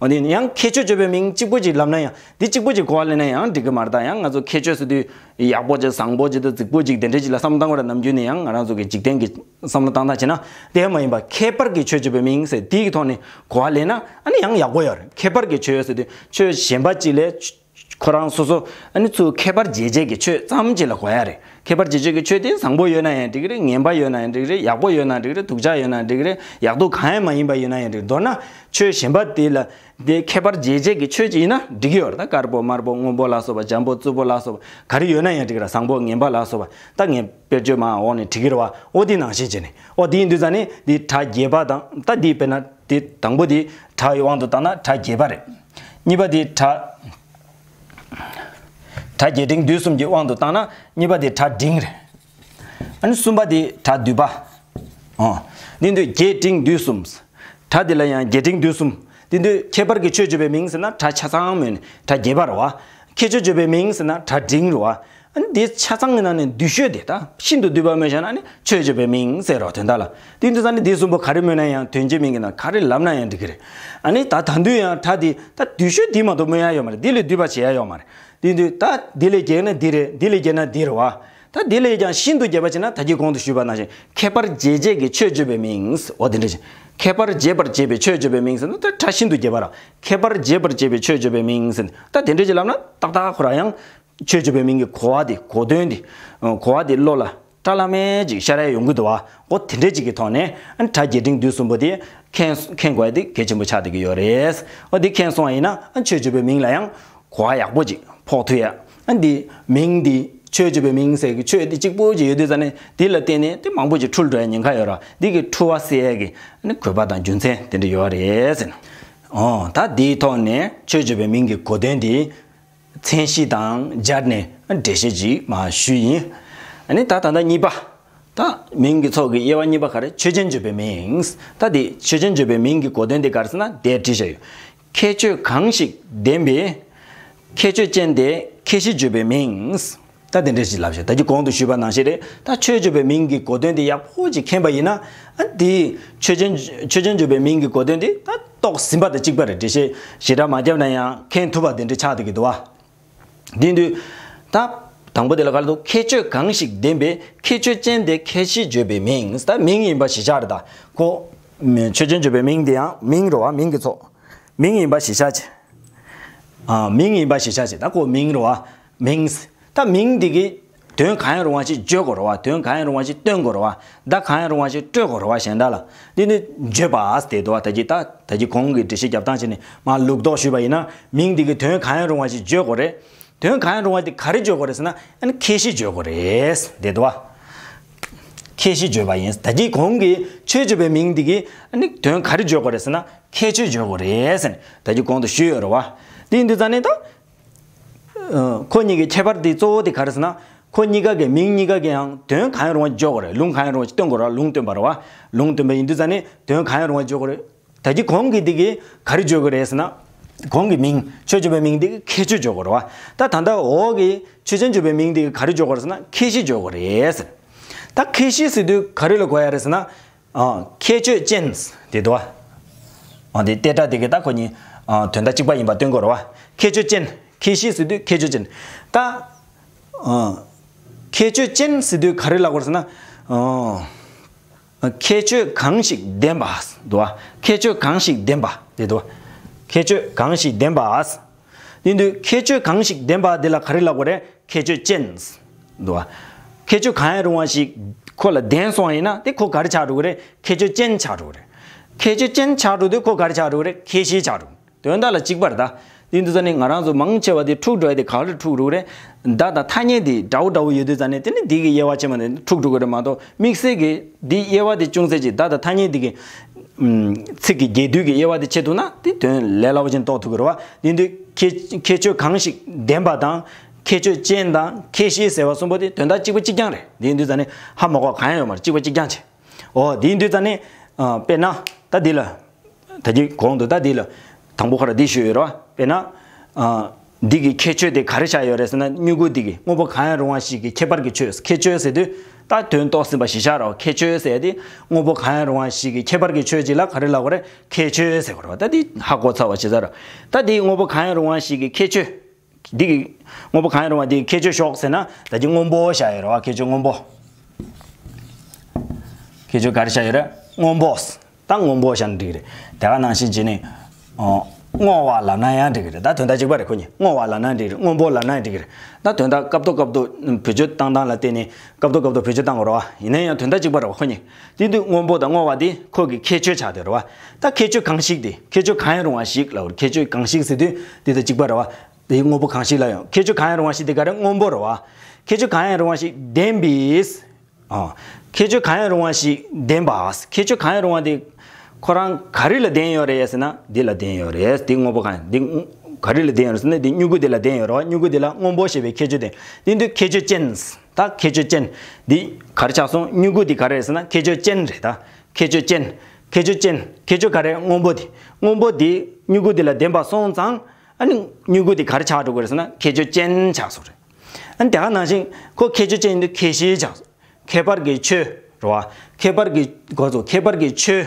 འོ་དེ་ཡང་ཁྱད་ཆོས་བརྗོད་པའི་མིང་གཅིག་པོ་ཅིག་ལབ་ན་ཡང་དེ་གཅིག་པོ་ཅིག་གོ་བ་ལེན་ན་ཡང་འགྲིག་གི་མ་རེད། ད་ཡང་ང་ཚོ་ཁྱད་ཆོས་ཟེར་དུས་ཡག་པོ་ཅིག་བཟང་པོ་ཅིག་དང་རྫིག་པོ་ཅིག་དེ་འདྲས་ཅིག་ལ་བསམ་བློ་བཏང་བ་ར་ནམ་རྒྱུན་ནས་ཡང་ང་རང་ཚོ་གི་འཇིག་རྟེན་གྱི་བསམ་བློ་བཏང་སྟངས་བྱས་ན་དེ་མ་ཡིན་པ་ཁྱད་པར་གྱི་ཆོས་བརྗོད་པའི་མིང་ཟེར་དེའི་ཐོག་ནས་གོ་བ་ལེན་ན་ཨ་ནི་ཡང་ཡག་པོ་ཡོད་རེད། ཁྱད་པར་གྱི་ཆོས་ཟེར་དུས་ཆོས་གཞན་པ་ཅིག་ལས། ཁོ་རང་སོ་སོ་ཨ་ནི་ཚུར་ཁྱད་པར་འབྱེད་བྱེད་ཀྱི་ཆོས་ཙམ་ཅིག་ལ་གོ་ཡ་རེད། ཁྱད་པར་འབྱེད་བྱེད་ཀྱི་ཆོས་དེ་བཟང་པོ་ཡོད་ན་ཡང་འགྲིག་གི་རེད། ངན་པ་ཡོད་ན་ཡང་འགྲིག་གི་རེད། ཡག་པོ་ཡོད་ན་འགྲིག་གི་རེད། སྡུག་ཅག་ཡོད་ན་འགྲིག་གི་རེད། ཡག་སྡུག་གང་ཡང་མ་ཡིན་པ་ཡོད་ན་ཡང་འགྲིག་མདོར་ན་ཆོས་གཞན་པ་དེ་ལ་དེ་ཁྱད་པར་འབྱེད་བྱེད་ཀྱི་ཆོས་ཅིག་ཡིན་ན་འགྲིག་གི་ཡོད་རེད། ད་དཀར་པོ་དམར་པོ་སྔོན་པོ་ལ་སོགས་པ་འཇམ་པོ་རྩུབ་པོ་ལ་སོགས་པ་ག་རེ་ཡོད་ན་ཡང་འགྲིག་གི་རེད། བཟང་པོ་ངན་པ་ལ་སོགས་པ་ད་ངས་དཔེར་བརྗོད་མར་འོག་ནས་བྲིས་ཀྱི་རེད་བ། འོ་དེ་ནང་བཞིན་བྱས་ནས་འོ་དེ་ཡིན་དུས་ཙང་ནས་དེ་གྲ་རྒྱས་པ་དང་ད་དེ་དཔེར་ན། དེ་དང་པོ་དེ་གྲ་ཡི་དབང་དུ་བཏང་ན་གྲ་རྒྱས་པ་རེད། གཉིས་པ་དེ་གྲ་གྲ་རྒྱས་འབྲིང་བསྡུས་གསུམ་གྱི་དབང་དུ་བཏང་ན་གཉིས་པ་དེ་གྲ་འབྲིང་རེད། ཨ་ནི་གསུམ་པ་དེ་གྲ་བསྡུས་པ། ཨོ། འདི་འདོད་རྒྱས་འབྲིང་བསྡུས་གསུམ། གྲ་དེ་ལ་ཡང་རྒྱས་འབྲིང་བསྡུས་གསུམ། འདི་འདོད་ཁྱད་པར་གྱི་ཆོས་བརྗོད་པའི་མིང་ཟེར་ན་གྲ་ཆ་ཚང་མོད་ནི་གྲ་རྒྱས་པ་རེད་བ། ཁྱད་ཆོས་བརྗོད་པའི་མིང་ཟེར་ན་གྲ་འབྲིང་རེད་བ། ཨ་ནི་དེ་ཆ་ཚང་གི་ནང་ནས་བསྡུས་ཤོས་དེ་ད་ཤིན་ཏུ་བསྡུས་པ་སྨོས་བཞག་ན་ནི་ཆོས་བརྗོད་པའི་མིང་ཟེར་རོ་དོན་དག་ལ། དེ་འདི་ཙང་ནི་དེ་གསུམ་པོ་ག་རེ་སྨོས་ན་ཡང་དོན་བརྗོད་མིང་གི་ནང་ག་རེ་ལབ་ན་ཡང་འགྲིག་གི་རེད། ཨ་ནི་ད་ད་དུང་ཡང་གྲ་དེ་ད་བསྡུས་ཤོས་དེ་མ་གཏོགས་སྨོས་ཡ་ཡོད་མ་རེད། དེ་ལས་བསྡུས་པ་བྱེད་ཡ་ཡོད་མ་རེད། དེ་འདི་ད་དེ་ལས་རྒྱས་ན་འདི་རེད། དེ་ལས་རྒྱས་ན་འདི་རེད་བ། ད་དེ་ལས་ཀྱང་ཤིན་ཏུ་རྒྱས་པ་བྱས་ན་ད་གིན་གོང་དུ་ཞུས་པ་ནང་བཞིན་ཁྱད་པར་འབྱེད་བྱེད་ཀྱི་ཆོས་བརྗོད་པའི་མིང་འོ་དེ་འདྲ་ཞིག་ཁྱད་པར་འབྱེད་པར་བྱེད་པའི་ཆོས་བརྗོད་པའི་མིང་ཟེར་ན་ད་ཕྲ་ཤིན་ཏུ་རྒྱས་པ་ར། ཁྱད་པར་འབྱེད་པར་བྱེད་པའི་ཆོས་བརྗོད་པའི་མིང་ཟེར་ན་ད་དེ་འདྲ་ཅིག་ལབ་ན་ཏག་ཏག་ཁོ་རང་ཡང་ཆོས་བརྗོད་པའི་མིང་གི་གོ་བ་དེ་གོ་དོན་དེ་གོ་བ་དེ་བློ་ལ་བཀྲ་ལམ་མེ་ཅིག་ཤར་ཡ་ཡོང་གི་འདུག་བ། འོ་དེ་འདྲ་ཅིག་གི་ཐོག་ནས་ཨ་ནི་སྒྲ་རྒྱས་འབྲིང་བསྡུས་གསུམ་པོ་དེ་མཁྱེན་མཁྱེན་དགོས་ཡ་དེ་གལ་ཆེན་པོ་ཆགས་བསྡད་ཀྱི་ཡོད་རེད། འོ་དེ་མཁྱེན་སོང་བ་ཡིན་ན་ཨ་ཆོས་བརྗོད་པའི་མིང་ལ་ཡང་གོ་བ་ཡག་པོ་ཅིག་ཕོག་ཐུབ་ཡ། ཨ་འདི་མིང་འདི་ཆོས་བརྗོད་པའི་མིང་ཟེར་གི་ཆོས་འདི་གཅིག་པོ་ཅིག་ཡོད་དུས་ཙ་ནས་འདི་ལ་བརྟེན་ནས་དེ་མང་པོ་ཅིག་འཁྲུལ་འགྲོ་ཡ་ཉེན་ཁ་ཡོད་ར། འདི་གི་འཁྲུལ་བ་སེལ་ཡ་གི་ཨ་ནི་དགོས་པ་དང་རྒྱུ་མཚན་དེ་འདྲ་ཡོད་རེད་ཟེར་ན། འོ་ད་འདིའི་ཐོག་ནས་ཆོས་བརྗོད་པའི་མིང་གི་གོ་དོན་འདི་མཚན་གཞི་དང་སྦྱར་ནས་འགྲེལ་བཤད་ཅིག་མར་ཞུས་ཡིན། ཨ་ནི་ད་ད་ལྟ་གཉིས་པ། ད་མིང་གི་ཚོགས་ཀྱི་དབྱེ་བ་གཉིས་པ་ག་རེ། ཆོས་ཅན་བརྗོད་པའི་མིང་། ད་དེ་ཆོས་ཅན་བརྗོད་པའི་མིང་གི་གོ་དོན་དེ་ག་རེ་ཟེར་ན་དེ་བྲིས་བཞག་ཡོད། ཁྱད་ཆོས་གང་ཞིག་ལྡན་པའི་ཁྱད་ཆོས་ཅན་དེ་ཁྱད་གཞི་བརྗོད་པའི་མིང་། ད་དེ་འདྲ་ཞིག་ལབ་བཞག་ད་ཅི་གོང་དུ་ཞུས་པ་ནང་བཞིན་རེད། ད་ཆོས་བརྗོད་པའི་མིང་གི་གོ་དོན་དེ་ཡག་པོ་ཅིག་མཁྱེན་པ་ཡིན་ན། ཨ་དེ་ཆོས་ཅན་ཆོས་ཅན་བརྗོད་པའི་མིང་གི་གོ་དོན་དེ་ད་རྟོགས་ཟིན་པ་དང་གཅིག་པ་རེད། འགྲེལ་བཤད་ཞེ་དྲག་མ་བརྒྱབ་ན་ཡང་མཁྱེན་ཐུབ་པ་དེ་འདྲ་ཆགས་བསྡད་ཀྱི་འདུག་བ། དེ་དུས། ད། དང་པོ་དེ་ལ་ག་རེ་འདུག་ཁྱད་ཆོས་གང་ཞིག་ལྡན་པའི་ཁྱད་ཆོས་ཅན་དེ་ཁྱད་གཞི་བརྗོད་པའི་མིང་། ད་མིང་ཡིན་པ་གཞི་བཞག་རེད་ད། ཁོ། ཆོས་ཅན་བརྗོད་པའི་མིང་དེ་ཡང་མིང་རེད་བ། མིང་གི་ཚོགས། མིང་ཡིན་པ་གཞི་བཞག་བྱས། ཨ་མིང་ཡིན་པ་གཞི་བཞག་བྱས་ད་ཁོ་མིང་རེད་བ། མིང་། ད་མིང་འདི་གི་དོན་གང་ཡང་རུང་བ་ཞིག་བརྗོད་དགོས་རེད་བ། དོན་གང་ཡང་རུང་བ་ཞིག་སྟོན་དགོས་རེད་བ། བརྡ་གང་ཡང་རུང་བ་ཞིག་སྤྲོད་དགོས་རེད་བ། གཞན་དག་ལ་འདི་ནི་བརྗོད་པ་ཟེར་དེ་འདུག་བ། ད་ཅི་ད་ད་ཅི་གོང་གི་འགྲེལ་བཤད་རྒྱབ་སྟངས་བྱས་ནས་མར་ལུགས་ལྡོག་ཞུས་པ་ཡིན་ན་མིང་འདི་གི་དོན་གང་ཡང་རུང་བ་ཞིག་བརྗོད་དགོས་རེད། དོན་གང་ཡང་རུང་བ་འདི་ག་རེ་བརྗོད་དགོས་རེད་ཟེར་ན་ཨ་ནི་ཁྱད་གཞི་བརྗོད་དགོས་རེད་ཟེར་དེ་འདུག་བ། ཁྱད་གཞི་བརྗོད་པ་ཡིན། ད་ཅི་གོང་གི་ཆོས་བརྗོད་པའི་མིང་འདི་གི་ཨ་ནི་དོན་ག་རེ་བརྗོད་དགོས་རེད་ཟེར་ན་ཁྱད་ཆོས་བརྗོད་དགོས་རེད་ཟེར་ནས་ད་ཅི་གོང་དུ་ཞུས་ཡོད་རེད་བ། དེ་ཡིན་དུས་ཙ་ནས་ད། ཁོ་གཉིས་ཀྱི་ཁྱད་པར་དེ་གཙོ་བོ་དེ་ག་རེ་ཟེར་ན། ཁོ་གཉིས་ཀ་གི་མིང་གཉིས་ཀ་གི་ཡང་དོན་གང་ཡང་རུང་བ་འཇོག་དགོས་རེད། ལུང་གང་ཡང་རུང་བ་སྟོན་དགོས་རེད། ལུང་སྟོན་པ་རེད་བ། ལུང་སྟོན་པ་ཡིན་དུས་ཙ་ནས་དོན་གང་ཡང་རུང་བ་འཇོག་དགོས་རེད། ད་གི་གོང་གི་དེ་གི་ག་རེ་འཇོག་དགོས་རེད་ཟེར་ན། གོང་གི་མིང་ཆོས་བརྗོད་པའི་མིང་དེ་གི་ཁྱད་ཆོས་འཇོག་དགོས་རེད་བ། ད་ད་ལྟ་འོག་གི་ཆོས་ཅན་བརྗོད་པའི་མིང་དེ་གི་ག་རེ་འཇོག་དགོས་རེད་ཟེར་ན་ཁྱད་གཞི་འཇོག་དགོས་རེད་ཟེར། ད་ཁྱད་གཞི་ཟེར་དུས་ག་རེ་ལ་གོ་ཡ་རེད་ཟེར་ན། ཨ། ཁྱད་ཆོས་ཅན། དེ་འདུག་བ། ཨ། དེ་ཏེ་ཏྲ་དེ་གི་ད་ཁོ་གཉིས། ཨ། དོན་དག་གཅིག་པ་ཡིན་པ་སྟོན་དགོས་རེད་བ། ཁྱད་ཆོས་ཅན། ཁྱད་གཞི་ཟེར་དུས་ཁྱད་ཆོས་ཅན། ད། ཨ། ཁྱད་ཆོས་ཅན་ཟེར་དུས་ག་རེ་ལབ་དགོས་རེད་ཟེར་ན། ཨ། ཁྱད་ཆོས་གང་ཞིག་ལྡན་པ། འདུག་བ། ཁྱད་ཆོས་གང་ཞིག་ལྡན་པ། དེ་འདུག་བ། ཁྱད་ཆོས་གང་ཞིག་ལྡན་པ། དེ་དུས་ཁྱད་ཆོས་གང་ཞིག་ལྡན་པ་དེ་ལ་ག་རེ་ལབ་དགོས་རེད། ཁྱད་ཆོས་ཅན། འདུག་བ། ཁྱད་ཆོས་གང་ཡང་རུང་བ་ཞིག་ཁོ་ལ་ལྡན་སོང་བ་ཡིན་ན་དེ་ཁོ་ག་རེ་ཆགས་འགྲོ་གི་རེད། ཁྱད་ཆོས་ཅན་ཆགས་འགྲོ་གི་རེད། ཁྱད་ཆོས་ཅན་ཆགས་འགྲོ་དུས་ཁོ་ག་རེ་ཆགས་འགྲོ་གི་རེད། ཁྱད་གཞི་ཆགས་འགྲོ། དོན་དག་ལ་གཅིག་པ་རེད་ད། དེ་དུས་ཙ་ནས་ང་རང་ཚོ་མང་ཆེ་བ་དེ་འཁྲུག་འགྲོ་ཡ་དེ་ག་ལ་འཁྲུག་འགྲོ་གི་རེད། བརྡ་དང་ཐ་སྙད་དེ་འདྲ་བོ་འདྲ་བོ་ཡོད་དུས་ཙ་ནས་དེ་ནི་འདི་གི་དབྱེ་བ་ཕྱེ་མ་ནས་འཁྲུག་འགྲོ་གི་རེད་མ་གཏོགས་དམིགས་བསལ་གྱི་འདི་དབྱེ་བ་དེ་ཅུང་ཟད་ཅིག་བརྡ་དང་ཐ་སྙད་འདི་གི་ཚིག་གི་རྒྱས་བསྡུས་ཀྱི་དབྱེ་བ་དེ་ཕྱེ་ཐུབ་ན་དེ་དོན་ལས་སླ་བོ་ཅན་རྟོགས་ཐུབ་ཀྱི་རེད་བ། དེ་དུས་ཁྱད་ཁྱད་ཆོས་གང་ཞིག་ལྡན་པ་དང་ཁྱད་ཆོས་ཅན་དང་ཁྱད་གཞི་ཟེར་བ་གསུམ་པོ་དེ་དོན་དག་གཅིག་པ་གཅིག་རྐྱང་རེད། དེ་དུས་ཙ་ནས་ཧ་མ་གོ་གང་ཡང་ཡོད་མ་རེད། གཅིག་པ་གཅིག་རྐྱང་བྱས། འོ་དེ་དུས་ཙ་ནས་དཔེར་ན་ད་འདི་ལ། ད་གི་གོང་དུ་ད་འདི་ལ། དང་པོ་ཁོ་ར་འདི་ཞུས་ཡོད་རེད་བ། དཔེར་ན། ཨ། འདི་གི་ཁྱད་ཆོས་དེ་ག་རེ་ཆགས་ཡོད་རེད་ཟེར་ན་མྱུ་གུ་འདི་གི་དངོས་པོ་གང་ཡང་རུང་བ་ཞིག་གི་ཁྱད་པར་གྱི་ཆོས། ཁྱད་ཆོས་ཟེར་དུས་ད་དོན་རྟོགས་ཟིན་པ་གཞི་བཞག་རེད་བ། ཁྱད་ཆོས་ཟེར་དེ་དངོས་པོ་གང་ཡང་རུང་བ་ཞིག་གི་ཁྱད་པར་གྱི་ཆོས་ཅིག་ལ་ག་རེ་ལབ་དགོས་རེད། ཁྱད་ཆོས་ཟེར་དགོས་རེད་བ། ད་འདི་ཧ་གོ་ཚར་བ་བྱས་ཚར་རེད། ད་འདི་དངོས་པོ་གང་ཡང་རུང་བ་ཞིག་གི་ཁྱད་ཆོས། འདི་གི་དངོས་པོ་གང་ཡང་རུང་བ་འདི་གི་ཁྱད་ཆོས་ཤོག་ཟེར་ན་ད་གི་སྔོན་པོ་བཞག་ཡོད་རེད་བ། ཁྱད་ཆོས་སྔོན་པོ། ཁྱད་ཆོས་ག་རེ་བཞག་ཡོད་རེད། སྔོན་པོ། ད་སྔོན་པོ་བཞག་ན་འགྲིག་གི་རེད། དེ་ག་ནང་བཞིན་བྱས་ནས། ཨོ། སྔོ་བ་ལབ་ན་ཡང་འགྲིག་གི་རེད། ད་དོན་དག་གཅིག་པ་རེད་ཁོ་གཉིས། སྔོ་བ་ལབ་ན་འགྲིག་རེད། སྔོན་པོ་ལབ་ན་འགྲིག་གི་རེད། ད་དོན་དག་སྐབས་ཐོག་སྐབས་ཐོག་བེད་སྤྱོད་བཏང་སྟངས་ལ་བརྟེན་ནས་སྐབས་ཐོག་སྐབས་ཐོག་བེད་སྤྱོད་བཏང་དགོས་རེད་བ། ཡིན་ན་ཡང་དོན་དག་གཅིག་པ་རེད་བ་ཁོ་གཉིས། དེ་དུས་སྔོན་པོ་དང་སྔོ་བ་དེ་ཁོ་གི་ཁྱད་ཆོས་ཆགས་བསྡད་རེད་བ། ད་ཁྱད་ཆོས་གང་ཞིག་དེ་ཁྱད་ཆོས་གང་ཡང་རུང་བ་ཞིག་ལབ། ཁྱད་ཆོས་གང་ཞིག་ཟེར་དུས་དེ་དང་གཅིག་པ་རེད་བ། དེ་སྔོན་པོ་གང་ཞིག་ལ་ཡང་ཁྱད་ཆོས་གང་ཡང་རུང་བ་ཞིག་དེ་ག་རེ། སྔོན་པོ་རེད་བ། ཁྱད་ཆོས་གང་ཡང་རུང་བ་ཞིག་ལྡན་པའི། ཨ། ཁྱད་ཆོས་གང་ཡང་རུང་བ་ཞིག་ལྡན་པ། ཁྱད་ཆོས་གང་ཡང་རུང་བ་དེ་ཁོ་རང་ག་རེ་ལ་ལྡན་ཡོད་རེད་ཟེར་ན་འདི་ལ་ལྡན་ཡོད་རེད། འདི་དངོས་པོ་གང་ཡང་འདི་ག་རེ་ལ་ལྡན་ཡོད་རེད་ཟེར་ན་འདི་མྱུ་གུ་འདི་ལ་ལྡན་ཡོད་རེད་བ། མྱུ་གུ་འདི་ལ་སྔོན་པོ་ཞེས་པའི་ཁྱད་ཆོས་ལྡན། འདི་འདི་ཁྱད་ཆོས་ཅན། ད་ཁྱད་ཆོས་ཅན། འདི་ག་རེ་ཆགས་སོང་། མྱུ་གུ་འདི་ག་རེ་རེད་ཟེར་ན་ཁྱད་ཆོས་ཅན་རེད་ད། ཁྱད་ཆོས་ཅན། ཁྱད་ཆོས་ཅན། ཁྱད་ཆོས་ག་རེ། སྔོན་པོ་འདི། སྔོན་པོ་འདི་མྱུ་གུ་འདི་ལ་ལྡན་པ་སོང་ཙང་། ཨ་ནི་མྱུ་གུ་འདི་ག་རེ་ཆགས་འགྲོ་གི་རེད་ཟེར་ན་ཁྱད་ཆོས་ཅན་ཆགས་སོང་རེད། ཨ་ནི་དེ་ག་ནང་བཞིན་ཁོ་ཁྱད་ཆོས་ཅན་ཡིན་དུས་ཁྱད་གཞི་ཆགས་སོང་། ཁྱད་པར་གྱི་ཆོས་རེད་བ། ཁྱད་པར་གྱི་སྒོ་ཚུགས་ཁྱད་པར་གྱི་ཆོས།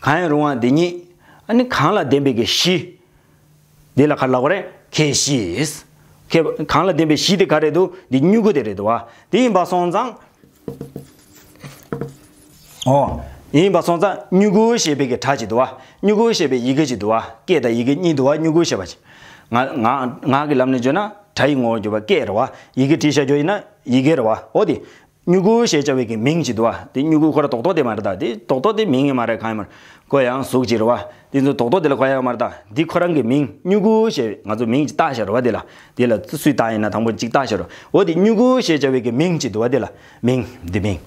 གང་ཡང་རུང་བ་འདི་ཉིད། ཨ་ནི་གང་ལ་ལྡན་པའི་གི་གཞི། འདི་ལ་ག་རེ་ལབ་དགོས་རེད། ཁྱད་གཞི། ཁྱད་གང་ལ་ལྡན་པའི་གཞི་དེ་ག་རེད་འདུག་འདི་མྱུ་གུ་དེ་རེད་འདུག་བ། དེ་ཡིན་པ་སོང་ཙང་། ཨོ། ཡིན་པ་སོང་ཙང་མྱུ་གུ་ཞེས་པའི་གི་སྒྲ་ཅིག་འདུག་བ། མྱུ་གུ་ཞེས་པའི་ཡི་གེ་ཅིག་འདུག་བ། སྐད་དང་ཡི་གེ་གཉིས་འདུག་བ། མྱུ་གུ་ཞེས་པ་ཅིག་ང་ང་ངག་གི་ལམ་ནས་བརྗོད་ན་སྒྲ་ཡི་ངོ་བོར་གྱུར་པ་སྐད་རེད་བ། ཡི་གེ་བྲིས་བཞག་རྒྱུ་ཡིན་ན་ཡི་གེ་རེད་བ། འོ་དེ། མྱུ་གུ་ཞེས་བྱ་བའི་གི་མིང་ཅིག་འདུག་བ། དེ་མྱུ་གུ་ཁོ་རང་རྡོག་རྡོག་དེ་མ་རེད་ད། དེ་རྡོག་རྡོག་དེ་མིང་ཡང་མ་རེད། གང་ཡང་མ་རེད། ཁོ་ཡང་གཟུགས་ཅིག་རེད་བ། དེ་ཚོ་རྡོག་རྡོག་དེ་ལ་གོ་ཡག་མ་རེད་ད། འདི་ཁོ་རང་གི་མིང་མྱུ་གུ་ཞེས་ང་ཚོ་མིང་ཅིག་བཏགས་བཞག་རེད་བ། དེ་ལ་དེ་ལ་སུས་བཏགས་ཡིན་ན་དང་པོ་ཅིག་བཏགས་བཞག་རེད། འོ་དེ་མྱུ་གུ་ཞེས་བྱ་བའི་གི་མིང་ཅིག་འདུག་བ། དེ་ལ་མིང་འདི་མིང་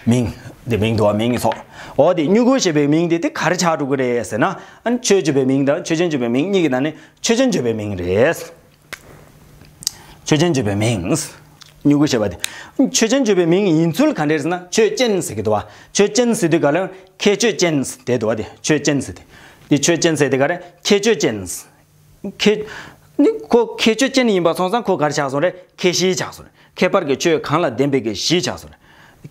མིང་འདི་མིང་འདུག་བ། མིང་གི་ཚོགས། འོ་དེ་མྱུ་གུ་ཞེས་པའི་མིང་དེ་དེ་ག་རེ་ཆགས་འགྲོ་གི་རེད་ཟེར་ན། ཨ་ནི་ཆོས་བརྗོད་པའི་མིང་དང་ཆོས་ཅན་བརྗོད་པའི་མིང་གཉིས་ཀྱི་ནང་ནས་ཆོས་ཅན་བརྗོད་པའི་མིང་རེད། ཆོས་ཅན་བརྗོད་པའི་མིང་། མྱུ་གུ་ཞེས་པ་དེ། ཆོས་ཅན་བརྗོད་པའི་མིང་ཡིན་ཚུལ་ག་འདྲ་ཟེར་ན། ཆོས་ཅན་ཟེར་གྱི་འདུག་བ། ཆོས་ཅན་ཟེར་དུས་ག་ལ་ཁྱད་ཆོས་ཅན་དེ་འདུག་བ། དེ་ཆོས་ཅན་ཟེར་དེ། དེ་ཆོས་ཅན་ཟེར་དེ་ག་རེ། ཁྱད་ཆོས་ཅན། ཁྱད། ནི་ཁོ་ཁྱད་ཆོས་ཅན་ཡིན་པ་སོང་ཙང་ཁོ་ག་རེ་ཆགས་སོང་རེད། ཁྱད་གཞི་ཆགས་སོང་རེད། ཁྱད་པར་གྱི་ཆོས་གང་ལ་ལྡན་པའི་གི་གཞི་ཆགས་སོང་རེད།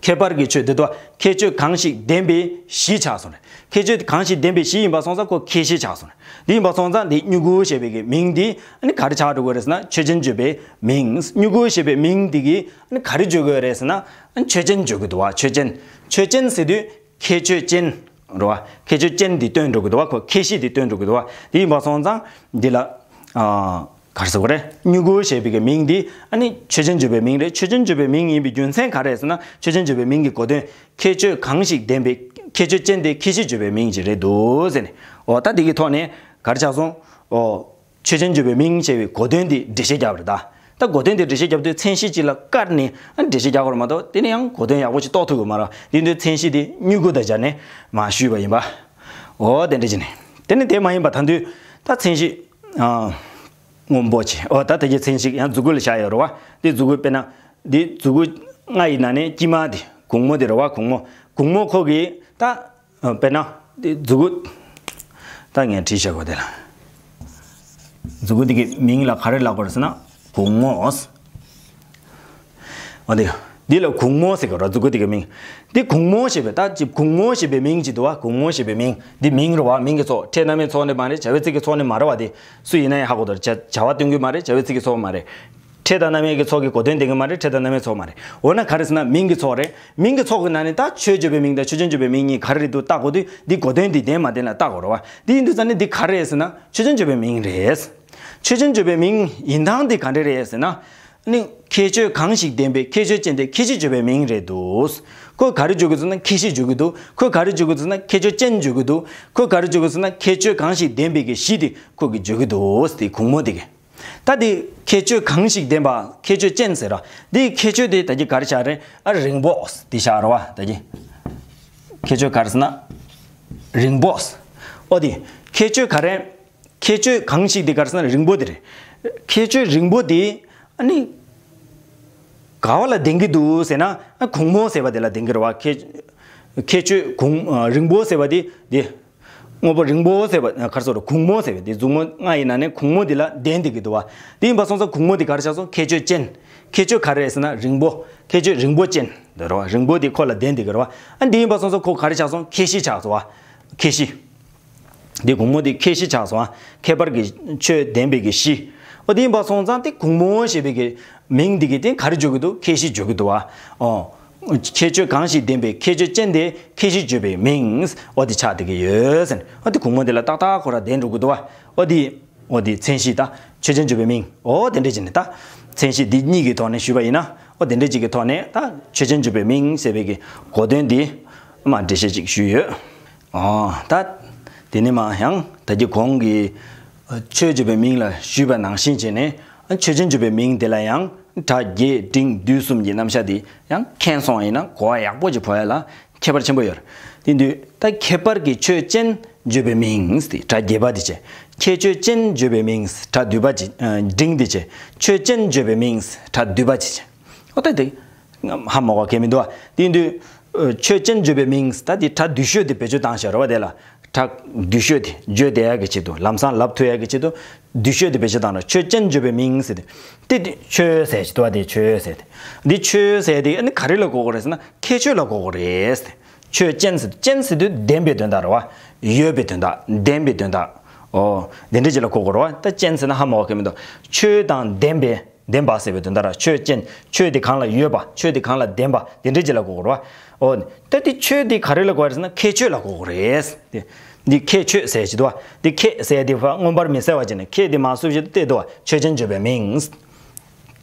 ཁྱད་པར་གྱི་ཆོས་དེ་དག་ཁྱད་ཆོས་གང་ཞིག་ལྡན་པའི་གཞི་ཆགས་སོང་རེད། ཁྱད་ཆོས་གང་ཞིག་ལྡན་པའི་གཞི་ཡིན་པ་སོང་ཙང་ཁོ་ཁྱད་གཞི་ཆགས་སོང་རེད། འདི་ཡིན་པ་སོང་ཙང་འདི་མྱུ་གུ་ཞེས་པའི་གི་མིང་འདི་ཨ་ནི་ག་རེ་ཆགས་འགྲོ་གི་རེད་ཟེར་ན། ཆོས་ཅན་བརྗོད་པའི་མིང་། མྱུ་གུ་ཞེས་པའི་མིང་འདི་གི་ཨ་ནི་ག་རེ་བརྗོད་དགོས་རེད་ཟེར་ན། ཨ་ནི་ཆོས་ཅན་བརྗོད་ཀྱི་འདུག་བ། ཆོས་ཅན། ཆོས་ཅན་ཟེར་དུས་ཁྱད་ཆོས་ཅན་རེད་བ། ཁྱད་ཆོས་ཅན་འདི་སྟོན་འགྲོ་གི་འདུག་བ། ཁོ་ཁྱད་གཞི་འདི་སྟོན་འགྲོ་གི་འདུག་བ། འདི་ཡིན་པ་སོང་ཙང་འདི་ལ་ཨ། ག་རེ་ཟེར་དགོས་རེད། མྱུ་གུ་ཞེས་པའི་གི་མིང་འདི་ཨ་ནི་ཆོས་ཅན་བརྗོད་པའི་མིང་རེད། ཆོས་ཅན་བརྗོད་པའི་མིང་ཡིན་པའི་རྒྱུ་མཚན་ག་རེ་རེད་ཟེར་ན། ཆོས་ཅན་བརྗོད་པའི་མིང་གི་གོ་དོན། ཁྱད་ཆོས་གང་ཞིག་ལྡན་པའི་ཁྱད་ཆོས་ཅན་དེ་ཁྱད་གཞི་བརྗོད་པའི་མིང་ཅིག་རེད་འདུག་ཟེར་ནས། འོ་ད་འདི་གི་ཐོག་ནས་ག་རེ་ཆགས་སོང་། འོ། ཆོས་ཅན་བརྗོད་པའི་མིང་ཞེས་པའི་གོ་དོན་འདི་འགྲེལ་བཤད་རྒྱབ་རེད་ད། ད་གོ་དོན་འདི་འགྲེལ་བཤད་རྒྱབ་དུས་མཚན་གཞི་གཅིག་ལ་བཀར་ནས་ཨ་འགྲེལ་བཤད་རྒྱག་དགོས་རེད་མ་གཏོགས། དེ་ནས་ཡང་གོ་དོན་ཡག་པོ་ཞིག་རྟོགས་ཐུབ་ཀྱི་མ་རེད། འདི་འདི་མཚན་གཞི་དེ་མྱུ་གུ་དང་སྦྱར་ནས་མར་ཞུས་པ་ཡིན་པ། འོ་དེ་འདྲ་བྱས་ནས། དེ་ནི་དེ་མ་ཡིན་པ་ད་དུས་ད་མཚན་གཞི། ཨ། སྔོན་པོ་ཆེ། འོ་ད་དེ་གའི་མཚན་གཞི་ཡང་མཛུག་གུ་ལ་བཞག་ཡོད་རེད་བ། འདི་མཛུག་གུ་དཔེར་ན། འདི་མཛུག་གུ་ལྔ་ཡི་ནང་ནས་དཀྱིལ་མ་དེ་གུང་མོ་དེ་རེད་བ། གུང་མོ། གུང་མོ་ཁོ་གི་ད། ཨ། དཔེར་ན། འདི་མཛུག་གུ། ད་ངས་བྲིས་བཞག་གོ་དེ་ལ། མཛུག་གུ་འདི་གི་མིང་ལ་ག་རེ་ལབ་དགོས་རེད་ཟེར་ན། གུང་མོ། འོ་འདི། འདི་ལ་གུང་མོ་ཟེར་གི་རེད། མཛུག་གུ་འདི་གི་མིང་། འདི་གུང་མོ་ཞེས་པའི་ད་ཅི་གུང་མོ་ཞེས་པའི་མིང་ཅིག་འདུག་བ། གུང་མོ་ཞེས་པའི་མིང་། འདི་མིང་རེད་བ། མིང་གི་ཚོགས། ཕྲད་རྣམ་དབྱེའི་ཚོགས་ནི་མ་རེད། བྱ་བའི་ཚིག་གི་ཚོགས་ནི་མ་རེད་བ། དེ་སུ་ཡིན་ན་ཡང་ཧ་གོ་ཐུབ་རེད། བྱ་བྱ་བ་སྟོན་གྱི་མ་རེད། བྱ་བའི་ཚིག་གི་ཚོགས་མ་རེད། ཕྲད་དང་རྣམ་དབྱེ་གི་ཚོགས་ཀྱི་གོ་དོན་ལྡན་གྱི་མ་རེད། ཕྲད་དང་རྣམ་དབྱེ་ཚོགས་མ་རེད། འོ་ན་ག་རེ་ཟེར་ན་མིང་གི་ཚོགས་རེད། མིང་གི་ཚོགས་ཀྱི་ནང་ནས་ད་ཆོས་བརྗོད་པའི་མིང་དང་ཆོས་ཅན་བརྗོད་པའི་མིང་གཉིས་ག་རེ་རེད་འདུག་བལྟ་དགོས་དུས། འདི་གོ་དོན་འདི་ལྡན་མ་ལྡན་ལ་བལྟ་དགོས་རེད་བ། འདི་ཡིན་དུས་ཙང་ནི་འདི་ག་རེ་རེད་ཟེར་ན། ཆོས་ཅན་བརྗོད་པའི་མིང་རེད། ཆོས་ཅན་བརྗོད་པའི་མིང་ཡིན་སྟངས་འདི་ག་འདྲ་རེད་ཟེར་ན། ནི་ཁྱད་ཆོས་གང་ཞིག་ལྡན་པའི་ཁྱད་ཆོས་ཅན་དེ་ཁྱད་གཞི་བརྗོད་པའི་མིང་རེད་འདུག་ཁོ་ག་རེ་བརྗོད་དགོས་ཟེར་ན་ཁྱད་གཞི་བརྗོད་ཀྱི་འདུག་ཁོ་ག་རེ་བརྗོད་དགོས་ཟེར་ན་ཁྱད་ཆོས་ཅན་བརྗོད་ཀྱི་འདུག་ཁོ་ག་རེ་བརྗོད་དགོས་ཟེར་ན་ཁྱད་ཆོས་གང་ཞིག་ལྡན་པའི་གི་གཞི་དེ་ཁོ་གིས་བརྗོད་ཀྱི་འདུག་དེ་གུང་མོ་དེ་གིས། ད་དེ་ཁྱད་ཆོས་གང་ཞིག་ལྡན་པ། ཁྱད་ཆོས་ཅན་ཟེར་ར། དེའི་ཁྱད་ཆོས་དེ་ད་གི་ག་རེ་བཞག་རེད། ཨ། རིང་པོ་དེ་བཞག་ར་བ། ད་གི་ཁྱད་ཆོས་ག་རེ་ཟེར་ན། རིང་པོ། ཨོ་དེ་ཁྱད་ཆོས་ག་རེ། ཁྱད་ཆོས་གང་ཞིག་དེ་ག་རེ་ཟེར་ན་རིང་པོ་དེ་རེད། ཁྱད་ཆོས་རིང་པོ་དེ་ཨ་ནི་ག་བ་ལ་ལྡན་གྱི་འདུག་ཟེར་ན། ཨ། གུང་མོ་ཟེར་བ་དེ་ལ་ལྡན་གྱི་རེད་བ། ཁྱད་ཁྱད་ཆོས་གུང་། ཨ། རིང་པོ་ཟེར་བ་དེ་དེ། དངོས་པོ་རིང་པོ་ཟེར་བ་ག་རེ་ཟེར། གུང་མོ་ཟེར་བ་དེ། མཛུབ་མོ་ལྔ་ཡི་ནང་ནས་གུང་མོ་འདི་ལ་ལྡན་བསྡད་ཀྱི་འདུག་བ། དེ་ཡིན་པ་སོང་ཙང་གུང་མོ་འདི་ག་རེ་ཆགས་སོང་། ཁྱད་ཆོས་ཅན། ཁྱད་ཆོས་ག་རེ་རེད་ཟེར་ན་རིང་པོ། ཁྱད་ཆོས་རིང་པོ་ཅན་འདི་རེད་བ། རིང་པོ་འདི་ཁོ་ལ་ལྡན་བསྡད་ཀྱི་རེད་བ། ཨ། འདི་ཡིན་པ་སོང་ཙང་ཁོ་ག་རེ་ཆགས་སོང་། ཁྱད་གཞི་ཆགས་སོང་བ། ཁྱད་གཞི། འདི་གུང་མོ་འདི་ཁྱད་གཞི་ཆགས་སོང་ཨ། ཁྱད་པར་གྱི་ཆོས་ལྡན་པའི་གི་གཞི། ཨོ་དེ་ཡིན་པ་སོང་ཙང་དེ་གུང་མོ་ཞེས་པའི་གི་མིང་འདི་གི་དེ་ག་རེ་བརྗོད་ཀྱི་འདུག་ཁྱད་གཞི་བརྗོད་ཀྱི་འདུག་བ། ཨོ། ཁྱད་ཆོས་གང་ཞིག་ལྡན་པའི་ཁྱད་ཆོས་ཅན་དེ་ཁྱད་གཞི་བརྗོད་པའི་མིང་། ཨོ་དེ་ཆགས་བསྡད་ཀྱི་ཡོད་ཟེར་ནས། ཨོ་དེ་གུང་མོ་འདི་ལ་ཏག་ཏག་ཁོ་རང་ལྡན་འགྲོ་གི་འདུག་བ། ཨོ་དེ། ཨོ་དེ་མཚན་གཞི་ད་ཆོས་ཅན་བརྗོད་པའི་མིང་། ཨོ་དེ་འདྲ་བྱས་ནས་ད་མཚན་གཞི་འདི་གཉིས་ཀྱི་ཐོག་ནས་ཞུས་པ་ཡིན་ན། ཨོ་དེ་འདྲ་ཅིག་གི་ཐོག་ནས་ད་ཆོས་ཅན་བརྗོད་པའི་མིང་ཟེར་བའི་གི་གོ་དོན་འདི་མར་འགྲེལ་བཤད་ཅིག་ཞུས་ཡོད། ཨོ། ད། དེ་ནས་མར་ཡང་ད་གི་གོང་གི་ཆོས་བརྗོད་པའི་མིང་ལ་ཞུས་པ་ནང་བཞིན་བྱས་ནས། ཆོས་ཅན་བརྗོད་པའི་མིང་དེ་ལ་ཡང་སྒྲ་རྒྱས་འབྲིང་བསྡུས་གསུམ་གྱི་རྣམ་གཞག་དེ་ཡང་མཁྱེན་སོང་བ་ཡིན་ན་གོ་བ་ཡག་པོ་ཅིག་བོར་ཡ་ལ་ཁྱད་པར་ཆེན་པོ་ཡོད་རེད། དེ་དུས་ད་ཁྱད་པར་གྱི་ཆོས་ཅན་བརྗོད་པའི་མིང་དེ་སྒྲ་རྒྱས་པ་དེ་བྱས། ཁྱད་ཆོས་ཅན་བརྗོད་པའི་མིང་སྒྲ་བསྡུས་པ་ཅིག་ཨ། འབྲིང་དེ་བྱས། ཆོས་ཅན་བརྗོད་པའི་མིང་སྒྲ་བསྡུས་པ་ཅིག་བྱས། ཨོ་ད་དེ། ཧ་མ་གོ་གལ་མི་འདུག་བ། དེ་ཡིན་དུས། ཨ། ཆོས་ཅན་བརྗོད་པའི་མིང་ད་དེ་སྒྲ་བསྡུས་ཤོས་དེ་བེད་སྤྱོད་བཏང་བཞག་རེད་བ། དེ་ལ་སྒྲ་བསྡུས་ཤོས་དེ་བརྗོད་བསྡད་ཡག་གི་ཆེད་དུ། ལམ་སང་ལབ་ཐུབ་ཡག་གི་ཆེད་དུ་བསྡུས་ཤོས་དེ་བེད་སྤྱོད་བཏང་ན། ཆོས་ཅན་བརྗོད་པའི་མིང་ཟེར་ཏེ། དེ་དེ་ཆོས་ཟེར་ཞིག་འདུག་བ། དེ་ཆོས་ཟེར་ཏེ། འདི་ཆོས་ཟེར་དེ་ཨ་ནི་ག་རེ་ལ་གོ་དགོས་རེད་ཟེར་ན་ཁྱད་ཆོས་ལ་གོ་དགོས་རེད་ཟེར་ཏེ། ཆོས་ཅན་ཟེར། ཅན་ཟེར་དུས་ལྡན་པའི་དོན་དག་རེད་བ། ཡོད་པའི་དོན་དག་ལྡན་པའི་དོན་དག་ཨོ། དེ་འདྲ་ཅིག་ལ་གོ་དགོས་རེད་བ། ད་ཅན་ཟེར་ན་ཧ་མ་གོ་གལ་མི་འདུག་ཆོས་དང་ལྡན་པའི། ལྡན་པ་ཟེར་བའི་དོན་དག་ར། ཆོས་ཅན། ཆོས་དེ་གང་ལ་ཡོད་པ། ཆོས་དེ་གང་ལ་ལྡན་པ། དེ་འདྲ་ཅིག་ལ་གོ་དགོས་རེད་བ། འོ། ད་དེ་ཆོས་དེ་ག་རེ་ལ་གོ་རེད་ཟེར་ན་ཁྱད་ཆོས་ལ་གོ་དགོས་རེད། དེ་འདི་ཁྱད་ཆོས་ཟེར་གྱི་འདུག་བ། དེ་ཁྱད་ཟེར་དེ་ཕར་མངོན་པར་མི་གསལ་བ་བྱས་ནས་ཁྱད་དེ་མར་བསུབས་བྱས་ཏེ་འདུག་བ། ཆོས་ཅན་བརྗོད་པའི་མིང་།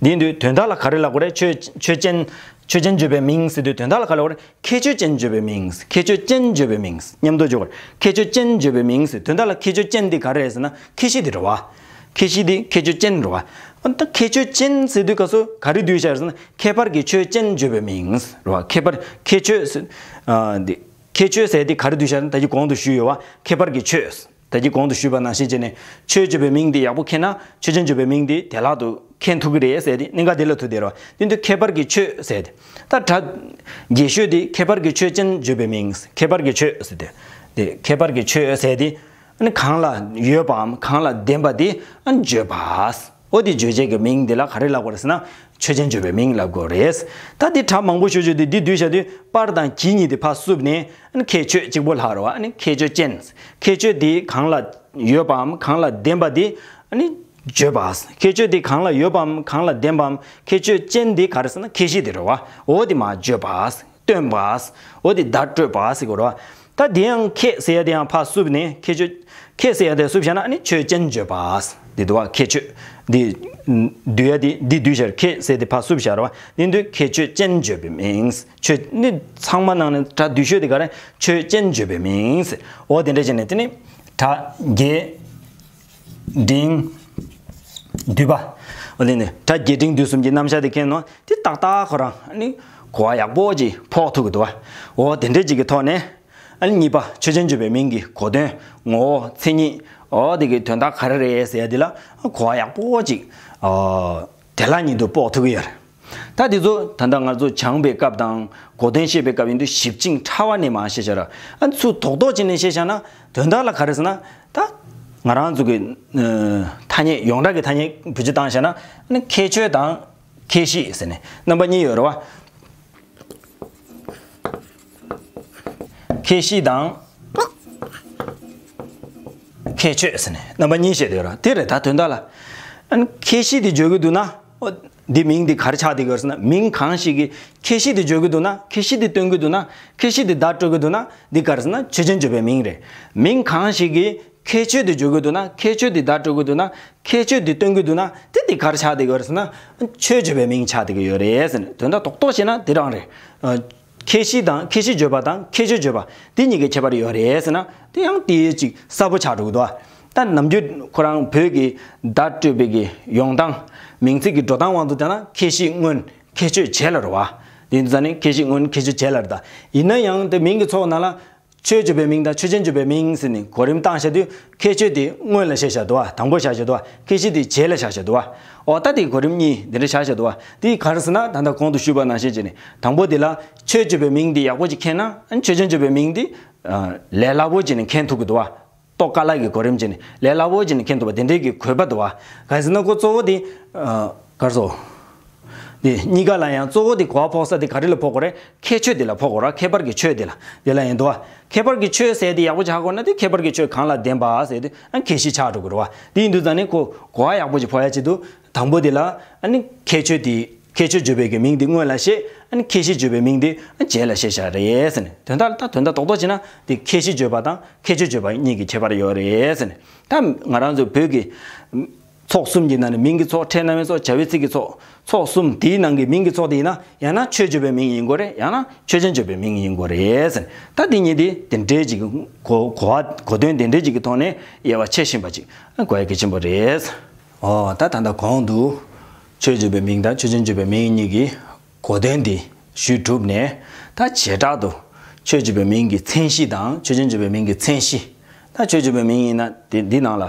འདི་འདུག་དོན་དག་ལ་ག་རེ་ལ་གོ་རེད། ཆོས་ཆོས་ཅན། ཆོས་ཅན་བརྗོད་པའི་མིང་ཟེར་དུས་དོན་དག་ལ་ག་རེ་ལ་གོ་རེད། ཁྱད་ཆོས་ཅན་བརྗོད་པའི་མིང་། ཁྱད་ཆོས་ཅན་བརྗོད་པའི་མིང་མཉམ་དུ་འཇོག་དགོས་རེད། ཁྱད་ཆོས་ཅན་བརྗོད་པའི་མིང་ཟེར་དོན་དག་ལ་ཁྱད་ཆོས་ཅན་དེ་ག་རེ་རེད་ཟེར་ན་ཁྱད་གཞི་དེ་རེད་བ། ཁྱད་གཞི་དེ་ཁྱད་ཆོས་ཅན་རེད་བ། ཨ་ད་ཁྱད་ཆོས་ཅན་ཟེར་དུས་སྐབས་སུ་ག་རེ་བསྡུས་བཞག་རེད་ཟེར་ན་ཁྱད་པར་གྱི་ཆོས་ཅན་བརྗོད་པའི་མིང་རེད་བ། ཁྱད་པར་ཁྱད་ཆོས་ཟེར། ཨ་འདི། ཁྱད་ཆོས་ཟེར་དེ་ག་རེ་བསྡུས་བཞག་ན་ད་ཅི་གོང་དུ་ཞུས་ཡོད་བ། ཁྱད་པར་གྱི་ཆོས། ད་ཅི་གོང་དུ་ཞུས་པ་ནང་བཞིན་བྱས་ནས་ཆོས་བརྗོད་པའི་མིང་དེ་ཡག་པོ་མཁྱེན་ན་ཆོས་ཅན་བརྗོད་པའི་མིང་དེ་བདེ་བླག་ཏུ་མཁྱེན་ཐུབ་ཀྱི་རེད་ཟེར་དེ་གནད་འགག་དེ་ལ་ཐུག་བསྡད་རེད་བ། དེ་དུས་ཁྱད་པར་གྱི་ཆོས་ཟེར་དེ། ད་གྲ། རྒྱས་ཤོས་དེ་ཁྱད་པར་གྱི་ཆོས་ཅན་བརྗོད་པའི་མིང་། ཁྱད་པར་གྱི་ཆོས་ཟེར་དེ། དེ་ཁྱད་པར་གྱི་ཆོས་ཟེར་དེ། ཨ་ནི་གང་ལ་ཡོད་པའམ་གང་ལ་ལྡན་པ་དེ་ཨ་ནི་བརྗོད་པ། འོ་དེ་བརྗོད་བྱེད་ཀྱི་མིང་དེ་ལ་ག་རེ་ལབ་དགོས་རེད་ཟེར་ན་ཆོས་ཅན་བརྗོད་པའི་མིང་ལབ་དགོས་རེད། ད་དེ་གྲ་མང་པོ་ཤོད་ཤོད་དེ་འདི་བསྡུས་བྱ་དུས་པར་དང་གྱི་གཉིས་དེ་ཕར་བསུབས་ནས་ཨ་ནི་ཁྱད་ཆོས་གཅིག་པོ་ལྷག་རེད་བ། ཨ་ནི་ཁྱད་ཆོས་ཅན། ཁྱད་ཆོས་དེ་གང་ལ་ཡོད་པའམ་གང་ལ་ལྡན་པ་དེ་ཨ་ནི་བརྗོད་པ། ཁྱད་ཆོས་དེ་གང་ལ་ཡོད་པའམ་གང་ལ་ལྡན་པའམ་ཁྱད་ཆོས་ཅན་དེ་ག་རེ་ཟེར་ན་ཁྱད་གཞི་དེ་རེད་བ། འོ་དེ་མར་བརྗོད་པ། སྟོན་པ། འོ་དེ་བརྡ་སྤྲོད་པ་ཟེར་དགོས་རེད་བ། ད་དེ་ཡང་ཁྱད་ཟེར་ཡ་དེ་ཡང་ཕར་བསུབས་ནས་ཁྱད་ཆོས། ཁྱད་ཟེར་ཡ་དེ་བསུབས་བཞག་ན་ཨ་ནི་ཆོས་ཅན་བརྗོད་པ། འདི་འདུག་བ། ཁྱད་ཆོས། འདི། བསྡུས་ཡ་དེ་འདི་བསྡུས་བཞག་ཁྱད་ཟེར་དེ་ཕར་བསུབས་བཞག་རེད་བ། འདི་འདུག་ཁྱད་ཆོས་ཅན་བརྗོད་པའི་མིང་། ཆོས་ནི་ཚང་མ་ནང་ནས་གྲ་བསྡུས་ཤོས་དེ་ག་རེ། ཆོས་ཅན་བརྗོད་པའི་མིང་། འོ་དེ་འདྲ་བྱས་ནས་དེ་ནི་གྲ་རྒྱས། འབྲིང་། བསྡུས་པ། འོ་དེ་ནི་གྲ་རྒྱས་འབྲིང་བསྡུས་གསུམ་གྱི་རྣམ་གཞག་དེ་མཁྱེན་ནོ་དེ་ཏག་ཏག་ཁོ་རང་ནི་གོ་བ་ཡག་པོ་ཅིག་ཕོག་ཐུབ་ཀྱི་འདུག་བ། འོ་དེ་འདྲ་ཅིག་གི་ཐོག་ནས། ཨ་ནི་གཉིས་པ་ཆོས་ཅན་བརྗོད་པའི་མིང་གི་གོ་དོན། ངོ་བོ། མཚན་ཉིད། འོ་དེ་གི་དོན་དག་ག་རེ་རེད་ཟེར་ཡ་དེ་ལ་གོ་བ་ཡག་པོ་ཅིག་ཨ་དེ་ལ་ཉིད་དུ་དཔོག་ཐུབ་ཀྱི་ཡོད་རེད། ད་དེ་ཚོ་ད་ལྟ་ང་ཚོ་སྦྱངས་པའི་སྐབས་དང་གོ་དོན་བཤད་པའི་སྐབས་ཡིན་དུས་ཞིབ་ཅིང་ཕྲ་བ་ནས་མར་བཤད་བྱ་ར། ཨ་ཚུར་རྡོག་རྡོག་ཅིག་ནས་བཤད་བྱ་ན་དོན་དག་ལ་ག་རེ་ཟེར་ན་ད་ང་རང་ཚོ་གི་ཨ་ཐ་སྙད་ཡོངས་གྲགས་ཀྱི་ཐ་སྙད་བེད་སྤྱོད་བཏང་བྱ་ན་ཨ་ནི་ཁྱད་ཆོས་དང་ཁྱད་གཞི་ཟེར་ནས་རྣམ་པ་གཉིས་ཡོད་རེད་བ། ཁྱད་གཞི་དང་། ཁྱད་ཆོས་ཟེར་ནས་རྣམ་པ་གཉིས་བཤད་དེ་ཡོད་ར། དེ་རེད་ད་དོན་དག་ལ། ཨ་ནི་ཁྱད་གཞི་དེ་བརྗོད་ཀྱི་འདུག་ན། ཨོ། འདི་མིང་འདི་ག་རེ་ཆགས་བསྡད་ཀྱི་ཡོད་ཟེར་ན་མིང་གང་ཞིག་གིས་ཁྱད་གཞི་དེ་བརྗོད་ཀྱི་འདུག་ན། ཁྱད་གཞི་དེ་སྟོན་གྱི་འདུག་ན། ཁྱད་གཞི་དེ་བརྡ་སྤྲོད་ཀྱི་འདུག་ན་འདི་ག་རེ་ཟེར་ན་ཆོས་ཅན་བརྗོད་པའི་མིང་རེད། མིང་གང་ཞིག་གིས་ཁྱད་ཆོས་དེ་བརྗོད་ཀྱི་འདུག་ན། ཁྱད་ཆོས་དེ་བརྡ་སྤྲོད་ཀྱི་འདུག་ན། ཁྱད་ཆོས་དེ་སྟོན་གྱི་འདུག་ན་དེ་དེ་ག་རེ་ཆགས་བསྡད་ཀྱི་ཡོད་རེད་ཟེར་ན། ཆོས་བརྗོད་པའི་མིང་ཆགས་བསྡད་ཀྱི་ཡོད་རེད་ཟེར་ནས་དོན་དག་རྡོག་རྡོག་བཤད་ན་དེ་རང་རེད། ཨ་ཁྱད་གཞི་དང་ཁྱད་གཞི་བརྗོད་པ་དང་ཁྱད་ཆོས་བརྗོད་པ་དེ་གཉིས་ཀའི་ཁྱད་པར་ཡོད་རེད་ཟེར་ན་དེ་ཡང་དེ་ཅིག་གསལ་པོ་ཆགས་འགྲོ་གི་འདུག་ད་ནམ་རྒྱུན་ཁོ་རང་བོད་ཀྱི་བརྡ་སྤྲོད་པའི་གི་ཡོང་སྟངས། མིང་ཚིག་གི་འགྲོ་སྟངས་དབང་དུ་བཏང་ན་ཁྱད་གཞི་སྔོན་ཁྱད་ཆོས་རྗེས་ལ་རེད་བ། དེ་ཡིན་དུས་ཙང་ནས་ཁྱད་གཞི་སྔོན་ཁྱད་ཆོས་རྗེས་ལ་རེད་ད། ཡིན་ན་ཡང་དེ་མིང་གི་ཚོགས་ནང་ལ། ཆོས་བརྗོད་པའི་མིང་དང་ཆོས་ཅན་བརྗོད་པའི་མིང་ཟེར་ནས་གོ་རིམ་བཏང་བྱ་དུས་ཁྱད་ཆོས་དེ་སྔོན་ལ་བཤད་བཞག་འདུག་བ། དང་པོ་བཞག་བཞག་འདུག་བ། ཁྱད་གཞི་དེ་རྗེས་ལ་བཞག་བཞག་འདུག་བ། འོ་ད་དེ་གོ་རིམ་གཉིས་འདི་འདྲ་བཞག་བཞག་འདུག་བ། དེ་ག་རེ་ཟེར་ན་ད་ལྟ་གོང་དུ་ཞུས་པ་ནང་བཞིན་བྱས་ནས་དང་པོ་དེ་ལ་ཆོས་བརྗོད་པའི་མིང་འདི་ཡག་པོ་ཅིག་མཁྱེན་ན་ཨ་ནི་ཆོས་ཅན་བརྗོད་པའི་མིང་འདི་ལས་སླ་པོ་བྱས་ནས་མཁྱེན་ཐུབ་ཀྱི་འདུག་བ། རྟོགས་དཀའ་ལས་ཀྱི་གོ་རིམ་བྱས་ནས་ལས་སླ་པོ་བྱས་ནས་མཁྱེན་ཐུབ་པ་དེ་འདྲའི་གི་དགོས་པ་འདུག་བ། ག་རེ་ཟེར་ན་ཁོ་གཙོ་བོ་དེ་ག་རེ་ཟེར། དེ་གཉིས་ཀ་ལ་ཡང་གཙོ་བོ་དེ་གོ་བ་ཕོག་ས་དེ་ག་རེ་ལ་ཕོག་དགོས་རེད། ཁྱད་ཆོས་དེ་ལ་ཕོག་དགོས་རེད། ཁྱད་པར་གྱི་ཆོས་དེ་ལ། དེ་ལ་ཡིན་དུས་ཁྱད་པར་གྱི་ཆོས་ཟེར་དེ་ཡག་པོ་ཆགས་དགོས་ན་དེ་ཁྱད་པར་གྱི་ཆོས་གང་ལ་ལྡན་པ་ཟེར་དེ་ཨ་ཁྱད་གཞི་ཆགས་འགྲོ་གི་རེད་བ། དེ་ཡིན་དུས་ཙང་ནས་ཁོ་གོ་བ་ཡག་པོ་ཅིག་ཕོག་ཡ་ཆེད་དུ་དང་པོ་དེ་ལ་ཨ་ནི་ཁྱད་ཆོས་དེ་ཁྱད་ཆོས་བརྗོད་པའི་གི་མིང་དེ་སྔོན་ལ་བཤད། ཨ་ནི་ཁྱད་གཞི་བརྗོད་པའི་མིང་དེ་ཨ་རྗེས་ལ་བཤད་བཞག་རེད་ཟེར་ནས་དོན་དག་ད་དོན་དག་རྡོག་རྡོག་བྱས་ན་དེ་ཁྱད་གཞི་བརྗོད་པ་དང་ཁྱད་ཆོས་བརྗོད་པ་གཉིས་ཀྱི་ཁྱད་པར་ཡོད་རེད་ཟེར་ནས་ད་ང་རང་ཚོ་བོད་ཀྱི། ཚོགས་གསུམ་གྱི་ནང་ནས་མིང་གི་ཚོགས། ཕྲད་སྣང་བའི་ཚོགས། བྱ་བའི་ཚིག་གི་ཚོགས། ཚོགས་གསུམ་དེའི་ནང་གི་མིང་གི་ཚོགས་དེ་ཡིན་ན་ཡང་ན་ཆོས་བརྗོད་པའི་མིང་ཡིན་དགོས་རེད། ཡང་ན་ཆོས་ཅན་བརྗོད་པའི་མིང་ཡིན་དགོས་རེད་ཟེར། ད་འདི་གཉིས་དེ་དེ་འདྲའི་ཅིག་གོ་གོ་བ་གོ་དོན་དེ་འདྲའི་ཅིག་གི་ཐོག་ནས་དབྱེ་བ་ཕྱེ་བཞིན་པ་ཅིག་གོ་ཡ་གལ་ཆེན་པོ་རེད། ཨོ་ད་ད་ལྟ་གོང་དུ་ཆོས་བརྗོད་པའི་མིང་དང་ཆོས་ཅན་བརྗོད་པའི་མིང་གཉིས་ཀྱི་གོ་དོན་འདི་ཞུས་གྲུབ་ནས་ད་བྱེ་བྲག་ཏུ་ཆོས་བརྗོད་པའི་མིང་གི་མཚན་གཞི་དང་ཆོས་ཅན་བརྗོད་པའི་མིང་གི་མཚན་གཞི། ད་ཆོས་བརྗོད་པའི་མིང་ཡིན་ན་དེ་འདི་ནང་ལ་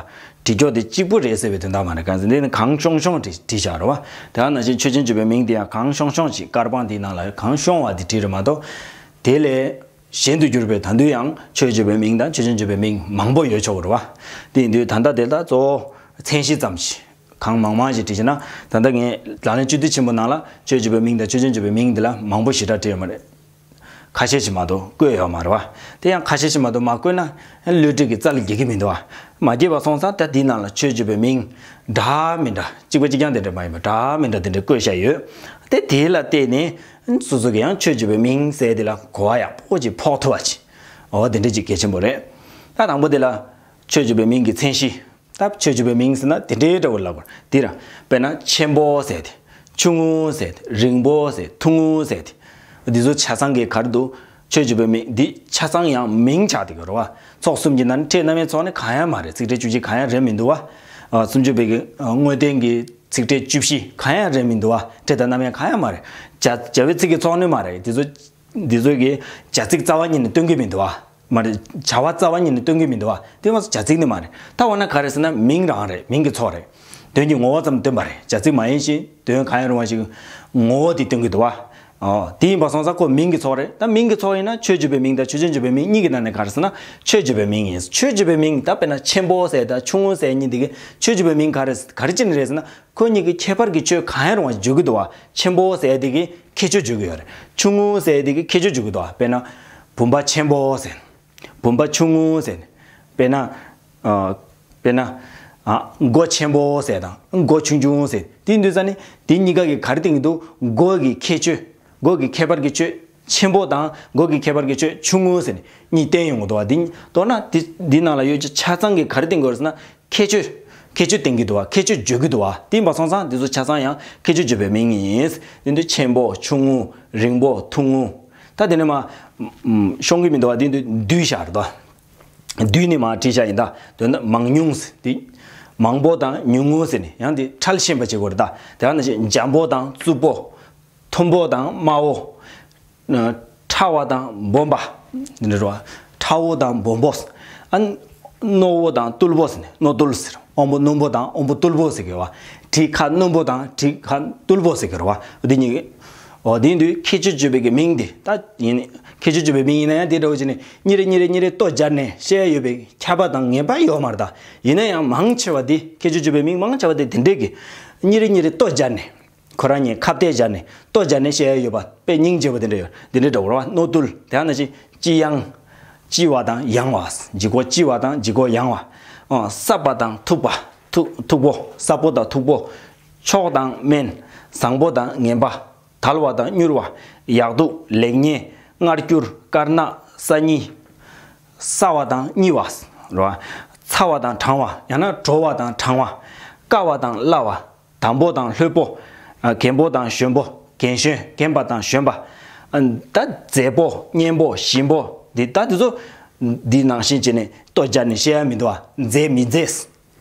བྲིས་ཀྱོག་དེ་གཅིག་པུ་རེད་ཟེར་བའི་དོན་དག་མ་རེད། གང་ཟེར་འདི་ནི་གང་ཤོང་ཤོང་བྲིས་བྲིས་བཞག་རེད་བ། དེ་ནང་བཞིན་ཆོས་ཅན་བརྗོད་པའི་མིང་དེ་ཡང་གང་ཤོང་ཤོང་ཅིག་དཀར་པང་དེའི་ནང་ལ་གང་ཤོང་བ་དེ་བྲིས་རེད་མ་གཏོགས། དེ་ལས་གཞན་དུ་གྱུར་པའི་ད་དུང་ཡང་ཆོས་བརྗོད་པའི་མིང་དང་ཆོས་ཅན་བརྗོད་པའི་མིང་མང་པོ་ཡོད་ཆོག་རེད་བ། དེ་ཡིན་དུས་ད་ལྟ་དེ་ལ་གཙོ་བོ་མཚན་གཞི་ཙམ་ཞིག་གང་མང་མང་ཞིག་བྲིས་བྱས་ན་ད་ལྟ་ངས་ལག་ལེན་བཅུ་བདུན་ཆེན་པོ་ནང་ལ་ཆོས་བརྗོད་པའི་མིང་དང་ཆོས་ཅན་བརྗོད་པའི་མིང་འདི་ལ་མང་པོ་ཞེ་དྲག་བྲིས་ཡོད་མ་རེད། ཁ་ཤས་ཤིག་མ་གཏོགས་བཀོད་ཡོད་མ་རེད་བ། དེ་ཡང་ཁ་ཤས་ཤིག་མ་གཏོགས་མ་བཀོད་ན་བློ་འདྲི་གི་རྩ་ལ་འགྱེལ་གི་མི་འདུག་བ། མ་འགྱེལ་བ་སོང་ཙང་ད་འདི་ནང་ལ་ཆོས་བརྗོད་པའི་མིང་འདྲ་མི་འདྲ་གཅིག་པ་གཅིག་རྐྱང་དེ་འདྲ་མ་ཡིན་པ་འདྲ་མི་འདྲ་དེ་འདྲ་བཀོད་བཞག་ཡོད། དེ་དེ་ལ་བལྟས་ནས་སོ་སོ་གི་ཡང་ཆོས་བརྗོད་པའི་མིང་ཟེར་དེ་ལ་གོ་བ་ཡག་པོ་ཅིག་ཕོག་ཐུབ་པ་ཅིག་འོ་དེ་འདྲ་ཅིག་གལ་ཆེན་པོ་རེད། ད་དང་པོ་དེ་ལ་ཆོས་བརྗོད་པའི་མིང་གི་མཚན་གཞི། ད་ཆོས་བརྗོད་པའི་མིང་ཟེར་ན་དེ་འདྲའི་འདྲ་བོ་ལབ་དགོས་དེ་ར། དཔེར་ན་ཆེན་པོ་ཟེར་ཏེ། ཆུང་ངུ་ཟེར་ཏེ། རིང་པོ་ཟེར། ཐུང་ངུ་ཟེར་ཏེ། འདི་ཚོ་ཆ་ཚང་གི་ག་རེ་འདུག་ཆོས་བརྗོད་པའི་མིང་འདི་ཆ་ཚང་ཡང་མིང་ཆགས་བསྡད་ཀྱི་རེད་བ། ཚོགས་གསུམ་གྱི་ནང་ནས་ཕྲད་རྣམ་དབྱེ་ཚོགས་ནི་གང་ཡང་མ་རེད། ཚིག་ཕྲད་བཅུ་གཅིག་གང་ཡང་རེད་མི་འདུག་བ། ཨ། སུམ་ཅུ་པའི་གི་ཨ་དངོས་བསྟན་གྱི་ཚིག་ཕྲད་བཅུ་བཞི་གང་ཡང་རེད་མི་འདུག་བ། ཕྲད་དང་རྣམ་དབྱེ་གང་ཡང་མ་རེད། བྱ་བྱ་བའི་ཚིག་གི་ཚོགས་ནི་མ་རེད། འདི་ཚོ། འདི་ཚོ་གི་བྱ་ཚིག་རྩ་བ་ཉིད་ནས་སྟོན་གྱི་མི་འདུག་བ། མ་རེད། བྱ་བ་རྩ་བ་ཉིད་ནས་སྟོན་གྱི་མི་འདུག་བ། དེ་མ་ཟད་བྱ་ཚིག་ནི་མ་རེད། ད་འོ་ན་ག་རེ་ཟེར་ན་མིང་རང་རེད། མིང་གི་ཚོགས་རེད། དོན་གྱི་ངོ་བོ་ཙམ་སྟོན་པ་རེད། བྱ་ཚིག་མ་ཡིན་ཞིང་དོན་གང་ཡང་རུང་བ་ཞིག་ངོ་བོ་དེ་སྟོན་གྱི་འདུག་བ། ཨོ། དེ་ཡིན་པ་སོང་ཙང་ཁོ་མིང་གི་ཚོགས་རེད། ད་མིང་གི་ཚོགས་ཡིན་ན་ཆོས་བརྗོད་པའི་མིང་དང་ཆོས་ཅན་བརྗོད་པའི་མིང་གཉིས་ཀྱི་ནང་ནས་ག་རེ་ཟེར་ན་ཆོས་བརྗོད་པའི་མིང་ཡིན། ཆོས་བརྗོད་པའི་མིང་ད་དཔེར་ན་ཆེན་པོ་ཟེར་དང་ཆུང་ངུ་ཟེར་གཉིས་དེ་གི་ཆོས་བརྗོད་པའི་མིང་ག་རེ་ག་རེ་ཅི་ནས་རེད་ཟེར་ན། ཁོ་གཉིས་ཀྱི་ཁྱད་པར་གྱི་ཆོས་གང་ཡང་རུང་བ་བརྗོད་ཀྱི་འདུག་བ། ཆེན་པོ་ཟེར་དེ་གི་ཁྱད་ཆོས་བརྗོད་ཀྱི་ཡོད་རེད། ཆུང་ངུ་ཟེར་དེ་གི་ཁྱད་ཆོས་བརྗོད་ཀྱི་འདུག་བ། དཔེར་ན། བུམ་པ་ཆེན་པོ་ཟེར། བུམ་པ་ཆུང་ངུ་ཟེར། དཔེར་ན། ཨ། དཔེར་ན། ཨ། མགོ་ཆེན་པོ་ཟེར་དང་མགོ་ཆུང་ཆུང་ཟེར། དེ་འདུག་ས་ནི་དེ་གཉིས་ཀ་གི་ག་རེ་སྟོན་གྱི་འདུག་མགོ་གི་ཁྱད་ཆོས། མགོ་གི་ཁྱད་པར་གྱི་ཆོས། ཆེན་པོ་དང་མགོ་གི་ཁྱད་པར་གྱི་ཆོས་ཆུང་ངུ་ཟེར་ནས་གཉིས་བསྟན་ཡོང་གི་འདུག་བ། འདི་མདོར་ན་འདི་འདི་ནང་ལ་ཡོད་ཀྱི་ཆ་ཚང་གི་ག་རེ་བསྟན་དགོས་རེད་ཟེར་ན། ཁྱད་ཆོས། ཁྱད་ཆོས་བསྟན་གྱི་འདུག་བ། ཁྱད་ཆོས་བརྗོད་ཀྱི་འདུག་བ། དེ་ཡིན་པ་སོང་ཙང་འདི་ཚོ་ཆ་ཚང་ཡང་ཁྱད་ཆོས་བརྗོད་པའི་མིང་ཡིན། འདི་འདི་ཆེན་པོ། ཆུང་ངུ། རིང་པོ། ཐུང་ངུ། ད་དེ་ནས་མ། ཤོང་གི་མི་འདུག་བ། འདི་འདི་བསྡུས་བཞག་རེད་དོ། བསྡུས་ནས་མ་བྲིས་བཞག་ཡིན་ད། དོན་དུ་མང་ཉུང་ཟེར་དེ། མང་པོ་དང་ཉུང་ངུ་ཟེར་ནས་ཡང་དེ་ཕྲལ་ཤེས་པ་བྱེད་དགོས་རེད་ད། དེ་ཡང་ན་ཅིག་འཇམ་པོ་དང་རྩུབ་པོ། མཐོན་པོ་དང་དམའ་བོ། ཕྲ་བ་དང་སྦོམ་པ། འདི་འདྲ་རེད་བ། ཕྲ་བོ་དང་སྦོམ་པོ། ཨ། རྣོ་བོ་དང་རྟུལ་པོ་ཟེར་ནས་རྣོ་རྟུལ་ཟེར། དབང་པོ་རྣོན་པོ་དང་དབང་པོ་རྟུལ་པོ་ཟེར་གི་བ། གྲི་ཁ་རྣོན་པོ་དང་གྲི་ཁ་རྟུལ་པོ་ཟེར་གི་རེད་བ། འདི་གཉིས་ཀྱི། འོ་དེ་ཡིན་དུས་ཁྱད་ཆོས་བརྗོད་པའི་གི་མིང་འདི་ད་ཡིན། ཁྱད་ཆོས་བརྗོད་པའི་མིང་ཡིན་ན་ཡང་དེ་འདྲ་བོ་བྱས་ནས་གཉིས་རེ་གཉིས་རེ་གཉིས་རེ་ལྟོ་སྦྱར་ནས་བཤད་ཡ་ཡོད་པའི་ཁྱབ་པ་དང་ངེས་པ་ཡོད་མ་རེད་ད། ཡིན་ན་ཡང་མང་ཆེ་བ་འདི་ཁྱད་ཆོས་བརྗོད་པའི་མིང་མང་ཆེ་བ་འདི་དེ་འདྲས་ཀྱི་གཉིས་རེ་གཉིས་རེ་ལྟོ་སྦྱར་ནས། ཁོ་རང་གཉིས་ཁ་གཏད་སྦྱར་ནས་ལྟོ་སྦྱར་ནས་བཤད་ཡ་ཡོད་པ་དཔེ་སྙིང་རྗེ་པོ་དེ་འདྲ་ཡོད། དེ་འདྲ་འདྲ་བོ་ར་བ། རྣོ་རྟུལ་དེ་ཡང་ན་ཅི། ལྕི་ཡང་། ལྕི་བ་དང་ཡང་བ། ལྗིད་ཁོག་ལྕི་བ་དང་ལྗིད་ཁོག་ཡང་བ། ཨ། སྲབ་པ་དང་མཐུག་པ། མཐུག་མཐུག་པོ། སྲབ་པོ་དང་མཐུག་པོ། མཆོག་དང་དམན། བཟང་པོ་དང་ངན་པ། དལ་བ་དང་མྱུར་བ། ཡག་སྡུག་ལེགས་ཉེས། མངར་སྐྱུར། དཀར་ནག་སྲ་སྙི། སྲ་བ་དང་སྙི་བ། རེད་བ། ཚ་བ་དང་གྲང་བ། ཡང་ན་དྲོ་བ་དང་གྲང་བ། དཀར་བ་དང་སླ་བ། དམ་པོ་དང་ལྷོད་པོ། ཨ། རྒན་པོ་དང་གཞོན་པོ། རྒན་གཞོན། རྒན་པ་དང་གཞོན་པ། ཨ། ད་མཛེས་པོ། སྙན་པོ། ཞིམ་པོ། འདི་ད་འདི་ཚོ་འདི་ནང་བཞིན་བྱས་ནས་ལྟོ་སྦྱར་ནས་བཤད་ཡ་མི་འདུག་བ། མཛེས་མི་མཛེས།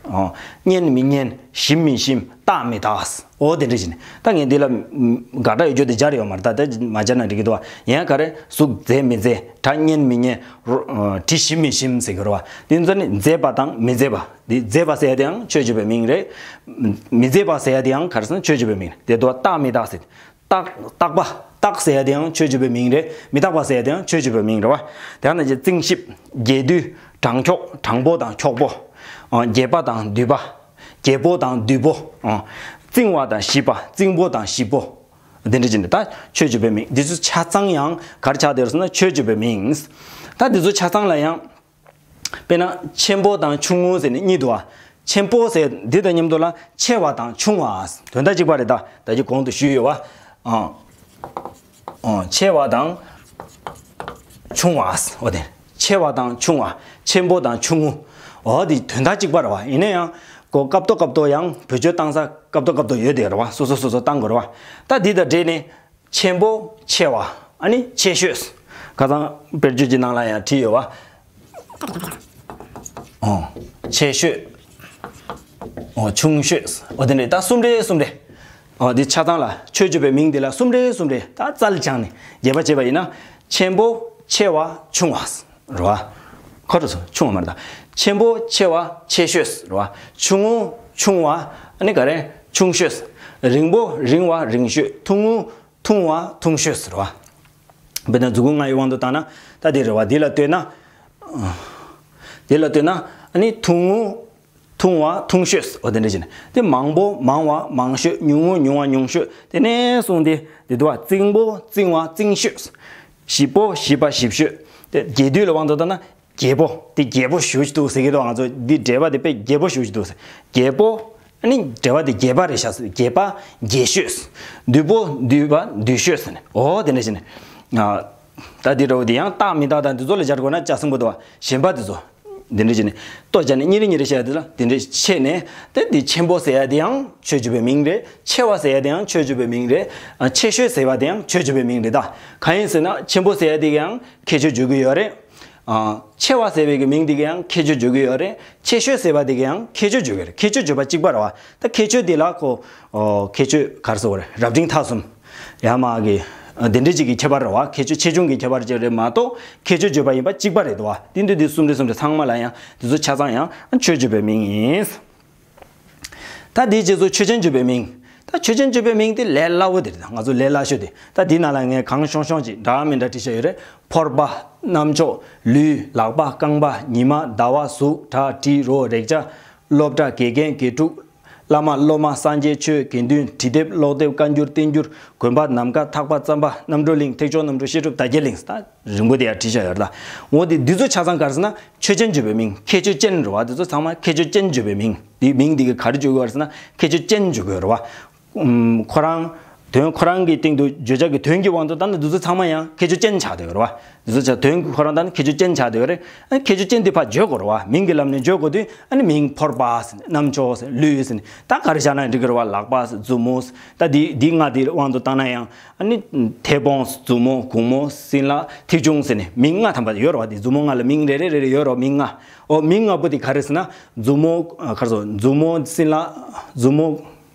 ཨོ། སྙན་མི་སྙན། ཞིམ་མི་ཞིམ། དག་མི་དག། ཨོ་དེ་འདྲ་བྱས་ནས་ད་ངས་འདི་ལ་དགག་སྒྲ་ཡོད་རྒྱུ་དེ་སྦྱར་ཡོད་མ་རེད། ད་དེ་མ་སྦྱར་ན་འགྲིག་གི་འདུག་བ། ཡང་ག་རེ། གཟུགས་མཛེས་མི་མཛེས། སྒྲ་སྙན་མི་སྙན། རོ། ཨ། དྲི་ཞིམ་མི་ཞིམ་ཟེར་གི་རེད་བ། འདི་ཚོ་ནི་མཛེས་པ་དང་མི་མཛེས་པ། འདི་མཛེས་པ་ཟེར་ཡ་དེའང་ཆོས་བརྗོད་པའི་མིང་རེད། མི་མཛེས་པ་ཟེར་ཡ་དེའང་ག་རེ་ཟེར་ན་ཆོས་བརྗོད་པའི་མིང་རེད། དེ་དུ་བ་དག་མི་དག་ཟེར། རྟག་རྟག་པ། རྟག་ཟེར་ཡ་དེའང་ཆོས་བརྗོད་པའི་མིང་རེད། མི་རྟག་པ་ཟེར་ཡ་དེའང་ཆོས་བརྗོད་པའི་མིང་རེད་བ། དེ་ཡང་ན་རྩིང་ཞིབ། རྒྱས་བསྡུས། དྲང་འཁྱོག་དྲང་པོ་དང་འཁྱོག་པོ། ཨ། རྒྱས་པ་དང་བསྡུས་པ། རྒྱས་པོ་དང་བསྡུས་པོ། ཨ། རྩིང་བ་དང་ཞིབ་པ། རྩིང་པོ་དང་ཞིབ་པོ། འདི་འདྲ་ཅིག་འདི་ད་ཆོས་བརྗོད་པའི་མིང་། འདི་ཚོ་ཆ་ཚང་ཡང་ག་རེ་ཆགས་བསྡད་ཡོད་ཟེར་ན་ཆོས་བརྗོད་པའི་མིང་། ད་འདི་ཚོ་ཆ་ཚང་ལ་ཡང་། དཔེར་ན་ཆེན་པོ་དང་ཆུང་ངུ་ཟེར་ནས་གཉིས་འདུག་བ། ཆེན་པོ་ཟེར་འདི་དང་མཉམ་དུ་ལ་ཆེ་བ་དང་ཆུང་བ། དོན་དག་གཅིག་པ་རེད་ད། ད་ཅི་གོང་དུ་ཞུས་ཡོད་བ། ཨང་། ཨང་། ཆེ་བ་དང་ཆུང་བ། འོ་དེ། ཆེ་བ་དང་ཆུང་བ། ཆེན་པོ་དང་ཆུང་ངུ། འོ་དེ་དོན་དག་གཅིག་པ་རེད་བ། ཡིན་ན་ཡང་གོ་སྐབས་ཐོག་སྐབས་ཐོག་ཡང་བེད་སྤྱོད་བཏང་ས་སྐབས་ཐོག་སྐབས་ཐོག་ཡོད་དེ་རེད་བ། སོ་སོ་སོ་སོ་བཏང་དགོས་རེད་བ། ད་འདི་དང་འབྲེལ་ནས། ཆེན་པོ། ཆེ་བ། ཨ་ནི་ཆེ་ཤོས། ཁ་སང་དཔེར་བརྗོད་ཀྱི་ནང་ལ་ཡང་བྲིས་ཡོད་བ། ཨོ། ཆེ་ཤོས། ཨོ། ཆུང་ཤོས། ཨོ་དེ་འདྲས་ད་གསུམ་རེ་གསུམ་རེ། ཨོ་འདི་ཆ་ཚང་ལ་ཆོས་བརྗོད་པའི་མིང་འདི་ལ་གསུམ་རེ་གསུམ་རེ་ད་རྩལ་སྦྱངས་ནས་རྒྱས་པ་བྱས་པ་ཡིན་ན། ཆེན་པོ། ཆེ་བ། ཆུང་བ། རེད་བ། ཁོ་རེ་སོ་ཆུང་བ་མ་རེད་ད། ཆེན་པོ། ཆེ་བ། ཆེ་ཤོས། རེད་བ། ཆུང་ངུ། ཆུང་བ། ཨ་ནི་ག་རེ། ཆུང་ཤོས། རིང་པོ། རིང་བ། རིང་ཤོས། ཐུང་ངུ། ཐུང་བ། ཐུང་ཤོས་ཟེར་བ། དཔེར་ན་མཛུབ་གུ་ལྔ་ཡི་དབང་དུ་བཏང་ན་ད་འདི་རེད་བ། འདི་ལ་ལྟོས་ན། འདི་ལ་ལྟོས་ན་ཨ་ནི་ཐུང་ངུ་ཐུང་བ་ཐུང་ཤོས། འོ་དེ་འདྲ་བྱས་ནས་དེ་མང་པོ་མང་བ་མང་ཤོས། ཉུང་ངུ་ཉུང་བ་ཉུང་ཤོས། དེ་ནས་བཟུང་སྟེ་འདི་འདུག་བ། རྩིང་པོ་རྩིང་བ་རྩིང་ཤོས། ཞིབ་པོ། ཞིབ་པ། ཞིབ་ཤོས། དེ་རྒྱས་བསྡུས་ལ་དབང་དུ་བཏང་ན་རྒྱས་པོ། དེ་རྒྱས་པོ་ཞེ་པོ་ཅིག་འདུག་ཟེར་གྱི་འདུག་ང་ཚོ་འདི་འགྲེལ་པ་དེ་དཔེ་རྒྱས་པོ་ཞེ་པོ་ཅིག་འདུག་ཟེར། རྒྱས་པོ། ཨ་ནི་འགྲེལ་པ་དེ་རྒྱས་པ་རེད་ཤག་ཟེར། རྒྱས་པ། རྒྱས་ཤོས། བསྡུས་པོ། བསྡུས་པ། བསྡུས་ཤོས་ཟེར་ནས། འོ་དེ་འདྲ་བྱས་ནས། ཨ། ད་འདི་འདྲ་བོ་དེ་ཡང་རྟགས་མི་རྟག་དང་འདི་ཚོ་ལ་སྦྱར་དགོས་ན་ལྕགས་སྲིན་པོ་འདུག་བ། གཞན་པ་འདི་ཚོ། འདི་འདྲ་བྱས་ནས་ལྟོ་སྦྱར་ནས་གཉིས་རེ་གཉིས་རེ་བཤད་ཡ་དེ་ལ་དེ་འདྲ་ཕྱེ་ནས། དེ་འདི་ཆེན་པོ་ཟེར་ཡ་དེ་ཡང་ཆོས་བརྗོད་པའི་མིང་རེད། ཆེ་བ་ཟེར་ཡ་དེ་ཡང་ཆོས་བརྗོད་པའི་མིང་རེད། ཨ། ཆེ་ཤོས་ཟེར་བ་དེ་ཡང་ཆོས་བརྗོད་པའི་མིང་རེད་ད། གང་ཡིན་ཟེར་ན་ཆེན་པོ་ཟེར་ཡ་དེ་ག་ཡང་ཁྱད་ཆོས་བརྗོད་ཀྱི་ཡོད་རེད། ཨ། ཆེ་བ་ཟེར་བའི་གི་མིང་དེ་ག་ཡང་ཁྱད་ཆོས་བརྗོད་ཀྱི་ཡོད་རེད། ཆེ་ཤོས་ཟེར་བ་དེ་ག་ཡང་ཁྱད་ཆོས་བརྗོད་ཀྱི་རེད། ཁྱད་ཆོས་བརྗོད་པ་གཅིག་པ་རེད་བ། ད་ཁྱད་ཆོས་དེ་ལ་ཁོ། ཨོ། ཁྱད་ཆོས་ག་རེ་ཟེར་དགོས་རེད། རབ་འབྲིང་ཐ་གསུམ། ཡ་མ་གི། ཨ། དེ་འདྲ་ཅིག་གི་ཁྱད་པར་རེད་བ། ཁྱད་ཆོས་ཆེ་ཆུང་གི་ཁྱད་པར་ཅིག་རེད་མ་གཏོགས་ཁྱད་ཆོས་བརྗོད་པ་ཡིན་པ་གཅིག་པ་རེད་དོ་བ། དེ་འདུག་དེ་གསུམ་རེ་གསུམ་རེ་ཚང་མ་ལ་ཡང་དེ་ཚོ་ཆ་ཚང་ཡང་ཆོས་བརྗོད་པའི་མིང་ཡིན། ད་དེའི་རྗེས་སུ་ཆོས་ཅན་བརྗོད་པའི་མིང་། ད་ཆོས་ཅན་བརྗོད་པའི་མིང་དེ་ལས་སླ་བོ་དེ་རེད། ད་ང་ཚོ་ལས་སླ་ཤོས་དེ། ད་དེའི་ནང་ལ་ངས་གང་ཤོང་ཤོང་ཅིག་འདྲ་མི་འདྲ་བྲིས་བཞག་ཡོད་རེད། ཕོར་པ། རྣམ་ཅོག། ལུས། ལག་པ། རྐང་པ། ཉི་མ། ཟླ་བ། གཟུགས། སྒྲ། དྲི། རོ། རེག་བྱ། སློབ་གྲྭ། དགེ་རྒན། དགེ་ཕྲུག། བླ་མ། སློབ་མ། སངས་རྒྱས། ཆོས། དགེ་འདུན། འབྲི་དེབ། ཀློག་དེབ། བཀའ་འགྱུར། བསྟན་འགྱུར། དགོན་པ། ནམ་མཁའ། ཐག་པ། རྩམ་པ། རྣམ་གྲོལ་གླིང་། ཐེག་མཆོག་རྣམ་གྲོལ། བཤད་སྒྲུབ། དར་རྒྱས་གླིང་། ད་རིང་པོ་དེ་ཡར་བྲིས་བཞག་ཡོད་རེད་ད། འོ་དེ་འདི་ཚོ་ཆ་ཚང་ག་རེ་ཟེར་ན་ཆོས་ཅན་བརྗོད་པའི་མིང་། ཁྱད་ཆོས་ཅན་རེད་བ། འདི་ཚོ་ཚང་མ་ཁྱད་ཆོས་ཅན་བརྗོད་པའི་མིང་། དེའི་མིང་འདི་གི་ག་རེ་བརྗོད་དགོས་རེད་ཟེར་ན་ཁྱད་ཆོས་ཅན་བརྗོད་དགོས་རེད་བ། ཨུམ། ཁོ་རང་དོན་ཁོ་རང་གི་སྟེང་དུ་བརྗོད་བྱ་གི་དོན་གྱི་དབང་དུ་བཏང་ན་འདི་ཚོ་ཚང་མ་ཡང་ཁྱད་ཆོས་ཅན་ཆགས་བསྡད་ཡོད་རེད་བ། འདི་ཚོ་ཆ་དོན་གྱི་ཁོ་རང་ད་ནི་ཁྱད་ཆོས་ཅན་ཆགས་བསྡད་ཡོད་རེད། ཨ། ཁྱད་ཆོས་ཅན་དེ་ཕར་བརྗོད་དགོས་རེད་བ། མིང་གི་ལམ་ནས་བརྗོད་དགོས་དུས་ཨ་ནི་མིང་ཕོར་པ་ཟེར་ནས། རྣམ་ཅོག་ཟེར། ལུས་ཟེར་ནས། ད་ག་རེ་བཞག་ན་འགྲིག་གི་རེད་བ། ལག་པ་ཟེར། མཛུབ་མོ་ཟེར། ད་འདི་འདི་ལྔ་དེའི་དབང་དུ་བཏང་ན་ཡང་ཨ་ནི་མཐེ་བོང་ཟེར། མཛུབ་མོ། གུང་མོ། སྲིན་ལག། མཐེའུ་ཆུང་ཟེར་ནས་མིང་ལྔ་ཐམ་པ་ཡོད་རེད་བ། དེ་མཛུབ་མོ་ལྔ་ལ་མིང་རེ་རེ་རེ་རེ་ཡོད་རེད་བ། མིང་ལྔ། ཨོ། མིང་ལྔ་པོ་དེ་ག་རེ་ཟེར་ན་མཛུབ་མོ། ཨ། ག་རེ་ཟེར། མཛུབ་མོ། སྲིན་ལག། མཛུབ་མོ།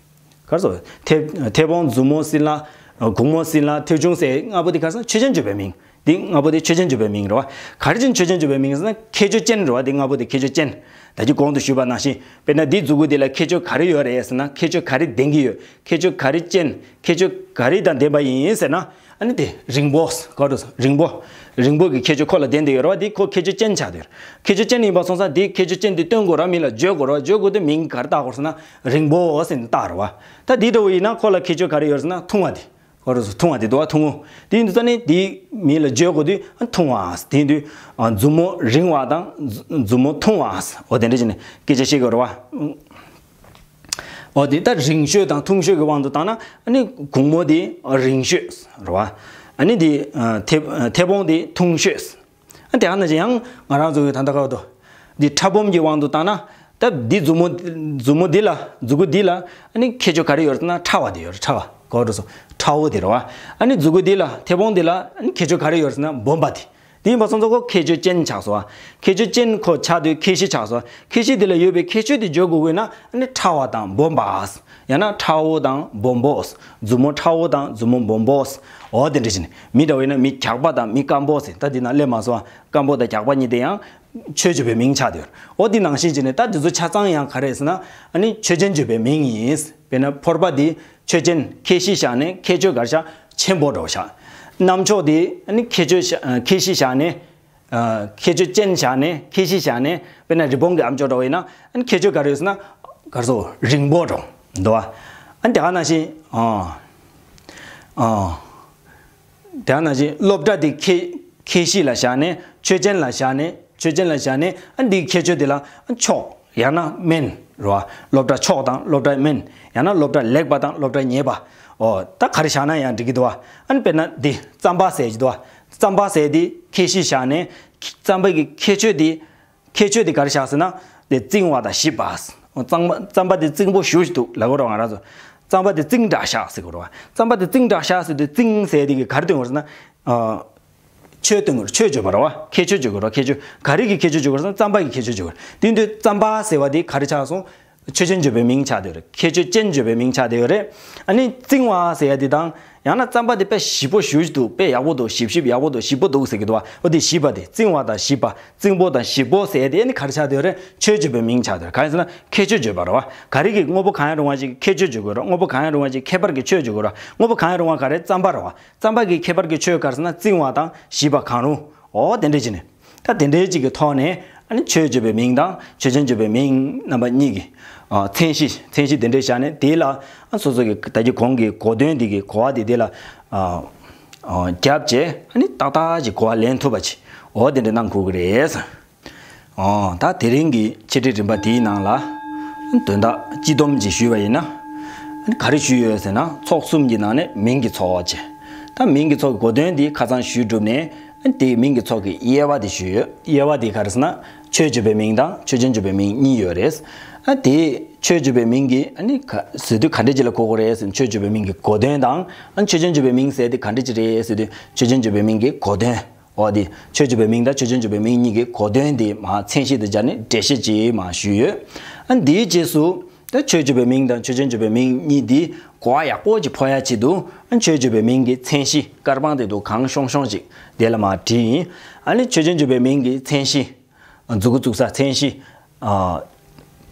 ག་རེ་ཟེར། མཐེ་མཐེ་བོང་། མཛུབ་མོ། སྲིན་ལག། གུང་མོ། སྲིན་ལག། མཐེའུ་ཆུང་ཟེར་ལྔ་པོ་དེ་ག་རེ་ཟེར་ན་ཆོས་ཅན་བརྗོད་པའི་མིང་། འདི་ལྔ་པོ་དེ་ཆོས་ཅན་བརྗོད་པའི་མིང་རེད་བ། ག་རེ་བྱས་ནས་ཆོས་ཅན་བརྗོད་པའི་མིང་ཟེར་ན་ཁྱད་ཆོས་ཅན་རེད་བ། འདི་ལྔ་པོ་དེ་ཁྱད་ཆོས་ཅན། ད་ཅི་གོང་དུ་ཞུས་པ་ནང་བཞིན་དཔེར་ན་འདི་མཛུ་གུ་འདི་ལ་ཁྱད་ཆོས་ག་རེ་ཡོད་རེད་ཟེར་ན་ཁྱད་ཆོས་ག་རེ་ལྡན་གྱི་ཡོད། ཁྱད་ཆོས་ག་རེ་ཅན། ཁྱད་ཆོས་ག་རེ་དང་ལྡན་པ་ཡིན་ཟེར་ན། ཨ་ནི་དེ་རིང་པོ། ག་རེ་ཟེར། རིང་པོ། རིང་པོ་གི་ཁྱད་ཆོས་ཁོ་ལ་ལྡན་བསྡད་ཡོད་རེད་བ། འདི་ཁོ་ཁྱད་ཆོས་ཅན་ཆགས་བསྡད་ཡོད། ཁྱད་ཆོས་ཅན་ཡིན་པ་སོང་ཙང་འདི་ཁྱད་ཆོས་ཅན་འདི་སྟོན་དགོས་རེད་བ། མི་ལ་བརྗོད་དགོས་རེད་བ། བརྗོད་དགོས་དུས་མིང་ག་རེ་བཏགས་དགོས་རེད་ཟེར་ན་རིང་པོ་ཟེར་ནས་བཏགས་རེད་བ། ད་འདི་འདྲ་བོ་ཡིན་ན་ཁོ་ལ་ཁྱད་ཆོས་ག་རེ་ཡོད་རེད་ཟེར་ན་ཐུང་བ་དེ། ག་རེ་ཟེར། ཐུང་བ་དེ་འདུག་བ། ཐུང་ངུ། དེ་ཡིན་དུས་ཙ་ནི་དེ་མི་ལ་བརྗོད་དགོས་དུས་ཐུང་བ། དེ་ཡིན་དུས་མཛུབ་མོ་རིང་བ་དང་མཛུབ་མོ་ཐུང་བ། འོ་དེ་འདྲ་བྱས་ནས་སྐད་ཆ་བཤད་དགོས་རེད་བ། འོ་དེ་ད་རིང་ཤོས་དང་ཐུང་ཤོས་ཀྱི་དབང་དུ་བཏང་ན་ཨ་ནི་གུང་མོ་དེ་རིང་ཤོས་རེད་བ། ཨ་ནི་དེ་མཐེ་མཐེ་བོང་དེ་ཐུང་ཤོས། ཨ་དེ་ག་ནང་བཞིན་ཡང་ང་རང་ཚོ་གི་ད་ལྟ་ག་བར་དུ་འདི་ཕྲ་སྦོམ་གྱི་དབང་དུ་བཏང་ན། ད་འདི་མཛུབ་མོ། མཛུབ་མོ་འདི་ལ། མཛུ་གུ་འདི་ལ་ཨ་ནི་ཁྱད་ཆོས་ག་རེ་ཡོད་ཟེར་ན་ཕྲ་བ་དེ་ཡོད་རེད། ཕྲ་བ། ག་རེ་ཟེར། ཕྲ་བོ་དེ་རེད་བ། ཨ་ནི་མཛུ་གུ་འདི་ལ། མཐེ་བོང་འདི་ལ་ཨ་ནི་ཁྱད་ཆོས་ག་རེ་ཡོད་ཟེར་ན་སྦོམ་པ་དེ། དེ་ཡིན་པ་སོང་ཙང་ཁོ་ཁྱད་ཆོས་ཅན་ཆགས་སོང་བ། ཁྱད་ཆོས་ཅན་ཁོ་ཆགས་དུས་ཁྱད་གཞི་ཆགས་སོང་། ཁྱད་གཞི་དེ་ལ་ཡོད་པའི་ཁྱད་ཆོས་དེ་བརྗོད་དགོས་དགོས་ན་ཨ་ནི་ཕྲ་བ་དང་སྦོམ་པ། ཡང་ན་ཕྲ་བོ་དང་སྦོམ་པོ། མཛུབ་མོ་ཕྲ་བོ་དང་མཛུབ་མོ་སྦོམ་པོ། འོ་དེ་འདྲ་བྱས་ནས། མི་འདྲ་བས་ན་མི་གྱགས་པ་དང་མི་སྐམ་པོ་ཟེར། ད་འདི་ན་སླེབས་མ་སོང་བ། སྐམ་པོ་དང་གྱགས་པ་གཉིས་དེ་ཡང་ཆོས་བརྗོད་པའི་མིང་ཆགས་བསྡད་ཡོད། འོ་འདི་ནང་བཞིན་བྱས་ནས་ད་འདི་ཚོ་ཆ་ཚང་ཡང་ག་རེ་ཟེར་ན་ཨ་ནི་ཆོས་ཅན་བརྗོད་པའི་མིང་ཡིན། དཔེར་ན་ཕོར་པ་འདི་ཆོས་ཅན། ཁྱད་གཞི་བཞག་ནས་ཁྱད་ཆོས་ག་རེ་བཞག་ཆེན་པོ་འདྲ་བོ་བཞག་རྣམ་ཅོག་འདི་ཨ་ནི་ཁྱད་ཆོས་བཞག་ཁྱད་གཞི་བཞག་ནས། ཨ། ཁྱད་ཆོས་ཅན་བཞག་ནས། ཁྱད་གཞི་བཞག་ནས། དཔེར་ན་རི་བོང་གི་ཨ་མཆོག་འདྲ་བོ་ཡིན་ན་ཨ་ནི་ཁྱད་ཆོས་ག་རེ་ཡོད་ཟེར་ན། ག་རེ་ཟེར། རིང་པོ་འདྲ་བོ་འདུག་བ། ཨ་ནི་དེ་ག་ནང་བཞིན། ཨ། ཨ། དེ་ག་ནང་བཞིན་སློབ་གྲྭ་དེ་ཁྱད་ཁྱད་གཞི་ལ་བཞག་ནས། ཆོས་ཅན་ལ་བཞག་ནས། ཆོས་ཅན་ལ་བཞག་ནས་ཨ་ནི་འདིའི་ཁྱད་ཆོས་དེ་ལ་ཨ་མཆོག་ཡང་ན་དམན་རེད་བ། སློབ་གྲྭ་མཆོག་དང་སློབ་གྲྭ་དམན། ཡང་ན་སློབ་གྲྭ་ལེགས་པ་དང་སློབ་གྲྭ་ཉེས་པ། ཨོ། ད་ག་རེ་བཞག་ན་ཡང་འགྲིག་གི་འདུག་བ། ཨ་ནི་དཔེར་ན་འདི་རྩམ་པ་ཟེར་གྱི་འདུག་བ། རྩམ་པ་ཟེར་དེ་ཁྱད་གཞི་བཞག་ནས། རྩམ་པ་གི་ཁྱད་ཆོས་དེ། ཁྱད་ཆོས་དེ་ག་རེ་བཞག་ཟེར་ན། དེ་རྩིང་བ་དང་ཞིབ་པ། རྩམ་པ་རྩམ་པ་དེ་རྩིང་པོ་ཞེ་པོ་ཅིག་འདུག་ལབ་ཀྱི་རེད་བ་ང་རང་ཚོ། རྩམ་པ་དེ་རྩིང་དྲགས་ཤག་ཟེར་གྱི་རེད་བ། རྩམ་པ་དེ་རྩིང་དྲགས་ཤག་ཟེར་དུས་རྩིང་ཟེར་དེ་གིས་ག་རེ་སྟོན་གྱི་རེད་ཟེར་ན། ཨ། ཆོས་སྟོན་གྱི་རེད། ཆོས་བརྗོད་པ་རེད་བ། ཁྱད་ཆོས་བརྗོད་ཀྱི་རེད། ཁྱད་ཆོས། ག་རེ་གི་ཁྱད་ཆོས་བརྗོད་ཀྱི་རེད་ཟེར་ན་རྩམ་པ་གི་ཁྱད་ཆོས་བརྗོད་ཀྱི་རེད། དེ་དུས་རྩམ་པ་ཟེར་བ་དེ་ག་རེ་ཆགས་སོང་། ཆོས་ཅན་བརྗོད་པའི་མིང་ཆགས་བསྡད་ཡོད་རེད། ཁྱད་ཆོས་ཅན་བརྗོད་པའི་མིང་ཆགས་བསྡད་ཡོད་རེད། ཨ་ནི་རྩིང་བ་ཟེར་ཡ་དེ་དང་། ཡང་ན་རྩམ་པ་དེ་དཔེ་ཞིབ་པོ་ཞེ་པོ་ཅིག་འདུག་དཔེ་ཡག་པོ་འདུག་ཞིབ་ཞིབ་ཡག་པོ་འདུག་ཞིབ་པོ་འདུག་ཟེར་གྱི་འདུག་བ། འོ་དེ་ཞིབ་པ་དེ། རྩིང་བ་དང་ཞིབ་པ། རྩིང་པོ་དང་ཞིབ་པོ་ཟེར་ཡ་དེ་ཨ་ནི་ག་རེ་ཆགས་བསྡད་ཡོད་རེད། ཆོས་བརྗོད་པའི་མིང་ཆགས་བསྡད་ཡོད་རེད། གང་ཡིན་ཟེར་ན་ཁྱད་ཆོས་བརྗོད་པ་རེད་བ། ག་རེ་གི་དངོས་པོ་གང་ཡང་རུང་བ་ཞིག་གི་ཁྱད་ཆོས་བརྗོད་དགོས་རེད། དངོས་པོ་གང་ཡང་རུང་བ་ཞིག་ཁྱད་པར་གྱི་ཆོས་བརྗོད་དགོས་རེད། དངོས་པོ་གང་ཡང་རུང་བ་ག་རེ། རྩམ་པ་རེད་བ། རྩམ་པ་གི་ཁྱད་པར་གྱི་ཆོས་ག་རེ་ཟེར་ན་རྩིང་བ་དང་ཞིབ་པ་གང་རུང་། འོ་དེ་འདྲས་བྱས་ནས། ད་དེ་འདྲའི་ཅིག་གི་ཐོག་ནས་ཨ་ནི་ཆོས་བརྗོད་པའི་མིང་དང་ཆོས་ཅན་བརྗོད་པའི་མིང་རྣམ་པ་གཉིས་ཀྱི། ཨ། མཚན་གཞི། མཚན་གཞི་དེ་འདྲས་བཞག་ནས་དེ་ལ། ཨ། སོ་སོ་གི་ད་གིན་གོང་གི་གོ་དོན་དེ་གི་གོ་བ་དེ་དེ་ལ། ཨ། ཨོ་བརྒྱབ་བྱས་ཨ་ནི་ཏག་ཏག་ཅིག་གོ་བ་ལེན་ཐུབ་པ་ཅིག་འོ་དེ་འདྲ་གནང་དགོས་ཀྱི་རེད། ཨོ་ད་དེ་རིང་གི་འཆད་ཁྲིད་རིམ་པ་དེའི་ནང་ལ་དོན་དག་སྤྱི་སྡོམ་ཅིག་ཞུས་པ་ཡིན་ན། ག་རེ་ཞུས་ཡོད་ཟེར་ན་ཚོགས་གསུམ་གྱི་ནང་ནས་མིང་གི་ཚོགས་ཅེས། ད་མིང་གི་ཚོགས་ཀྱི་གོ་དོན་འདི་ཁ་སང་ཞུས་གྲུབ་ནས་དེའི་མིང་གི་ཚོགས་ཀྱི་དབྱེ་བ་དེ་ཞུས་ཡོད། དབྱེ་བ་དེ་ག་རེ་ཟེར་ན་ཆོས་བརྗོད་པའི་མིང་དང་ཆོས་ཅན་བརྗོད་པའི་མིང་གཉིས་ཡོད་རེད། ཨ་དེ་ཆོས་བརྗོད་པའི་མིང་གི་ཨ་ནི་ག་ཟེར་དུས་ག་འདྲ་ཅིག་ལ་གོ་དགོས་རེད་ཟེར་ན་ཆོས་བརྗོད་པའི་མིང་གི་གོ་དོན་དང་ཨ་ཆོས་ཅན་བརྗོད་པའི་མིང་ཟེར་དེ་ག་འདྲ་ཅིག་རེད་ཟེར་དུས་ཆོས་ཅན་བརྗོད་པའི་མིང་གི་གོ་དོན། འོ་དེ་ཆོས་བརྗོད་པའི་མིང་དང་ཆོས་ཅན་བརྗོད་པའི་མིང་གཉིས་ཀྱི་གོ་དོན་དེ་མར་མཚན་གཞི་དང་སྦྱར་ནས་འགྲེལ་བཤད་ཅིག་མར་ཞུས་ཡོད། ཨ་འདིའི་རྗེས་སུ་ད་ཆོས་བརྗོད་པའི་མིང་དང་ཆོས་ཅན་བརྗོད་པའི་མིང་གཉིས་འདི་གོ་བ་ཡག་པོ་ཅིག་ཕོག་ཡ་ཆེད་དུ་ཨ་ཆོས་བརྗོད་པའི་མིང་གི་མཚན་གཞི་དཀར་པང་དེ་དུ་གང་ཤོང་ཤོང་ཅིག་དེ་ལ་མར་བྲིས་ཡིན། ཨ་ནི་ཆོས་ཅན་བརྗོད་པའི་མིང་གི་མཚན་གཞི་མཛུག་གུ་བཙུགས་ས་མཚན་གཞི་ཨ་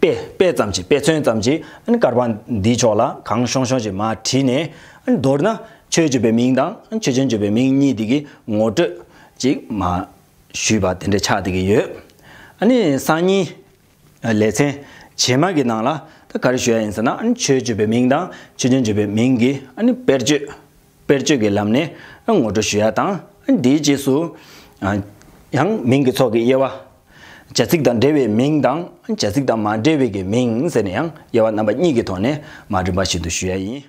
དཔེ་དཔེ་ཙམ་ཅིག་དཔེ་མཚོན་ཙམ་ཅིག་ཨ་ནི་དཀར་པང་འདིའི་ཕྱོགས་ལ་གང་ཤོང་ཤོང་ཅིག་མར་བྲིས་ནས་ཨ་ནི་མདོར་ན་ཆོས་བརྗོད་པའི་མིང་དང་ཨ་ནི་ཆོས་ཅན་བརྗོད་པའི་མིང་གཉིས་དེ་གི་ངོ་སྤྲོད་ཅིག་མར་ཞུས་པ་དེ་འདྲ་ཆགས་བསྡད་ཀྱི་ཡོད། ཨ་ནི་སང་ཉིན་ལེ་ཚན་རྗེས་མ་གི་ནང་ལ་ད་ག་རེ་ཞུ་ཡ་ཡིན་ཟེར་ན་ཨ་ནི་ཆོས་བརྗོད་པའི་མིང་དང་ཆོས་ཅན་བརྗོད་པའི་མིང་གི་ཨ་ནི་དཔེར་བརྗོད། དཔེར་བརྗོད་ཀྱི་ལམ་ནས་ངོ་སྤྲོད་ཞུ་ཡ་དང་། འདིའི་རྗེས་སུ་ཡང་མིང་གི་ཚོགས་ཀྱི་དབྱེ་བ། བྱ་ཚིག་དང་འབྲེལ་བའི་མིང་དང་བྱ་ཚིག་དང་མ་འབྲེལ་བའི་གི་མིང་ཟེར་ནས་ཡང་དབྱེ་བ་རྣམ་པ་གཉིས་ཀྱི་ཐོག་ནས་མར་རིམ་པ་བཞིན་དུ་ཞུ་ཡ་ཡིན།